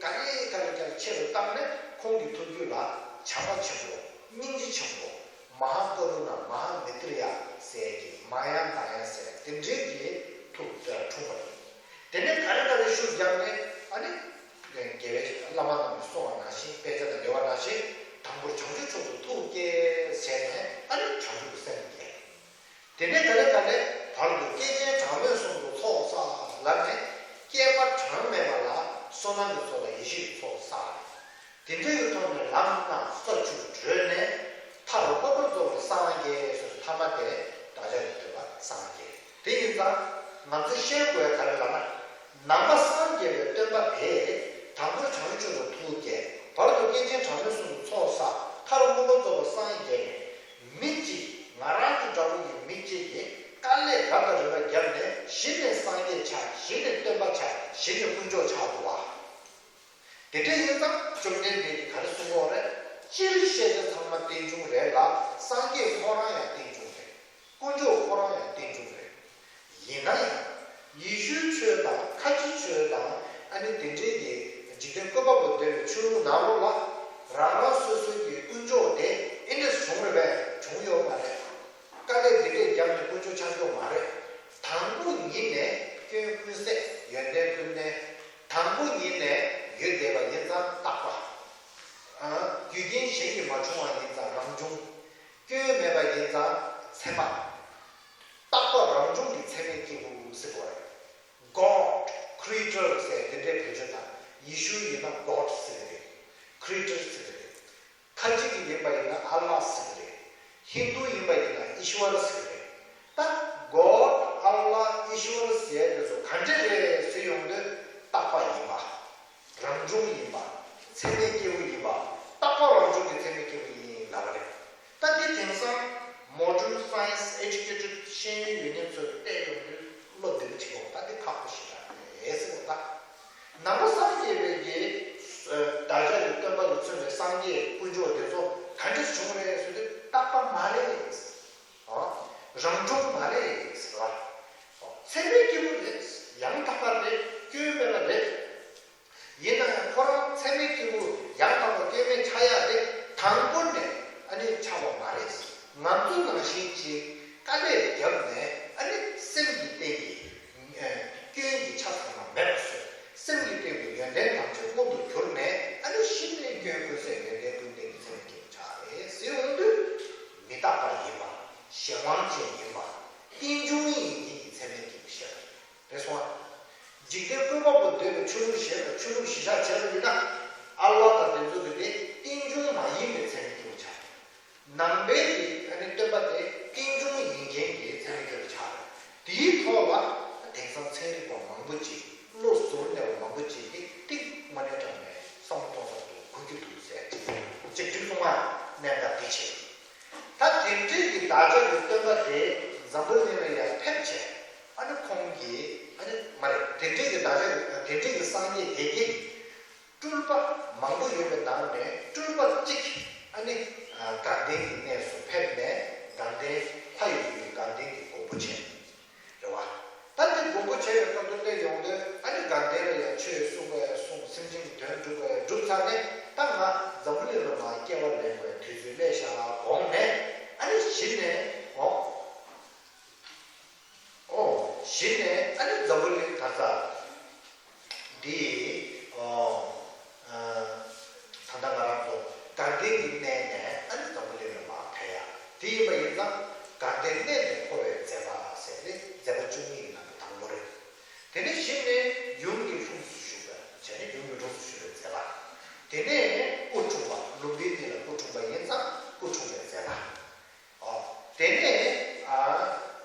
ག་ལེ་ག་ལེ་ག་ལེ་ཆེ་རུ་བཏང་ནས་ཁོང་གི་ཐུགས་རྒྱུད་ལ་བྱམས་པ་ཆེན་པོ། སྙིང་རྗེ་ཆེན་པོ། མ་ཧཱ་ཀ་རུ་ཎ། མ་ཧཱ་མི་ཏྲི་ཡ་ཟེར་གྱི། མ་ཡ་དཱ་ཡ་ཟེར་དེ་འདྲའི་གི་ཐུགས་འཁྲུངས་པ་རེད། དེ་ནས་ག་རེ་ག་རེ་ཤུགས་བརྒྱབ་ནས་ཨ་ནི། རྒྱལ་བའི་བླ་མ་རྣམས་ནས་གསུངས་པ་ནང་བཞིན། དཔེ་ཆ་དང་འགྲེལ་བ་ནང་བཞིན། དང་པོར་བྱང་ཆུབ་མཆོག་ཏུ་ཐུགས་བསྐྱེད་ཟེར་ནས་ཨ་ནི་བྱང་ཆུབ་ཀྱི་སེམས་བསྐྱེད། དེ་ནས་ག་ལེ་ག་ལེ་བར་དུ་བསྐལ་ཆེན་གྲངས་མེད་གསུམ་དུ་ཚོགས་བསགས་ལབ་ནས། བསྐལ་པ་གྲངས་མེད་པ་ལ་བསོད་ནམས་ཀྱི་ཚོགས་དང་ཡེ་ཤེས་ཀྱི་ཚོགས་བསགས། དེ་འདྲའི་ཐོག་ནས་ལམ་སྣ་ས་བཅུ་བགྲོད་ནས། མཐར་གློ་བུར་རྫོགས་པར་སངས་རྒྱས་ཟེར། ཐ་མ་དེ་བདག་ཅག་གི་སྟོན་པ་སངས་རྒྱས། དེ་ཡིན་ཙང་ང་ཚོ་ཤེས་དགོས་ག་རེ་ལབ་ན། ནང་པ་སངས་རྒྱས་པའི་སྟོན་པ་དེས་དང་པོར་བྱང་ཆུབ་མཆོག་ཏུ་ཐུགས་བསྐྱེད། བར་དུ་བསྐལ་ཆེན་གྲངས་མེད་གསུམ་དུ་ཚོགས་བསགས། མཐར་གློ་བུར་རྫོགས་པར་སངས་རྒྱས་ནས། མི་གཅིག་ང་རང་གི་འདྲ་བོ་ཡི་མི་གཅིག་གིས་དཀའ་ལས་རབ་དང་རིམ་པ་བརྒྱབ་ནས་གཞི་ནས་སངས་རྒྱས་ཆགས། གཞི་ནས་སྟོན་པ་ཆགས། གཞི་ནས་དཀོན་མཆོག་ཆགས་འདུག་བ། དེ་འདྲ་ཡིན་ཙང་བཅོམ་ལྡན་འདས་ཀྱིས་ག་རེ་གསུང་གི་ཡོད་རེད། སྤྱིར་བཤད་ཆ་ཚང་མ་རྟེན་འབྱུང་རེད་ལ། སངས་རྒྱས་ཁོ་རང་ཡང་རྟེན་འབྱུང་རེད། དཀོན་མཆོག་ཁོ་རང་ཡང་རྟེན་འབྱུང་རེད། ཡིན་ན་ཡང་། ཡེ་ཤུའི་ཆོས་དང་། ཁ་ཆེའི་ཆོས་དང་། ཨ་ནི་དེ་འདྲའི་གི་འཇིག་རྟེན་བཀོད་པ་པོ་འདོད་པའི་ཆོས་ལུགས་ནང་ལོགས་ལ། རང་རང་སོ་སོའི་གི་དཀོན་མཆོག་དེ་ཨེ་འདྲས་བྱུང་རེད་པས། བྱུང་ཡོད་མ་རེད། དཀའ་ལས་འདི་འདྲས་བརྒྱབ་ནས་དཀོན་མཆོག་ཆགས་ཡོད་མ་རེད། དང་པོ་ཉིད་ནས་སྐྱོན་ཀུན་ཟད། ཡོན་ཏན་ཀུན་ལྡན། དང་པོ་ཉིད་ནས་ཡོད་བསྡད་པ་ཡིན་ཙང་རྟག་པ། ཨ། རྒྱུ་རྐྱེན་གཞན་གྱིས་མ་བྱུང་བ་ཡིན་ཙང་རང་བྱུང་། སྐྱོན་མེད་པ་ཡིན་ཙང་ཚད་མ། རྟག་པ་རང་བྱུང་གི་ཚད་མའི་སྐྱེས་བུ་ཟེར་བ་རེད། God, creator ཟེར་དེ་འདྲའི་བེད་སྤྱོད་དང་། ཡེ་ཤུ་ཡིན་ན་God ཟེར་གི་རེད། Creator ཟེར་གི་རེད། ཁ་ཅིག་གིས་ཡིན་པ་ཡིན་ན་ཨལ་ལཱ་ཟེར་གི་རེད། ཧིན་དུ་ཡིན་པ་ཡིན་ན་ཨི་ཤྭ་ར་ཟེར་གི་རེད། ད་God, ཨལ་ལཱ། ཨི་ཤྭ་ར་ཟེར་དེ་ཚོ་ག་འདྲ་རེད་ཟེར་ཡོང་དུས། རྟག་པ་ཡིན་པ། རང་བྱུང་ཡིན་པ། ཚད་མའི་སྐྱེས་བུ་ཡིན་པ། རྟག་པ་རང་བྱུང་གི་ཚད་མའི་སྐྱེས་བུ་ཡིན་ལབ་པ་རེད། ད་འདི་དེང་སང་modern science educated ཤེས་ཡོན་ཡོད་མཁན་ཚོས་བལྟས་ཡོང་དུས་བློ་བདེ་པོ་བྱེད་དགོས། ད་འདི་ཁག་པོ་ཞིག་རེད་ཟེར་བ་ད། ནང་པ་སངས་རྒྱས་པའི་གི་བདག་ཅག་གི་སྟོན་པ་ལ་མཚོན་པའི་སངས་རྒྱས་དཀོན་མཆོག་དེ་ཚོ་ག་འདྲ་བྱུང་རེད་ཟེར་དུས་རྟག་པ་མ་རེད། ཨོ། རང་བྱུང་མ་རེད་ཟེར་བ། ཨོ། ཚད་མའི་སྐྱེས་བུ་རེད། ཡང་དག་པ་རེད། སྐྱོན་མེད་པ་རེད། ཡིན་ན་ཡང་ཁོ་རང་ཚད་མའི་སྐྱེས་བུ་ཡང་དག་པ་སྐྱོན་མེད་ཆགས་ཡག་དེ་དང་པོ་ནས་ཨ་ནི་ཆགས་པ་མ་རེད། ང་ཚོ་ནང་བཞིན་ཅིག་དཀའ་ལས་བརྒྱབ་ནས་ཨ་ནི་སེམས་ཀྱི་སྟེང་གི་སྐྱོན་གྱི་ཆ་ཚང་མ་མེད་པ་བཟོས། སེམས་ཀྱི་སྟེང་དུ་ཡོན་ཏན་ཐམས་ཅད་མངོན་དུ་གྱུར་ནས། ཨ་ནི་གཞི་ནས་སྐྱོན་ཀུན་ཟད། ཡོན་ཏན་ཀུན་ལྡན་གྱི་ཚད་མའི་སྐྱེས་བུ་ཆགས་རེད་ཟེར་ཡོང་དུས། མི་རྟག་པ་ཡིན་པ། གཞན་དབང་ཅན་ཡིན་པ། རྟེན་འབྱུང་ཡིན་མཁན་གྱི་ཚད་མའི་སྐྱེས་བུ་ཞིག་རེད། རེད་སོང་ཨ། འཇིག་རྟེན་བཀོད་པ་པོ་འདོད་པའི་ཆོས་ལུགས་གཞན་དང་ཆོས་ལུགས་གཞི་བཞག་བྱས་པ་ཡིན་ན། ཨ་ལ་དང་དེ་ཚོ་གི་དེ་རྟེན་འབྱུང་མ་ཡིན་པའི་ཚད་མའི་སྐྱེས་བུ་ཆགས། ནང་པའི་གི་ཨ་ནི་སྟོན་པ་དེ་རྟེན་འབྱུང་ཡིན་མཁན་གྱི་ཚད་མའི་སྐྱེས་བུ་ཆགས། དེའི་ཐོག་ལ་དེང་སང་ཚན་རིག་པ་མང་པོ་ཅིག་བློ་ཟུར་ནས་མང་པོ་ཅིག་གིས་ཏིག་དངོས་གནས་དྲང་གནས་བསམ་བློ་གཏོང་ས་འདུག་གོ་རྒྱུ་འདུག་ཟེར་ཅིག་ཅིག་བྲིས་སོང་ཨ། གནད་འགག་འདི་བྱས། ད་དེ་འདྲའི་གི་བདག་ཅག་གི་སྟོན་པ་དེ་འཛམ་བུ་གླིང་ལ་ཡར་ཕེབས་བྱས། ཨ་ནི་ཁོང་གིས་ཨ་ནི་མ་རེད། དེ་འདྲའི་གི་བདག་ཅག་གི་དེ་འདྲའི་གི་སངས་རྒྱས་དེ་གིས་སྤྲུལ་པ་མང་པོ་ཡོད་པའི་ནང་ནས་སྤྲུལ་པ་གཅིག་ཨ་ནི་དགའ་ལྡན་གྱི་གནས་སུ་ཕེབས་ནས། དགའ་ལྡན་ལྷ་ཡི་ཡུལ་དགའ་ལྡན་གྱི་མགོན་པོ་བྱས། རེད་བ། ད་དེ་མགོན་པོ་བྱས་པའི་སྐབས་སུ་སླེབས་ཡོང་དུས། ཨ་ནི་དགའ་ལྡན་ལ་ཡང་ཆོས་གསུངས་པ་ཡང་གསུངས། སེམས་ཅན་གྱི་དོན་སྒྲུབ་པ་ཡང་སྒྲུབ་ཚར་ནས། ད་ང་འཛམ་བུ་གླིང་ལ་མར་སྐྱེ་བ་ལེན་དགོས་དུས་ཚོད་སླེབས་ཤག་དགོངས་ནས། ཨ་ནི་གཞི་ནས། ཨོ། ཨོ། གཞི་ནས་ཨ་ནི་འཛམ་བུ་གླིང་ག་ས། འདི། ཨོ། ཨ། ད་ལྟ་ང་རང་ཚོ་དགའ་ལྡན་གྱི་གནས་ནས་ཨ་ནི་འཛམ་བུ་གླིང་ལ་མར་ཕེབས་ཡ་དེ་ཡིན་པ་ཡིན་ཙང་། དགའ་ལྡན་གནས་ནས་འཁོར་བའི་མཛད་པ་ཟེར་ཏེ་མཛད་པ་བཅུ་གཉིས་ཀྱི་ནང་གི་དང་པོ་རེད། དེ་ནས་གཞི་ནས་ཡུམ་གྱི་ལྷུམས་སུ་ཞུགས་པ་བྱས་ནས་ཡུམ་གྱི་ལྷུམས་སུ་ཞུགས་པའི་མཛད་པ། དེ་ནས་སྐུ་འཁྲུངས་པ། ལུམ་བི་ནི་ལ་སྐུ་འཁྲུངས་པ་ཡིན་ཙང་སྐུ་འཁྲུངས་པའི་མཛད་པ། ཨོ། དེ་ནས་ཨ་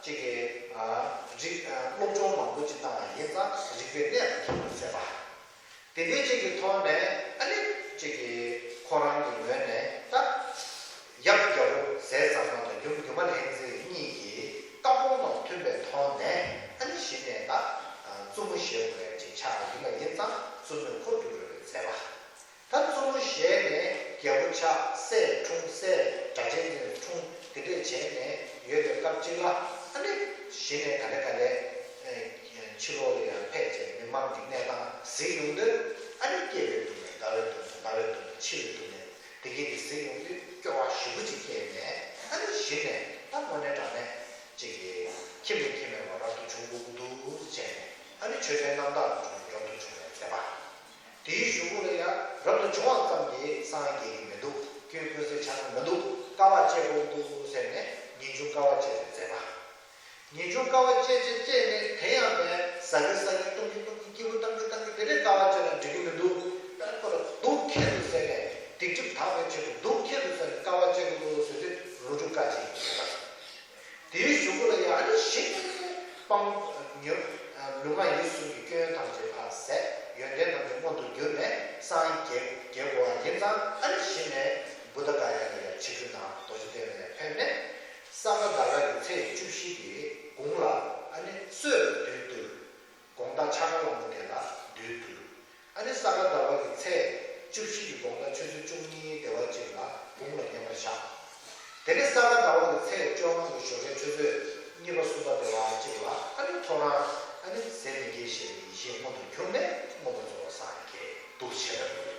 ཅིག་གི་ཨ་རིག་ཨ་སློབ་སྦྱོང་མང་པོ་ཅིག་བཏང་བ་ཡིན་ཙང་རིག་པའི་གནས་ལ་མཁས་པར་མཛད་པ། དེ་འདྲའི་ཅིག་གི་ཐོག་ནས་ཨ་ནི་ཅིག་གི་ཁོ་རང་གི་ངོས་ནས་ད་ཡབ་རྒྱལ་པོ་ཟས་གཙང་མ་དང་ཡུམ་སྒྱུ་མ་ལྷ་མཛེས་གཉིས་ཀྱི་བཀའ་དགོངས་དང་མཐུན་པའི་ཐོག་ནས། ཨ་ནི་གཞི་ནས་ད་ཨ་བཙུན་མོ་བཞེས་དགོས་ཡ་ཅིག་ཆགས་པ་ཡིན་པ་ཡིན་ཙང་བཙུན་མོའི་འཁོར་དུ་རོལ་བའི་མཛད་པ། ད་བཙུན་མོ་བཞེས་ནས་རྒྱལ་པོ་ཆགས། སྲས་འཁྲུངས། སྲས་སྒྲ་གཅན་འཛིན་འཁྲུངས། བྱས་ནས་ཡོད་པའི་སྐབས་གཅིག་ལ། ཨ་ནི་གཞི་ནས་ག་ལེ་ག་ལེ་ཕྱི་ལོགས་ལ་ཡང་ཕེབས་བྱས་མི་མང་གི་གནས་སྟངས་གཟིགས་ཡོང་དུས། ཨ་ནི་སྐྱེ་བའི་སྡུག་བསྔལ། རྒ་བའི་སྡུག་བསྔལ། ན་བའི་སྡུག་བསྔལ། འཆི་བའི་སྡུག་བསྔལ། དེ་གྱད་དེ་གཟིགས་ཡོང་དུས་སྐྱོ་བ་ཞེ་པོ་ཅིག་སྐྱེས་ནས། ཨ་ནི་གཞི་ནས་ད་དངོས་གནས་དྲང་གནས་ཅིག་གིས་ཁྱིམ་ནས་ཁྱིམ་མེད་པར་རབ་ཏུ་བྱུང་དགོས་ཀྱི་འདུག་བྱས་ནས། ཨ་ནི་ཆོས་ལྡན་རྣམ་དག་ལ་འགྲོ་བའི་རབ་ཏུ་བྱུང་བའི་མཛད་པ། དེའི་གཞུག་གུ་ལ་ཡང་རབ་ཏུ་བྱུང་བ་ཙམ་གྱིས་སངས་རྒྱས་ཀྱི་མི་འདུག་སྐྱོན་ཀུན་ཟད་ཆགས་ཀྱི་མི་འདུག་དཀའ་བ་སྤྱད་དགོས་ཀྱི་འདུག་ཟེར་ནས་ངེས་འབྱུང་དཀའ་བ་སྤྱད་པའི་མཛད་པ། ངེས་འབྱུང་དཀའ་བ་སྤྱད་བྱས་སྤྱད་ནས། དེ་ཡང་བས་ཟ་གི་ཟ་གི་བཏུང་གི་བཏུང་གི་སྐྱིད་པོ་བཏང་གི་བཏང་གི་དེ་འདྲའི་དཀའ་བ་སྤྱད་ན་འགྲིག་གི་མི་འདུག་ད་ཁོ་ལ་སྡུག་ཁྱད་དུ་བསད་ནས། སྡིག་སྒྲིབ་དག་པའི་ཆེད་དུ་སྡུག་ཁྱད་དུ་བསད་ནས་དཀའ་བ་སྤྱད་དགོས་འདུག་ཟེར་དུས་རོ་དྲུག་དཀའ་སྤྱད་ཀྱི་མཛད་པ། དེའི་གཞུག་གུ་ལ་ཡང་ཨ་ནི་གཞི་ནས་སྤང་ཉོ་ལུས་ངག་ཡིད་གསུམ་གྱི་སྐྱོན་ཐམས་ཅད་ཕར་ཟད། ཡོན་ཏན་ཐམས་ཅད་མངོན་དུ་གྱུར་ནས་སངས་རྒྱས་རྒྱས་དགོས་པ་ཡིན་ཙང་། ཨ་ནི་གཞི་ནས་བུདྡྷ་ག་ཡ་ལ་ཡང་ཆིག་ཁྲིའི་ནང་རྡོ་རྗེ་གདན་ལ་ཡང་ཕེབས་ནས། ས་ག་ཟླ་བ་གི་ཚེས་བཅུ་བཞི་གི་གུང་ལ་ཨ་ནི་སྲོད་ལ་བདུད་བཏུལ། དགོང་དག་འཆར་ཀ་ལ་མོ་དེ་ལ་བདུད་བཏུལ། ཨ་ནི་ས་ག་ཟླ་བ་གི་ཚེས་བཅུ་བཞི་གི་དགོང་དག་ཆུ་ཚོད་བཅུ་གཉིས་དེ་བ་གཅིག་ལ་གུང་ལ་བསྙེན་པར་བཞག་དེ་ནས་ས་ག་ཟླ་བ་གི་ཚེས་བཅོ་ལྔ་གི་ཞོགས་ཀའི་ཆུ་ཚོད་གཉིས་པ་གསུམ་པ་དེ་བ་གཅིག་ལ་ཨ་ནི་ཐོ་རངས་ཨ་ནི་ཟད་མི་སྐྱེ་ཞེས་པའི་ཡེ་ཤེས་མངོན་དུ་གྱུར་ནས་མངོན་པར་རྫོགས་པར་སངས་རྒྱས་འདུག་བྱས་པ་རེད།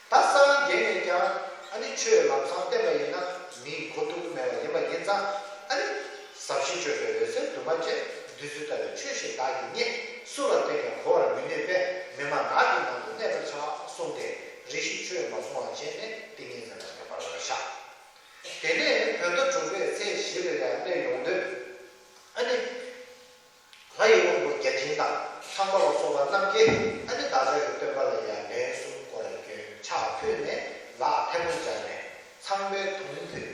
ད་སངས་རྒྱས་ནས་ཀྱང་ཨ་ནི་ཆོས་ལམ་སང་བསྟན་པ་ཡིན་ན་མིའི་གོ་ཐུབ་ཀྱི་མེད་པ་ཡིན་པ་ཡིན་ཙང་། ཨ་ནི་ཟབ་ཞི་སྤྱོད་པའི་འོད་གསལ་འདུས་མ་བྱས། བདུད་རྩི་ལྟ་བུའི་ཆོས་ཤིག་བདག་གིས་རྙེད། སུ་ལ་བསྟན་ཀྱང་གོ་བར་མི་ནུས་པས། མི་སྨྲ་ངག་གི་ནང་དུ་གནས་པར་བྱ། གསུངས་ཏེ། རེ་ཞིག་ཆོས་མ་གསུང་བར་བྱས་ནས་ཏིང་ངེ་འཛིན་ལ་མི་སྤར་བར་བཞག་དེ་ནས་བོད་ཟླ་དྲུག་པའི་ཚེས་བཞི་ལ་ཡང་སླེབས་ཡོང་དུས། ཨ་ནི། ལྷ་ཡི་དབང་པོ་བརྒྱ་བྱིན་དང་ཚངས་པ་ལ་སོགས་པ་རྣམས་ཀྱིས་ཨ་ནི་བདག་ཅག་གི་སྟོན་པ་ལ་ཡང་ལན་གསུམ་སྐོར་ར་བསྐྱོན། ཕྱག་ཕུལ་ནས་ལག་ཐལ་མོ་སྦྱར་ནས་ཚངས་པའི་དུང་ཕུལ།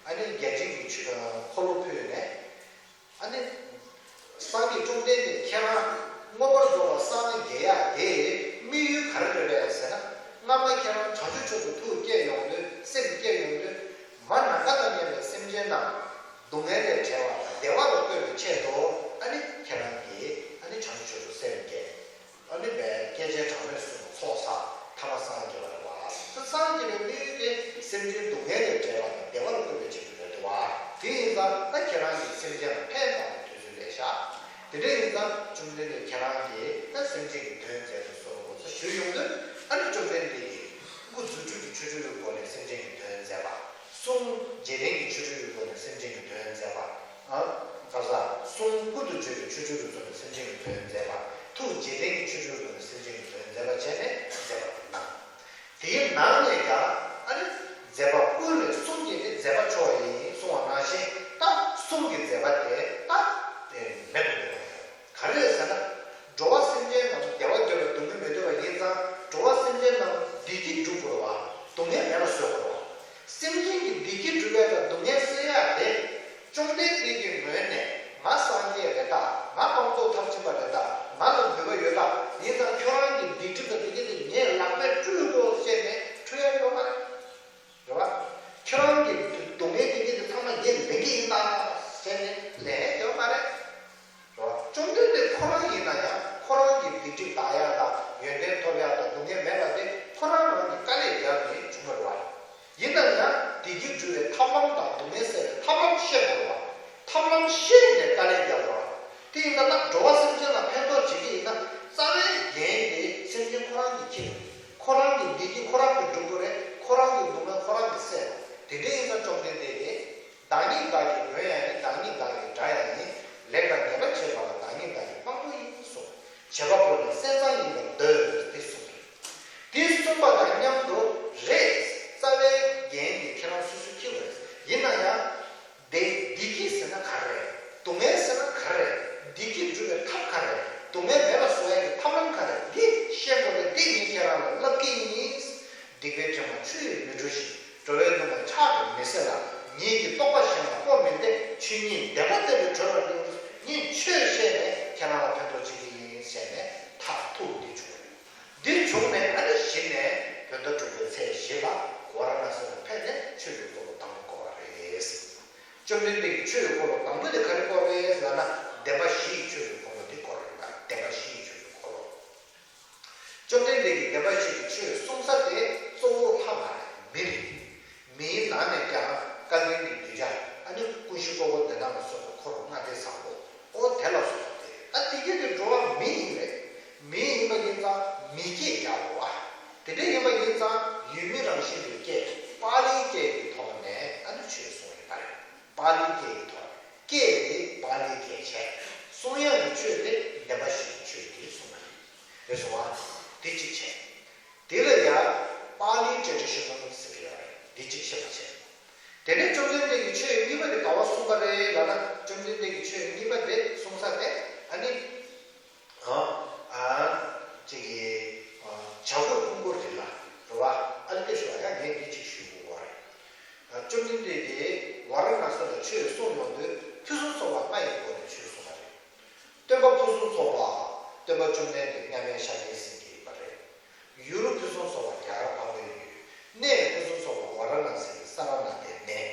ཨ་ནི་བརྒྱ་བྱིན་གྱི་ཆུ་འཁོར་ལོ་ཕུལ་ནས། ཨ་ནི་སངས་རྒྱས་བཅོམ་ལྡན་འདས་ཁྱེད་རང་མངོན་པར་རྫོགས་པར་སངས་རྒྱས་ཡག་དེ་དམིགས་ཡུལ་ག་རེ་རེད་པས་ཟེར་ན། སྔ་མ་ཁྱེད་རང་བྱང་ཆུབ་མཆོག་ཏུ་ཐུགས་བསྐྱེད་ཡོང་དུས། སེམས་བསྐྱེད་ཡོང་དུས། མ་ནམ་མཁའ་དང་མཉམ་པའི་སེམས་ཅན་རྣམས་སྡུག་བསྔལ་ལས་བསྒྲལ་བ་དང་བདེ་བ་ལ་བཀོད་པའི་ཆེད་དུ། ཨ་ནི་ཁྱེད་རང་གིས་ཨ་ནི་བྱང་ཆུབ་མཆོག་ཏུ་སེམས་བསྐྱེད། ཨ་ནི་བས་སྐྱེས་ཆེན་གྲངས་མེད་གསུམ་ལ་ཚོགས་བསགས། ཐ་མ་སངས་རྒྱས་པ་རེད་བ། ད་སངས་རྒྱས་པའི་དམིགས་ཡུལ་དེ་སེམས་ཅན་སྡུག་བསྔལ་ལས་བསྒྲལ་བ་དང་བདེ་བ་ལ་བཀོད་པའི་ཆེད་དུ་རེད་འདུག་བ། དེ་ཡིན་ཙང་ད་ཁྱེད་རང་གིས་སེམས་ཅན་ལ་ཕན་བཏགས་པའི་དུས་ཚོད་ལས་ཤག་དེ་འདྲ་ཡིན་ཙང་བཅོམ་ལྡན་འདས་ཁྱེད་རང་གིས་ད་སེམས་ཅན་གྱི་དོན་མཛད་དུ་གསོལ་དགོས་ས་ཞུས་ཡོང་དུས། ཨ་ནི་བཅོམ་ལྡན་འདས་ཀྱིས་སྐུ་རྫུ་འཕྲུལ་གྱི་ཆོ་འཕྲུལ་གྱི་སྒོ་ནས་སེམས་ཅན་གྱི་དོན་མཛད་པ། གསུང་རྗེས་དྲན་གྱི་ཆོ་འཕྲུལ་གྱི་སྒོ་ནས་སེམས་ཅན་གྱི་དོན་མཛད་པ། ཨ། ག་ས། གསུང་ཀུན་ཏུ་བརྗོད་པའི་ཆོ་འཕྲུལ་གྱི་སྒོ་ནས་སེམས་ཅན་གྱི་དོན་མཛད་པ། ཐུགས་རྗེས་དྲན་གྱི་ཆོ་འཕྲུལ་གྱི་སྒོ་ནས་སེམས་ཅན་གྱི་དོན་མཛད་པ་བྱས་ནས་མཛད་པ་གནང་། དེའི་ནང་ནས་ཀྱང་ཨ་ནི་མཛད་པ་ཀུན་ལས་གསུམ་གྱི་ནི་མཛད་པ་མཆོག་ཡིན་གསུང་བ་ནང་བཞིན། ད་གསུམ་གྱི་མཛད་པ་དེ་ད་དེ་མེད་དུ་མེད་པ་ཡིན། ག་རེ་རེད་ཟེར་ན། འགྲོ་བ་སེམས་ཅན་རྣམས་བདེ་བ་འདོད་པ་སྡུག་བསྔལ་མི་འདོད་པ་ཡིན་ཙང་། འགྲོ་བ་སེམས་ཅན་རྣམས་བདེ་སྐྱིད་སྒྲུབ་དགོས་རེད་བ། སྡུག་བསྔལ་མེད་པ་བཟོ་དགོས་རེད་བ། སེམས་ཅན་གྱི་བདེ་སྐྱིད་སྒྲུབ་ཡག་དང་སྡུག་བསྔལ་སེལ་ཡག་དེ། བཅོམ་ལྡན་འདས་ཀྱི་ངོས་ནས་ང་སངས་རྒྱས་རེད་ད། ང་སྤངས་རྟོགས་མཐར་ཕྱིན་པ་རེད་ད། ང་ལ་ནུས་པ་ཡོད་ད། ཡིན་ཙང་ཁྱོད་རང་གི་སྡིག་སྒྲིབ་དང་དེ་གས་དེ་ངས་ལག་པས་བཀྲུ་དགོས་ཟེར་ནས་བཀྲུ་ཡག་ཡོད་མ་རེད། རེད་བ། ཁྱོད་རང་གི་སྡུག་བསྔལ་དེ་གས་དེ་ཚང་མ་ངས་ལེན་གྱི་ཡིན་ད་ཟེར་ནས་ལེན་ཡག་ཡོད་མ་རེད། རེད་བ། བཅོམ་ལྡན་འདས་ཁོ་རང་ཡིན་ན་ཡང་ཁོ་རང་གི་སྡིག་སྒྲིབ་དག་ཡག་དང་ཡོན་ཏན་ཐོབ་ཡག་དང་སྡུག་བསྔལ་མེད་པ་དེ་ཁོ་རང་རང་གིས་དཀའ་ལས་བརྒྱབ་ནས་བྱུང་བ་རེད་བ། ཡིན་ན་ཡང་བདེ་སྐྱིད་སྒྲུབ་པའི་ཐབས་ལམ་དང་སྡུག་བསྔལ་སེལ་བའི་ཐབས་ལམ་ཤེས་དགོས་རེད་བ། ཐབས་ལམ་ཤེས་ནས་དཀའ་ལས་བརྒྱབ་དགོས་རེད་བ། དེ་ཡིན་ན་ད་འགྲོ་བ་སེམས་ཅན་ལ་ཕན་ཐོགས་བྱེད་ཀྱི་ཡིན་ན་རྩ་བའི་འགན་དེ་སེམས་ཅན་ཁོ་རང་གིས་འཁྱེར་དགོས་རེད། ཁོ་རང་གི་བདེ་སྐྱིད་ཁོ་རང་གིས་སྒྲུབ་དགོས་རེད། ཁོ་རང་གི་སྡུག་བསྔལ་ཁོ་རང་གིས་སེལ་དགོས་རེད། དེ་འདྲ་ཡིན་ན་བཅོམ་ལྡན་འདས་ཀྱིས། བདག་ཉིད་བདག་གིས་གྱོན་ཡང་ཡིན། བདག་ཉིད་བདག་གིས་འདྲ་ཡང་ཡིན། ལེགས་དང་ཉེས་པ་བྱེད་པ་ལ་བདག་ཉིད་བདག་གིས་དཔང་པོ་ཡིན་གསུངས། བྱེད་པ་པོ་ལ་སེམས་ཙམ་ཡིན་པར་འདོད་དེ་གསུངས། དེ་གསུངས་པ་དང་མཉམ་དུ་རེད། རྩ་བའི་འགན་དེ་ཁྱེད་རང་སོ་སོས་འཁྱེར་དགོས་རེད། ཡིན་ན་ཡང་། བདེ་བདེ་སྐྱིད་ཟེར་ན་ག་རེ་རེད། སྡུག་བསྔལ་ཟེར་ན་ག་རེ་རེད། བདེ་སྐྱིད་སྒྲུབ་པའི་ཐབས་ག་རེ་རེད། སྡུག་བསྔལ་མེད་པ་བཟོ་ཡག་གི་ཐབས་ལམ་ག་རེ་རེད། འདི་ཤེས་དགོས་རེད། འདི་ངས་ཁྱེད་རང་ལ་བསླབ་ཀྱི་ཡིན། སྡིག་པའི་དྲི་མ་ཆུ་ཡིས་མི་འཁྲུ་ཞིང་། འགྲོ་བའི་སྡུག་བསྔལ་ཕྱག་གིས་མི་སེལ་ལ། ཉིད་ཀྱི་རྟོགས་པ་གཞན་ལ་སྤོ་མི་བདེ། ཆོས་ཉིད་བདེན་པ་བསྟན་པའི་གྲོལ་བར་འགྱུར། ངས་ཆོས་བཤད་ནས་ཁྱེད་རང་ལ་ཕན་ཐོགས་བྱེད་ཀྱི་ཡིན་ཟེར་ནས་མཐར་ཐུག་འདི་བྱུང་བ་རེད། འདི་བྱུང་ནས་ཨ་ནི་གཞི་ནས་བོད་ཟླ་དྲུག་པའི་ཚེས་བཞི་ལ་ཝཱ་ར་ཎ་སི་ལ་ཕེབས་ནས་ཆོས་ཀྱི་འཁོར་ལོ་དང་པོ་བསྐོར་བ་རེད། བཅོམ་ལྡན་འདས་ཀྱིས་ཆོས་ཀྱི་འཁོར་ལོ་དང་པོ་དེ་ག་རེ་བསྐོར་རེད་ཟེར་ན། བདེན་པ་བཞིའི་ཆོས་ཀྱི་འཁོར་ལོ་འདི་བསྐོར་རེད་ལ། བདེན་པ་བཞིའི་ཆོས་ཀྱི་འཁོར་ལོ། བཅོམ་ལྡན་འདས་ཀྱིས་བདེན་པ་བཞི་གི་ཆོས་གསུང་ས་དེ་གཙོ་བོ་ལྷ་མ་རེད། མི་རེད། མིའི་ནང་ནས་ཀྱང་བཀའ་བརྒྱུད་ཀྱི་གདུལ་བྱ། ཨ་ནི། པཱ་ལིའི་སྐད་བྱས། གསུང་དབྱངས་ཀྱི་ཆོས་དེ་བདེན་པ་བཞི་ཡི་ཆོས་དེ་གསུངས་པ་རེད། རེད་སོང་ཨ། དེ་གཅིག་བྱས། དེ་ལ་ཡང་པཱ་ལིའི་ཊྲེ་ཌི་ཤི་ནལ་ཟེར་གྱི་ཡོད་རེད། དེ་གཅིག་ཤེས་པ་བྱས། དེ་ནས་བཅོམ་ལྡན་འདས་ཀྱིས་ཆོས་གཉིས་པ་དེ་ག་པར་གསུངས་པ་རེད་ལབ་ན། བཅོམ་ལྡན་འདས་ཀྱིས་ཆོས་གཉིས་པ་དེ་གསུངས་ས་དེ་ཨ་ནི། ཨ། ཨ། ཅིག་གི། ཨ། བྱ་རྒོད་ཕུང་པོའི་རི་ལ་རེད་བ། ཨ་ནི་སྐད་ཞུ་བ་ཡང་ངས་འདི་གཅིག་ཞུ་དགོས་པ་རེད། ཨ། བཅོམ་ལྡན་འདས་ཀྱིས་ཝཱ་ར་ཎ་སི་ལ་ཆོས་གསུངས་ཡོང་དུས་ཕུན་སུམ་ཚོགས་པ་ལྔ་ཡི་སྒོ་ནས་ཆོས་གསུངས་པ་རེད། སྟོན་པ་ཕུན་སུམ་ཚོགས་པ། སྟོན་པ་བཅོམ་ལྡན་འདས་མཉམ་མེད་ཤཱཀྱའི་སེང་གེ་ཡིན་པ་རེད། ཡུལ་ཕུན་སུམ་ཚོགས་པ་རྒྱ་གར་འཕགས་པའི་ཡུལ། གནས་ཕུན་སུམ་ཚོགས་པ་ཝཱ་ར་ཎ་སིའི་ས་ར་ནཱ་ཐའི་གནས།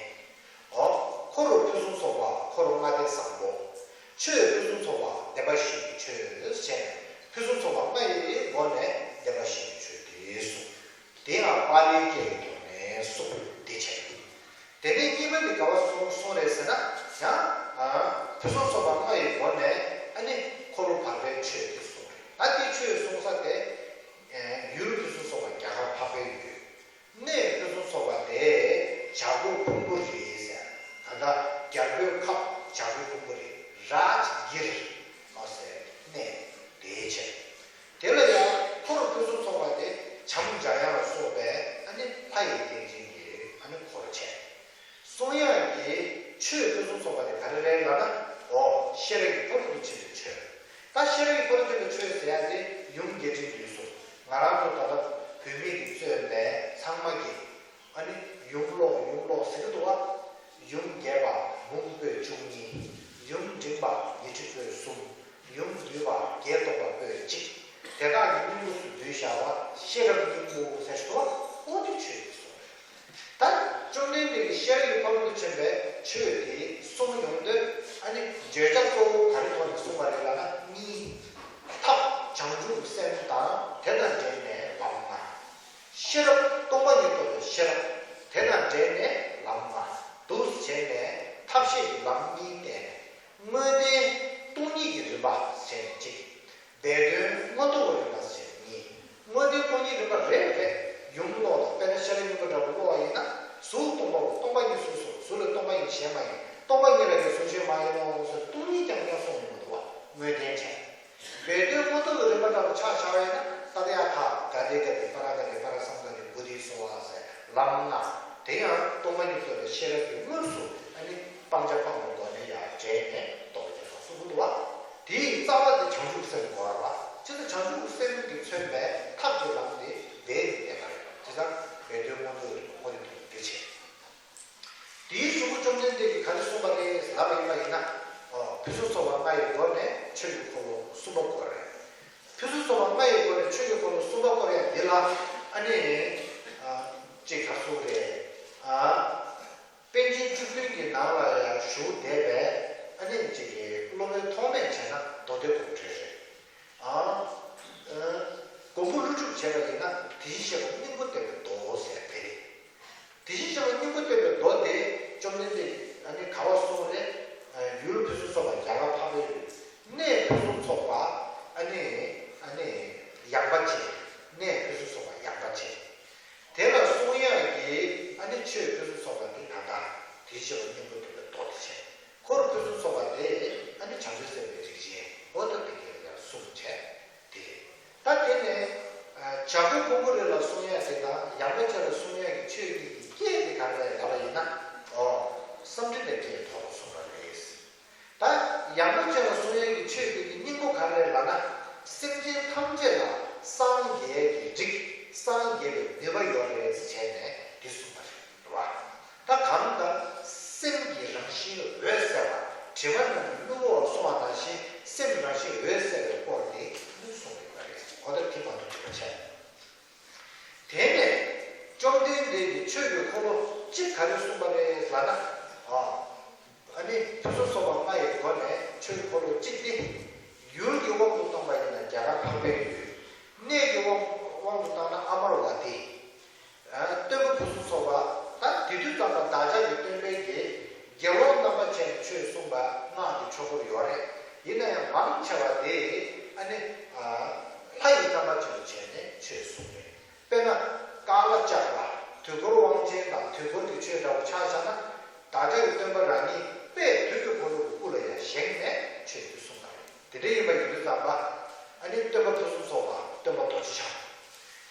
འོ། འཁོར་ཕུན་སུམ་ཚོགས་པ་འཁོར་ལྔ་སྡེ་བཟང་པོ། ཆོས་ཕུན་སུམ་ཚོགས་པ་བདེན་པ་བཞི་ཡི་ཆོས་ཟེར་ནས་ཕུན་སུམ་ཚོགས་པ་ལྔ་ཡི་སྒོ་ནས་བདེན་པ་བཞི་ཡི་ཆོས་དེ་གསུངས། དེ་ཡང་པཱ་ལིའི་སྐད་ཀྱི་ཐོག་ནས་གསུངས་དེ་བྱས། དེ་ནས་གཉིས་པ་འདི་ག་པར་གསུངས་གསུངས་རེད་ཟེར་ན། ཡང་། ཨ། ཕུན་སུམ་ཚོགས་པ་ལྔ་ཡི་སྒོ་ནས་ཨ་ནི་འཁོར་ལོ་བར་པའི་ཆོས་དེ་གསུངས་རེད། ད་དེ་ཆོས་གསུངས་ས་དེ། ཨ། ཡུལ་ཕུན་སུམ་ཚོགས་པ་རྒྱ་གར་འཕགས་པའི་ཡུལ། གནས་ཕུན་སུམ་ཚོགས་པ་དེ་བྱ་རྒོད་ཕུང་པོའི་རི་ཟེར། ད་ལྟ་རྒྱལ་པོའི་ཁབ་བྱ་རྒོད་ཕུང་པོའི་རི་རཱཇ་གིར་ཟེར་གནས་དེ་བྱས། དེ་ལ་ཡང་འཁོར་ཕུན་སུམ་ཚོགས་པ་དེ་བྱམས་འཇམ་དབྱངས་ལ་སོགས་པའི་ཨ་ནི་ལྷ་ཡི་རྟེན་ཅན་གྱི་ཨ་ནི་འཁོར་བྱས། གསུང་དབྱངས་ཀྱི་ཆོས་ཕུན་སུམ་ཚོགས་པ་དེ་ག་རེ་རེད་ལབ་ན། འོ། ཤེས་རབ་ཀྱི་ཕ་རོལ་ཏུ་ཕྱིན་པའི་ཆོས། ད་ཤེས་རབ་ཀྱི་ཕ་རོལ་ཏུ་ཕྱིན་པའི་ཆོས་ཟེར་ཡ་དེ་ཡུམ་རྒྱས་འབྲིང་ལུས་གསུམ། ང་རང་ཚོ་ད་ལྟ་བུད་མེད་ཀྱིས་གཙོས་པའི་ཚང་མ་གི། ཨ་ནི་ཡུམ་ལོག་ཡུམ་ལོག་ཟེར་གྱི་འདུག་བ། ཡུམ་རྒྱས་པ་མུན་པོས་བཅུ་གཉིས། ཡུམ་འབྲིང་བ་ཉི་ཁྲི་པོས་གསུམ། ཡུམ་བསྡུས་པ་བརྒྱད་སྟོང་པ་པོས་གཅིག། དེ་དག་གི་སྙིང་པོ་སུ་བསྡུས་བཞག་པ་ཤེས་རབ་སྙིང་པོ་ཟེར་གྱི་འདུག་བ། འོ་དེ་ཆོས་ཀྱི་གསུང་རེད། ད་བཅོམ་ལྡན་འདས་ཀྱིས་ཤེས་རབ་ཀྱི་ཕ་རོལ་ཏུ་ཕྱིན་པའི་ཆོས་དེ་གསུངས་ཡོང་དུས། ཨ་ནི་བརྗོད་བྱ་གཙོ་བོ་ག་རེ་ཐོག་ནས་གསུངས་པ་རེད་ལབ་ན། གཉིས། ཐབས་བྱང་ཆུབ་སེམས་དང་དེ་དང་འབྲེལ་ནས་ལམ་ལྔ། ཤེས་རབ་སྟོང་པ་ཉིད་རྟོགས་པའི་ཤེས་རབ། དེ་དང་འབྲེལ་ནས་ལམ་ལྔ། འདུག་སེ་བྱས་ནས་ཐབས་ཤེས་ཀྱི་ལམ་གཉིས་བསྟན་ནས། དངོས་བསྟན་སྟོང་ཉིད་ཀྱི་རིམ་པ་ཟེར་ནས་གཅིག། སྦས་དོན་མངོན་རྟོགས་ཀྱི་རིམ་པ་ཟེར་ནས་གཉིས། དངོས་བསྟན་སྟོང་ཉིད་རིམ་པ་རེ་རེ་ཡུམ་ཀློག་དང་། དཔེར་ན་ཤེས་རབ་སྙིང་པོ་འདྲ་བོ་ཀློག་པ་ཡིན་ན། གཟུགས་སྟོང་པའོ། སྟོང་པ་ཉིད་གཟུགས་སོ། གཟུགས་ལས་སྟོང་པ་ཉིད་གཞན་མ་ཡིན། སྟོང་པ་ཉིད་ལས་ཀྱང་གཟུགས་གཞན་མ་ཡིན་ནོ་ཟེར། སྟོང་ཉིད་རྐྱང་རྐྱང་གསུངས་ཡོང་གི་འདུག་བ། དངོས་བསྟན་བྱས། སྦས་དོན་མངོན་རྟོགས་ཀྱི་རིམ་པ་འདྲ་བོ་ཆ་བཞག་པ་ཡིན་ན། ཏདྱ་ཐཱ། ག་ཏེ་ག་ཏེ་པཱ་ར་ག་ཏེ་པཱ་ར་སཾ་ག་ཏེ་བོ་དྷི་སྭཱ་ཧཱ་ཟེར་ལམ་ལྔ། དེ་ཡང་སྟོང་པ་ཉིད་རྟོགས་པའི་ཤེས་རབ་ཀྱིས་དངོས་སུ་ཨ་ནི་སྤང་བྱ་སྤངས་པའི་སྒོ་ནས་ཡར་དྲངས་ནས་རྟོགས་པའི་རྒྱལ་སོང་གསུང་གི་འདུག་བ། དེའི་རྩ་བ་དེ་བྱང་ཆུབ་སེམས་དགོས་པ། ཅི་ལྟར་བྱང་ཆུབ་སེམས་ཀྱིས་མཚོན་པའི་ཐབས་ཀྱི་ལམ་དེ་སྦས་ནས་བསྟན་པ་རེད། དེ་ཙང་སྦས་དོན་མངོན་རྟོགས་ཀྱི་རིམ་པ་དེ་དེ་བྱས། དེའི་གཞུག་གུ་བཅོམ་ལྡན་འདས་ཀྱིས་ག་རེ་གསུངས་པ་རེད་ལབ་པ་ཡིན་ན། ཨོ། ཕུན་སུམ་ཚོགས་པ་ལྔ་ཡི་སྒོ་ནས་ཆོས་ཀྱི་འཁོར་ལོ་གསུམ་པ་བསྐོར་རེད། ཕུན་སུམ་ཚོགས་པ་ལྔ་ཡི་སྒོ་ནས་ཆོས་ཀྱི་འཁོར་ལོ་གསུམ་པ་བསྐོར་ཡ་འདི་ལ་ཨ་ནི། ཨ། ཅིག་ག་རེ་གསུངས་རེད། ཨ། པཎ་ཆེན་བཅུ་བདུན་གྱི་ནང་ལ་ཡང་བཞུགས་བསྡད་པའི་ཨ་ནི་ཅིག་གི་སློབ་དཔོན་ཐོགས་མེད་བྱས་ན་མདོ་སྡེ་དགོངས་འགྲེལ་རེད། ཨ། ཨ། མགོན་པོ་ཀླུ་སྒྲུབ་བྱས་པ་ཡིན་ན་དེ་བཞིན་གཤེགས་པ་སྙིང་པོ་བསྟན་པའི་མདོ་ཟེར་དེ་རེད། དེ་བཞིན་གཤེགས་པ་སྙིང་པོ་བསྟན་པའི་མདོ་དེ་བཅོམ་ལྡན་འདས་ཨ་ནི་ག་པར་གསུངས་རེད། ཨ། ཡུལ་ཕུན་སུམ་ཚོགས་པ་རྒྱ་གར་འཕགས་པའི་ཡུལ། གནས་ཕུན་སུམ་ཚོགས་པ་ཨ་ནི། ཨ་ནི་ཡངས་པ་ཅན། གནས་ཕུན་སུམ་ཚོགས་པ་ཡངས་པ་ཅན། དེ་ལ་གསུང་དབྱངས་ཀྱི་ཨ་ནི་ཆོས་ཕུན་སུམ་ཚོགས་པ་འདི་ད་ལྟ་དེ་བཞིན་གཤེགས་པ་སྙིང་པོ་བསྟན་པའི་མདོ་དེ་བྱས། འཁོར་ཕུན་སུམ་ཚོགས་པ་དེ་ཨ་ནི་བྱང་ཆུབ་སེམས་དཔའི་རིགས་ཅན། འོ་ད་དེ་གའི་ཡང་གསུངས་བྱས་དེ་རེད། ད་དེ་ནས་ཨ། བྱ་རྒོད་ཕུང་པོའི་རི་ལ་གསུང་དབྱངས་དེ་དང་ཡངས་པ་ཅན་ལ་གསུང་དབྱངས་ཀྱི་ཆོས་གཉིས་ཀྱི་སྐད་དེ་ག་རེ་རེད་ལབ་པ་ཡིན་ན། ཨོ། སཾ་རི་ལེབ་ཀྱི་ཐོག་ལ་གསུངས་པ་རེད། ད་ཡངས་པ་ཅན་ལ་གསུང་དབྱངས་ཀྱི་ཆོས་དེ་གི་སྙིང་པོ་ག་རེ་རེད་ལབ་ན། སེམས་ཅན་ཐམས་ཅད་ལ་སངས་རྒྱས་ཀྱི་རིགས། སངས་རྒྱས་པའི་ནུས་པ་ཡོད་རེད་ཟེར་བྱས་ནས་འདི་གསུངས་པ་རེད་བ། ད་གང་ལྟར་སེམས་ཀྱི་རང་བཞིན་འོད་གསལ་བ། དྲི་མ་མེད་པའི་སྨྱུ་གུ་བར་གསུངས་པ་ནང་བཞིན་སེམས་རང་བཞིན་འོད་གསལ་བའི་སྐོར་དེ་གསུངས་ཡོད་པ་རེད། གོ་བདེ་མཐོང་ཐུབ་པ་བྱས། དེ་ནས་བཅོམ་ལྡན་འདས་ཀྱིས་ཆོས་ཀྱི་འཁོར་ལོ་གཅིག་ག་རེ་གསུངས་པ་རེད་ལབ་ན། ཨ། ཨ་ནི་ཕུན་སུམ་ཚོགས་པ་ལྔ་ཡི་སྒོ་ནས་ཆོས་ཀྱི་འཁོར་ལོ་གཅིག་སྟེ། ཡུལ་གྱི་དབང་དུ་བཏང་པ་ཡིན་ན་རྒྱ་གར་འཕགས་པའི་ཡུལ། གནས་ཀྱི་དབང་དབང་དུ་བཏང་ན་ཨ་མར་ཝ་ཏི། ཨ། སྟོན་པ་ཕུན་སུམ་ཚོགས་པ་ད་དེ་དུས་ཙམ་པ་བདག་ཅག་གི་སྟོན་པའི་གི་དགེ་སློང་རྣམ་པ་བྱས་ནས་ཆོས་གསུངས་པ་སྔགས་ཀྱི་ཆོས་འཁོར་ཡོད་རེད། ཡིན་ན་ཡང་མང་ཆེ་བ་དེ་ཨ་ནི། ཨ། ལྷ་ཡི་རྣམ་པ་ཅན་དུ་བྱས་ནས་ཆོས་གསུངས་རེད། དཔེར་ན། ཀ་ལ་ཙཀ་ར། དུས་འཁོར་དབང་ཆེན་དང་དུས་འཁོར་གྱི་ཆོས་འདྲ་བོ་ཆ་བཞག་ན། བདག་ཅག་གི་སྟོན་པ་རང་ཉིད་དཔལ་དུས་ཀྱི་འཁོར་ལོ་གི་དབུ་ལ་ཡང་བཞེངས་ ལ། ཨ་ནི་སྟོན་པ་ཕུན་སུམ་ཚོགས་པ་སྟོན་པ་རྡོ་རྗེ་འཆང་།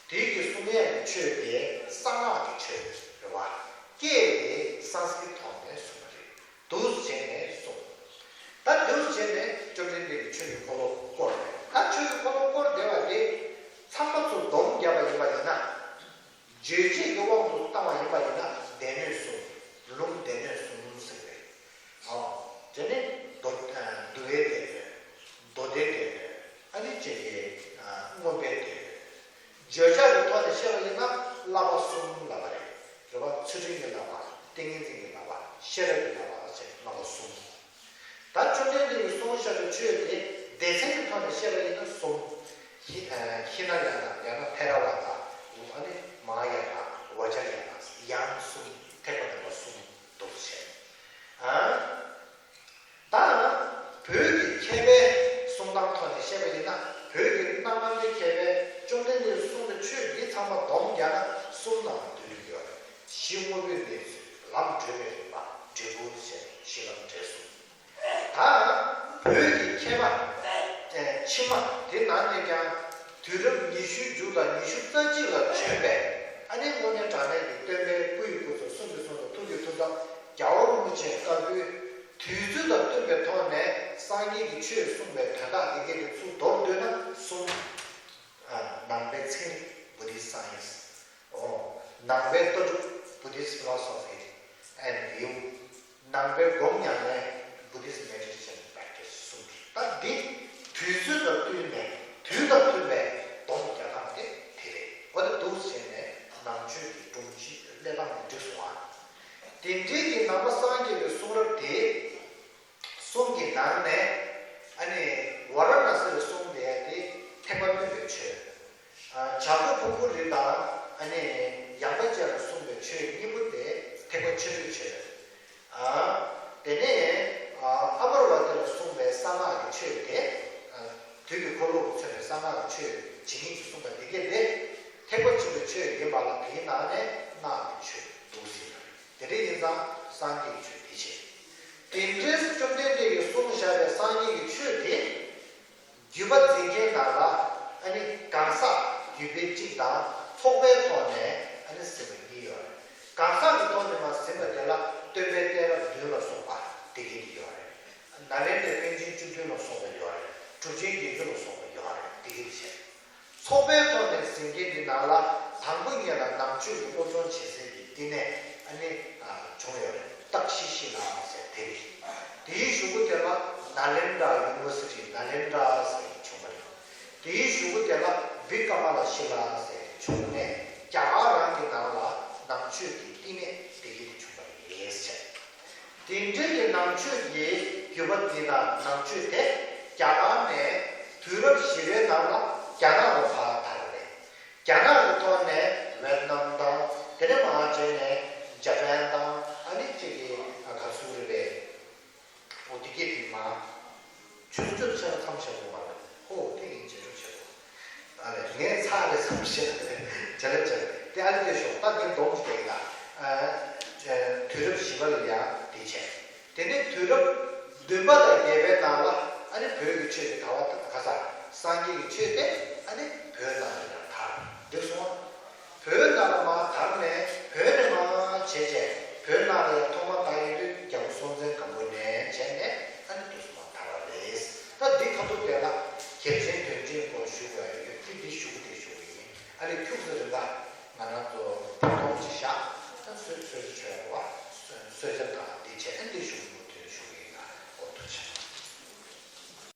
དེ་གི་གསུང་ཡས་ཀྱི་ཆོས་དེ་གསང་སྔགས་ཀྱི་ཆོས་རེད་བ། སྐད་དེ་སཾ་སྐྲྀ་ཏ་ཐོག་ནས་གསུངས་པ་རེད། འདུག་སེ་བྱས་ནས་གསུངས། ད་འདུག་སེ་བྱས་ནས་བཅོམ་ལྡན་འདས་ཀྱིས་ཆོས་ཀྱི་འཁོར་ལོ་བསྐོར་བས། ད་ཆོས་ཀྱི་འཁོར་ལོ་བསྐོར་བསྡད་པ་དེ་ཚང་མ་ཚུར་སྡོམ་བརྒྱབ་པ་ཡིན་པ་ཡིན་ན། རྗོད་བྱེད་ཀྱི་དབང་དུ་བཏང་བ་ཡིན་པ་ཡིན་ན་སྡེ་སྣོད་གསུམ། ལུང་སྡེ་སྣོད་གསུམ་ཟེར་བས། ཨོ། དེ་ནས་མདོ་ཨ་འདུལ་བའི་སྡེ་སྣོད། མདོ་སྡེའི་སྡེ་སྣོད། ཨ་ནི་ཅིག་གི་ཨ་མངོན་པའི་སྡེ་སྣོད། བརྗོད་བྱ་གི་ཐོག་ནས་བཤད་པ་ཡིན་ན་བསླབ་པ་གསུམ་ལབ་པ་རེད། རེད་བ། ཚུལ་ཁྲིམས་ཀྱི་བསླབ་པ། ཏིང་ངེ་འཛིན་གྱི་བསླབ་པ། ཤེས་རབ་ཀྱི་བསླབ་པ་བཅས་བསླབ་པ་གསུམ། ད་བཅོམ་ལྡན་འདས་ཀྱིས་གསུངས་བཞག་པའི་ཆོས་དེ་སྡེ་ཚན་གྱི་ཐོག་ནས་བཤད་པ་ཡིན་ན་གསུམ། ཧི་ཨ་ཧི་ན་ཡ་ན་ཡང་ན་ཐེ་ར་ཝ་ད། ཨ་ནི་མ་ཧཱ་ཡ་ན། ཝ་ཇ་ཡ་ན། ཡང་གསུམ། ཐེག་པ་རྣམ་པ་གསུམ་འདུག་ཟེར། ཨ། ད་བོད་ཀྱི་མཁས་པའི་གསུང་སྟངས་ཐོག་ནས་བཤད་པ་ཡིན་ན། བོད་ཀྱི་སྣ་ནམ་པའི་མཁས་པས་བཅོམ་ལྡན་འདས་གསུངས་པའི་ཆོས་འདི་ཚང་མ་སྡོམ་རྒྱག་ན་གསུམ་ནང་ལ་འདུས་ཀྱི་ཡོད་རེད། གཞི་དངོས་པོའི་གནས་ཚུལ། ལམ་གྲོལ་བའི་རིམ་པ། འབྲས་བུ་ཞེས་གཞི་ལམ་འབྲས་གསུམ། ད་བོད་ཀྱི་མཁས་པ་ཕྱི་མ་དེ་ནང་ནས་ཀྱང་དུས་རབས་ཉི་ཤུའི་མཇུག་དང་ཉི་ཤུ་རྩ་གཅིག་ལ་བྱོན་པའི་ཨ་ནི་དངོས་གནས་དྲང་གནས་ཀྱི་སྟོན་པའི་སྐུ་ཡི་སྐུ་ཚབ། གསུང་གི་གསུང་ཚབ། ཐུགས་ཀྱི་ཐུགས་གཙོ་རྒྱལ་བ་རིན་པོ་ཆེ་བཀའ་པོད་དུས་ཚོད་དང་བསྟུན་པའི་ཐོག་ནས་སངས་རྒྱས་ཀྱི་ཆོས་གསུངས་པའི་དོན་དག་དེ་གའི་དེ་ཚུར་མདོར་བསྡུས་ན་གསུམ། ནང་པའི་ཚན་རིག Buddhist Science། ཨོ། ནང་པའི་ལྟ་གྲུབ Buddhist Philosophy and View། ནང་པའི་སྒོམ་ཉམས་ལེན་Buddhist Meditation Practice གསུམ་རེད། ད་འདི་དུས་ཚོད་དང་བསྟུན་ནས་དུས་དང་མཐུན་པའི་སྡོམ་རྒྱག་སྟངས་དེ་དེ་རེད། འོ་ད་འདུག་ཟེར་ནས་ནང་ཆོས་ཀྱི་སྒྲོམ་གཞི་སླེབས་སྟངས་དེ་འགྲིག་སོང་ཨ། དེ་འདྲའི་གི་ནང་པ་སངས་རྒྱས་པའི་གསུང་རབ་དེ་གསུམ་གྱི་ནང་ནས་ཨ་ནི་ཝཱ་ར་ཎ་སིར་གསུངས་པའི་དེ་ཐེག་པ་དམན་པའི་ཆོས། བྱ་རྒོད་ཕུང་པོའི་རི་དང་ཨ་ནི་ཡངས་པ་ཅན་ལ་གསུངས་པའི་ཆོས་གཉིས་པོ་དེ་ཐེག་པ་ཆེན་པོའི་ཆོས། དེ་ནས་ཨ་མར་བ་ཏི་ལ་གསུངས་པའི་གསང་སྔགས་ཀྱི་ཆོས་དེ། དུས་ཀྱི་འཁོར་ལོ་ལ་མཚོན་པའི་གསང་སྔགས་ཀྱི་ཆོས་ཇི་སྙེད་ཅིག་གསུངས་པ་དེ་གས་དེ་ཐེག་པ་ཆེན་པོའི་ཆོས་ཡིན་པ་ལ། དེའི་ནང་ནས་སྔགས་ཀྱི་ཆོས་འདུག་ཟེར་ཡོད་རེད། དེ་འདྲ་ཡིན་ཙང་སངས་རྒྱས་ཀྱི་ཆོས་དེ་བྱས། དེ་འདྲའི་བཅོམ་ལྡན་འདས་ཀྱིས་གསུངས་བཞག་པའི་སངས་རྒྱས་ཀྱི་ཆོས་དེ། བརྒྱུད་པ་འཛིན་མཁན་ནང་ལ་ཨ་ནི་གང་ཟག་བརྒྱུད་པའི་གཅིག་དང་ཚོགས་པའི་ཐོག་ནས་ཨ་ནི་ཟིན་པ་གཉིས་ཡོད་རེད། གང་ཟག་གི་ཐོག་ནས་མར་ཟིན་པ་དེ་ལ་སྟོན་པའི་གཏད་རབས་བདུན་ལ་སོགས་པ་དེ་གི་དེ་ཡོད་རེད། ནཱ་ལེནྡྲའི་པཎ་ཆེན་བཅུ་བདུན་ལ་སོགས་པ་ཡོད་རེད། གྲུབ་ཆེན་བརྒྱད་ཅུ་ལ་སོགས་པ་ཡོད་རེད། དེ་གི་དེ་བྱས། ཚོགས་པའི་ཐོག་ནས་ཟིན་མཁན་གྱི་ནང་ལ་དང་པོ་ཉིད་ལ་ནང་ཆོས་ཀྱི་སློབ་སྦྱོང་བྱེད་སའི་གི་བསྟི་གནས་ཨ་ནི་བྱུང་ཡོད་རེད། ཏཀ་ཤི་ཤི་ལ་ཟེར་དེ་རེད། དེའི་གཞུག་གུ་དེ་ལ་ནཱ་ལེནྡྲ་ཡུ་ནི་ཝར་སི་ཊི། ནཱ་ལེནྡྲ་ཟེར་བྱུང་བ་རེད། དེའི་གཞུག་གུ་དེ་ལ་བི་ཀ་མ་ལ་ཤི་ལ་ཟེར་བྱུང་ནས་རྒྱ་གར་རང་གི་ནང་ལ་ནང་ཆོས་ཀྱི་བསྟི་གནས་དེ་གི་དེ་བྱུང་བ་རེད་ཟེར། དེ་འདྲའི་གི་ནང་ཆོས་ཀྱི་བརྒྱུད་པ་འདི་དང་ནང་ཆོས་དེ་རྒྱ་གར་ནས་དུས་རབས་བཞི་པའི་ནང་ལ་རྒྱ་ནག་ལ་ཕར་དར་བ་རེད། རྒྱ་ནག་གི་ཐོག་ནས་ཝེད་ནམ་དང་། དེ་ནས་མར་བྱས་ནས་ཇ་པན་དང་། ཨ་ནི་གཅིག་གི་ག་སུ་རེད་པས། འོ་དེ་གས་དེ་མ། ཆུ་ཚོད་ཆ་ལ་མཚམས་བཞག་དགོས་པ་རེད། ཨོ་དེ་ཡིན་བྱས་གྲུབ་བྱེད་དོ། ཨ་ལས་ངས་ཚར་རེ་མཚམས་བཞག་རེད། བྱ་ལས་བྱ་ལས་དེ་ཨ་ནི་དེ་ཤོག་ད་དེ་སྡོམ་ཞིག་རེད་ཡ། ཨ། དུས་རབས་བཞི་པ་ལ་ཡ་དེ་བྱས། དེ་ནས་དུས་རབས་བདུན་པ་དང་བརྒྱད་པའི་ནང་ལ་ཨ་ནི་བོད་ཀྱི་ཆོས་དེ་ག་བ་ག་ས་སངས་རྒྱས་ཀྱི་ཆོས་དེ་ཨ་ནི་བོད་ནང་ལ་ཡང་དར་འགྲིག་སོང་བ། བོད་ནང་ལ་མར་དར་ནས་བོད་ནས་མར་བྱས་བྱས་བོད་ནང་ལ་ཡང་ཐོག་མ་དར་ཡོང་དུས་རྒྱལ་པོ་སྲོང་བཙན་སྒམ་པོ་ནས་བྱས་ནས་ཨ་ནི་དུས་སུ་མར་དར་བ་རེད། ད་འདི་ཁ་ཐུག་དེ་ལ་རྒྱལ་ཆེན་དོན་ཆེན་སྐོར་ཞུ་དགོས་ཡ་ཡོད་དུས་འདི་ཞུ་གི་དེ་ཞུ་གི་ཡིན། ཨ་ནི་ཁྱུག་ཙམ་རིང་པ་ང་རང་ཚོ་བོད་སྟོང་ཅིག་བཞག་ད་གསོལ་གསོལ་ཇ་མཆོད་ཡ་རེད་བ། གསོལ་ཇ་དང་འདི་བྱས་ཨ་ནི་འདི་ཞུ་གི་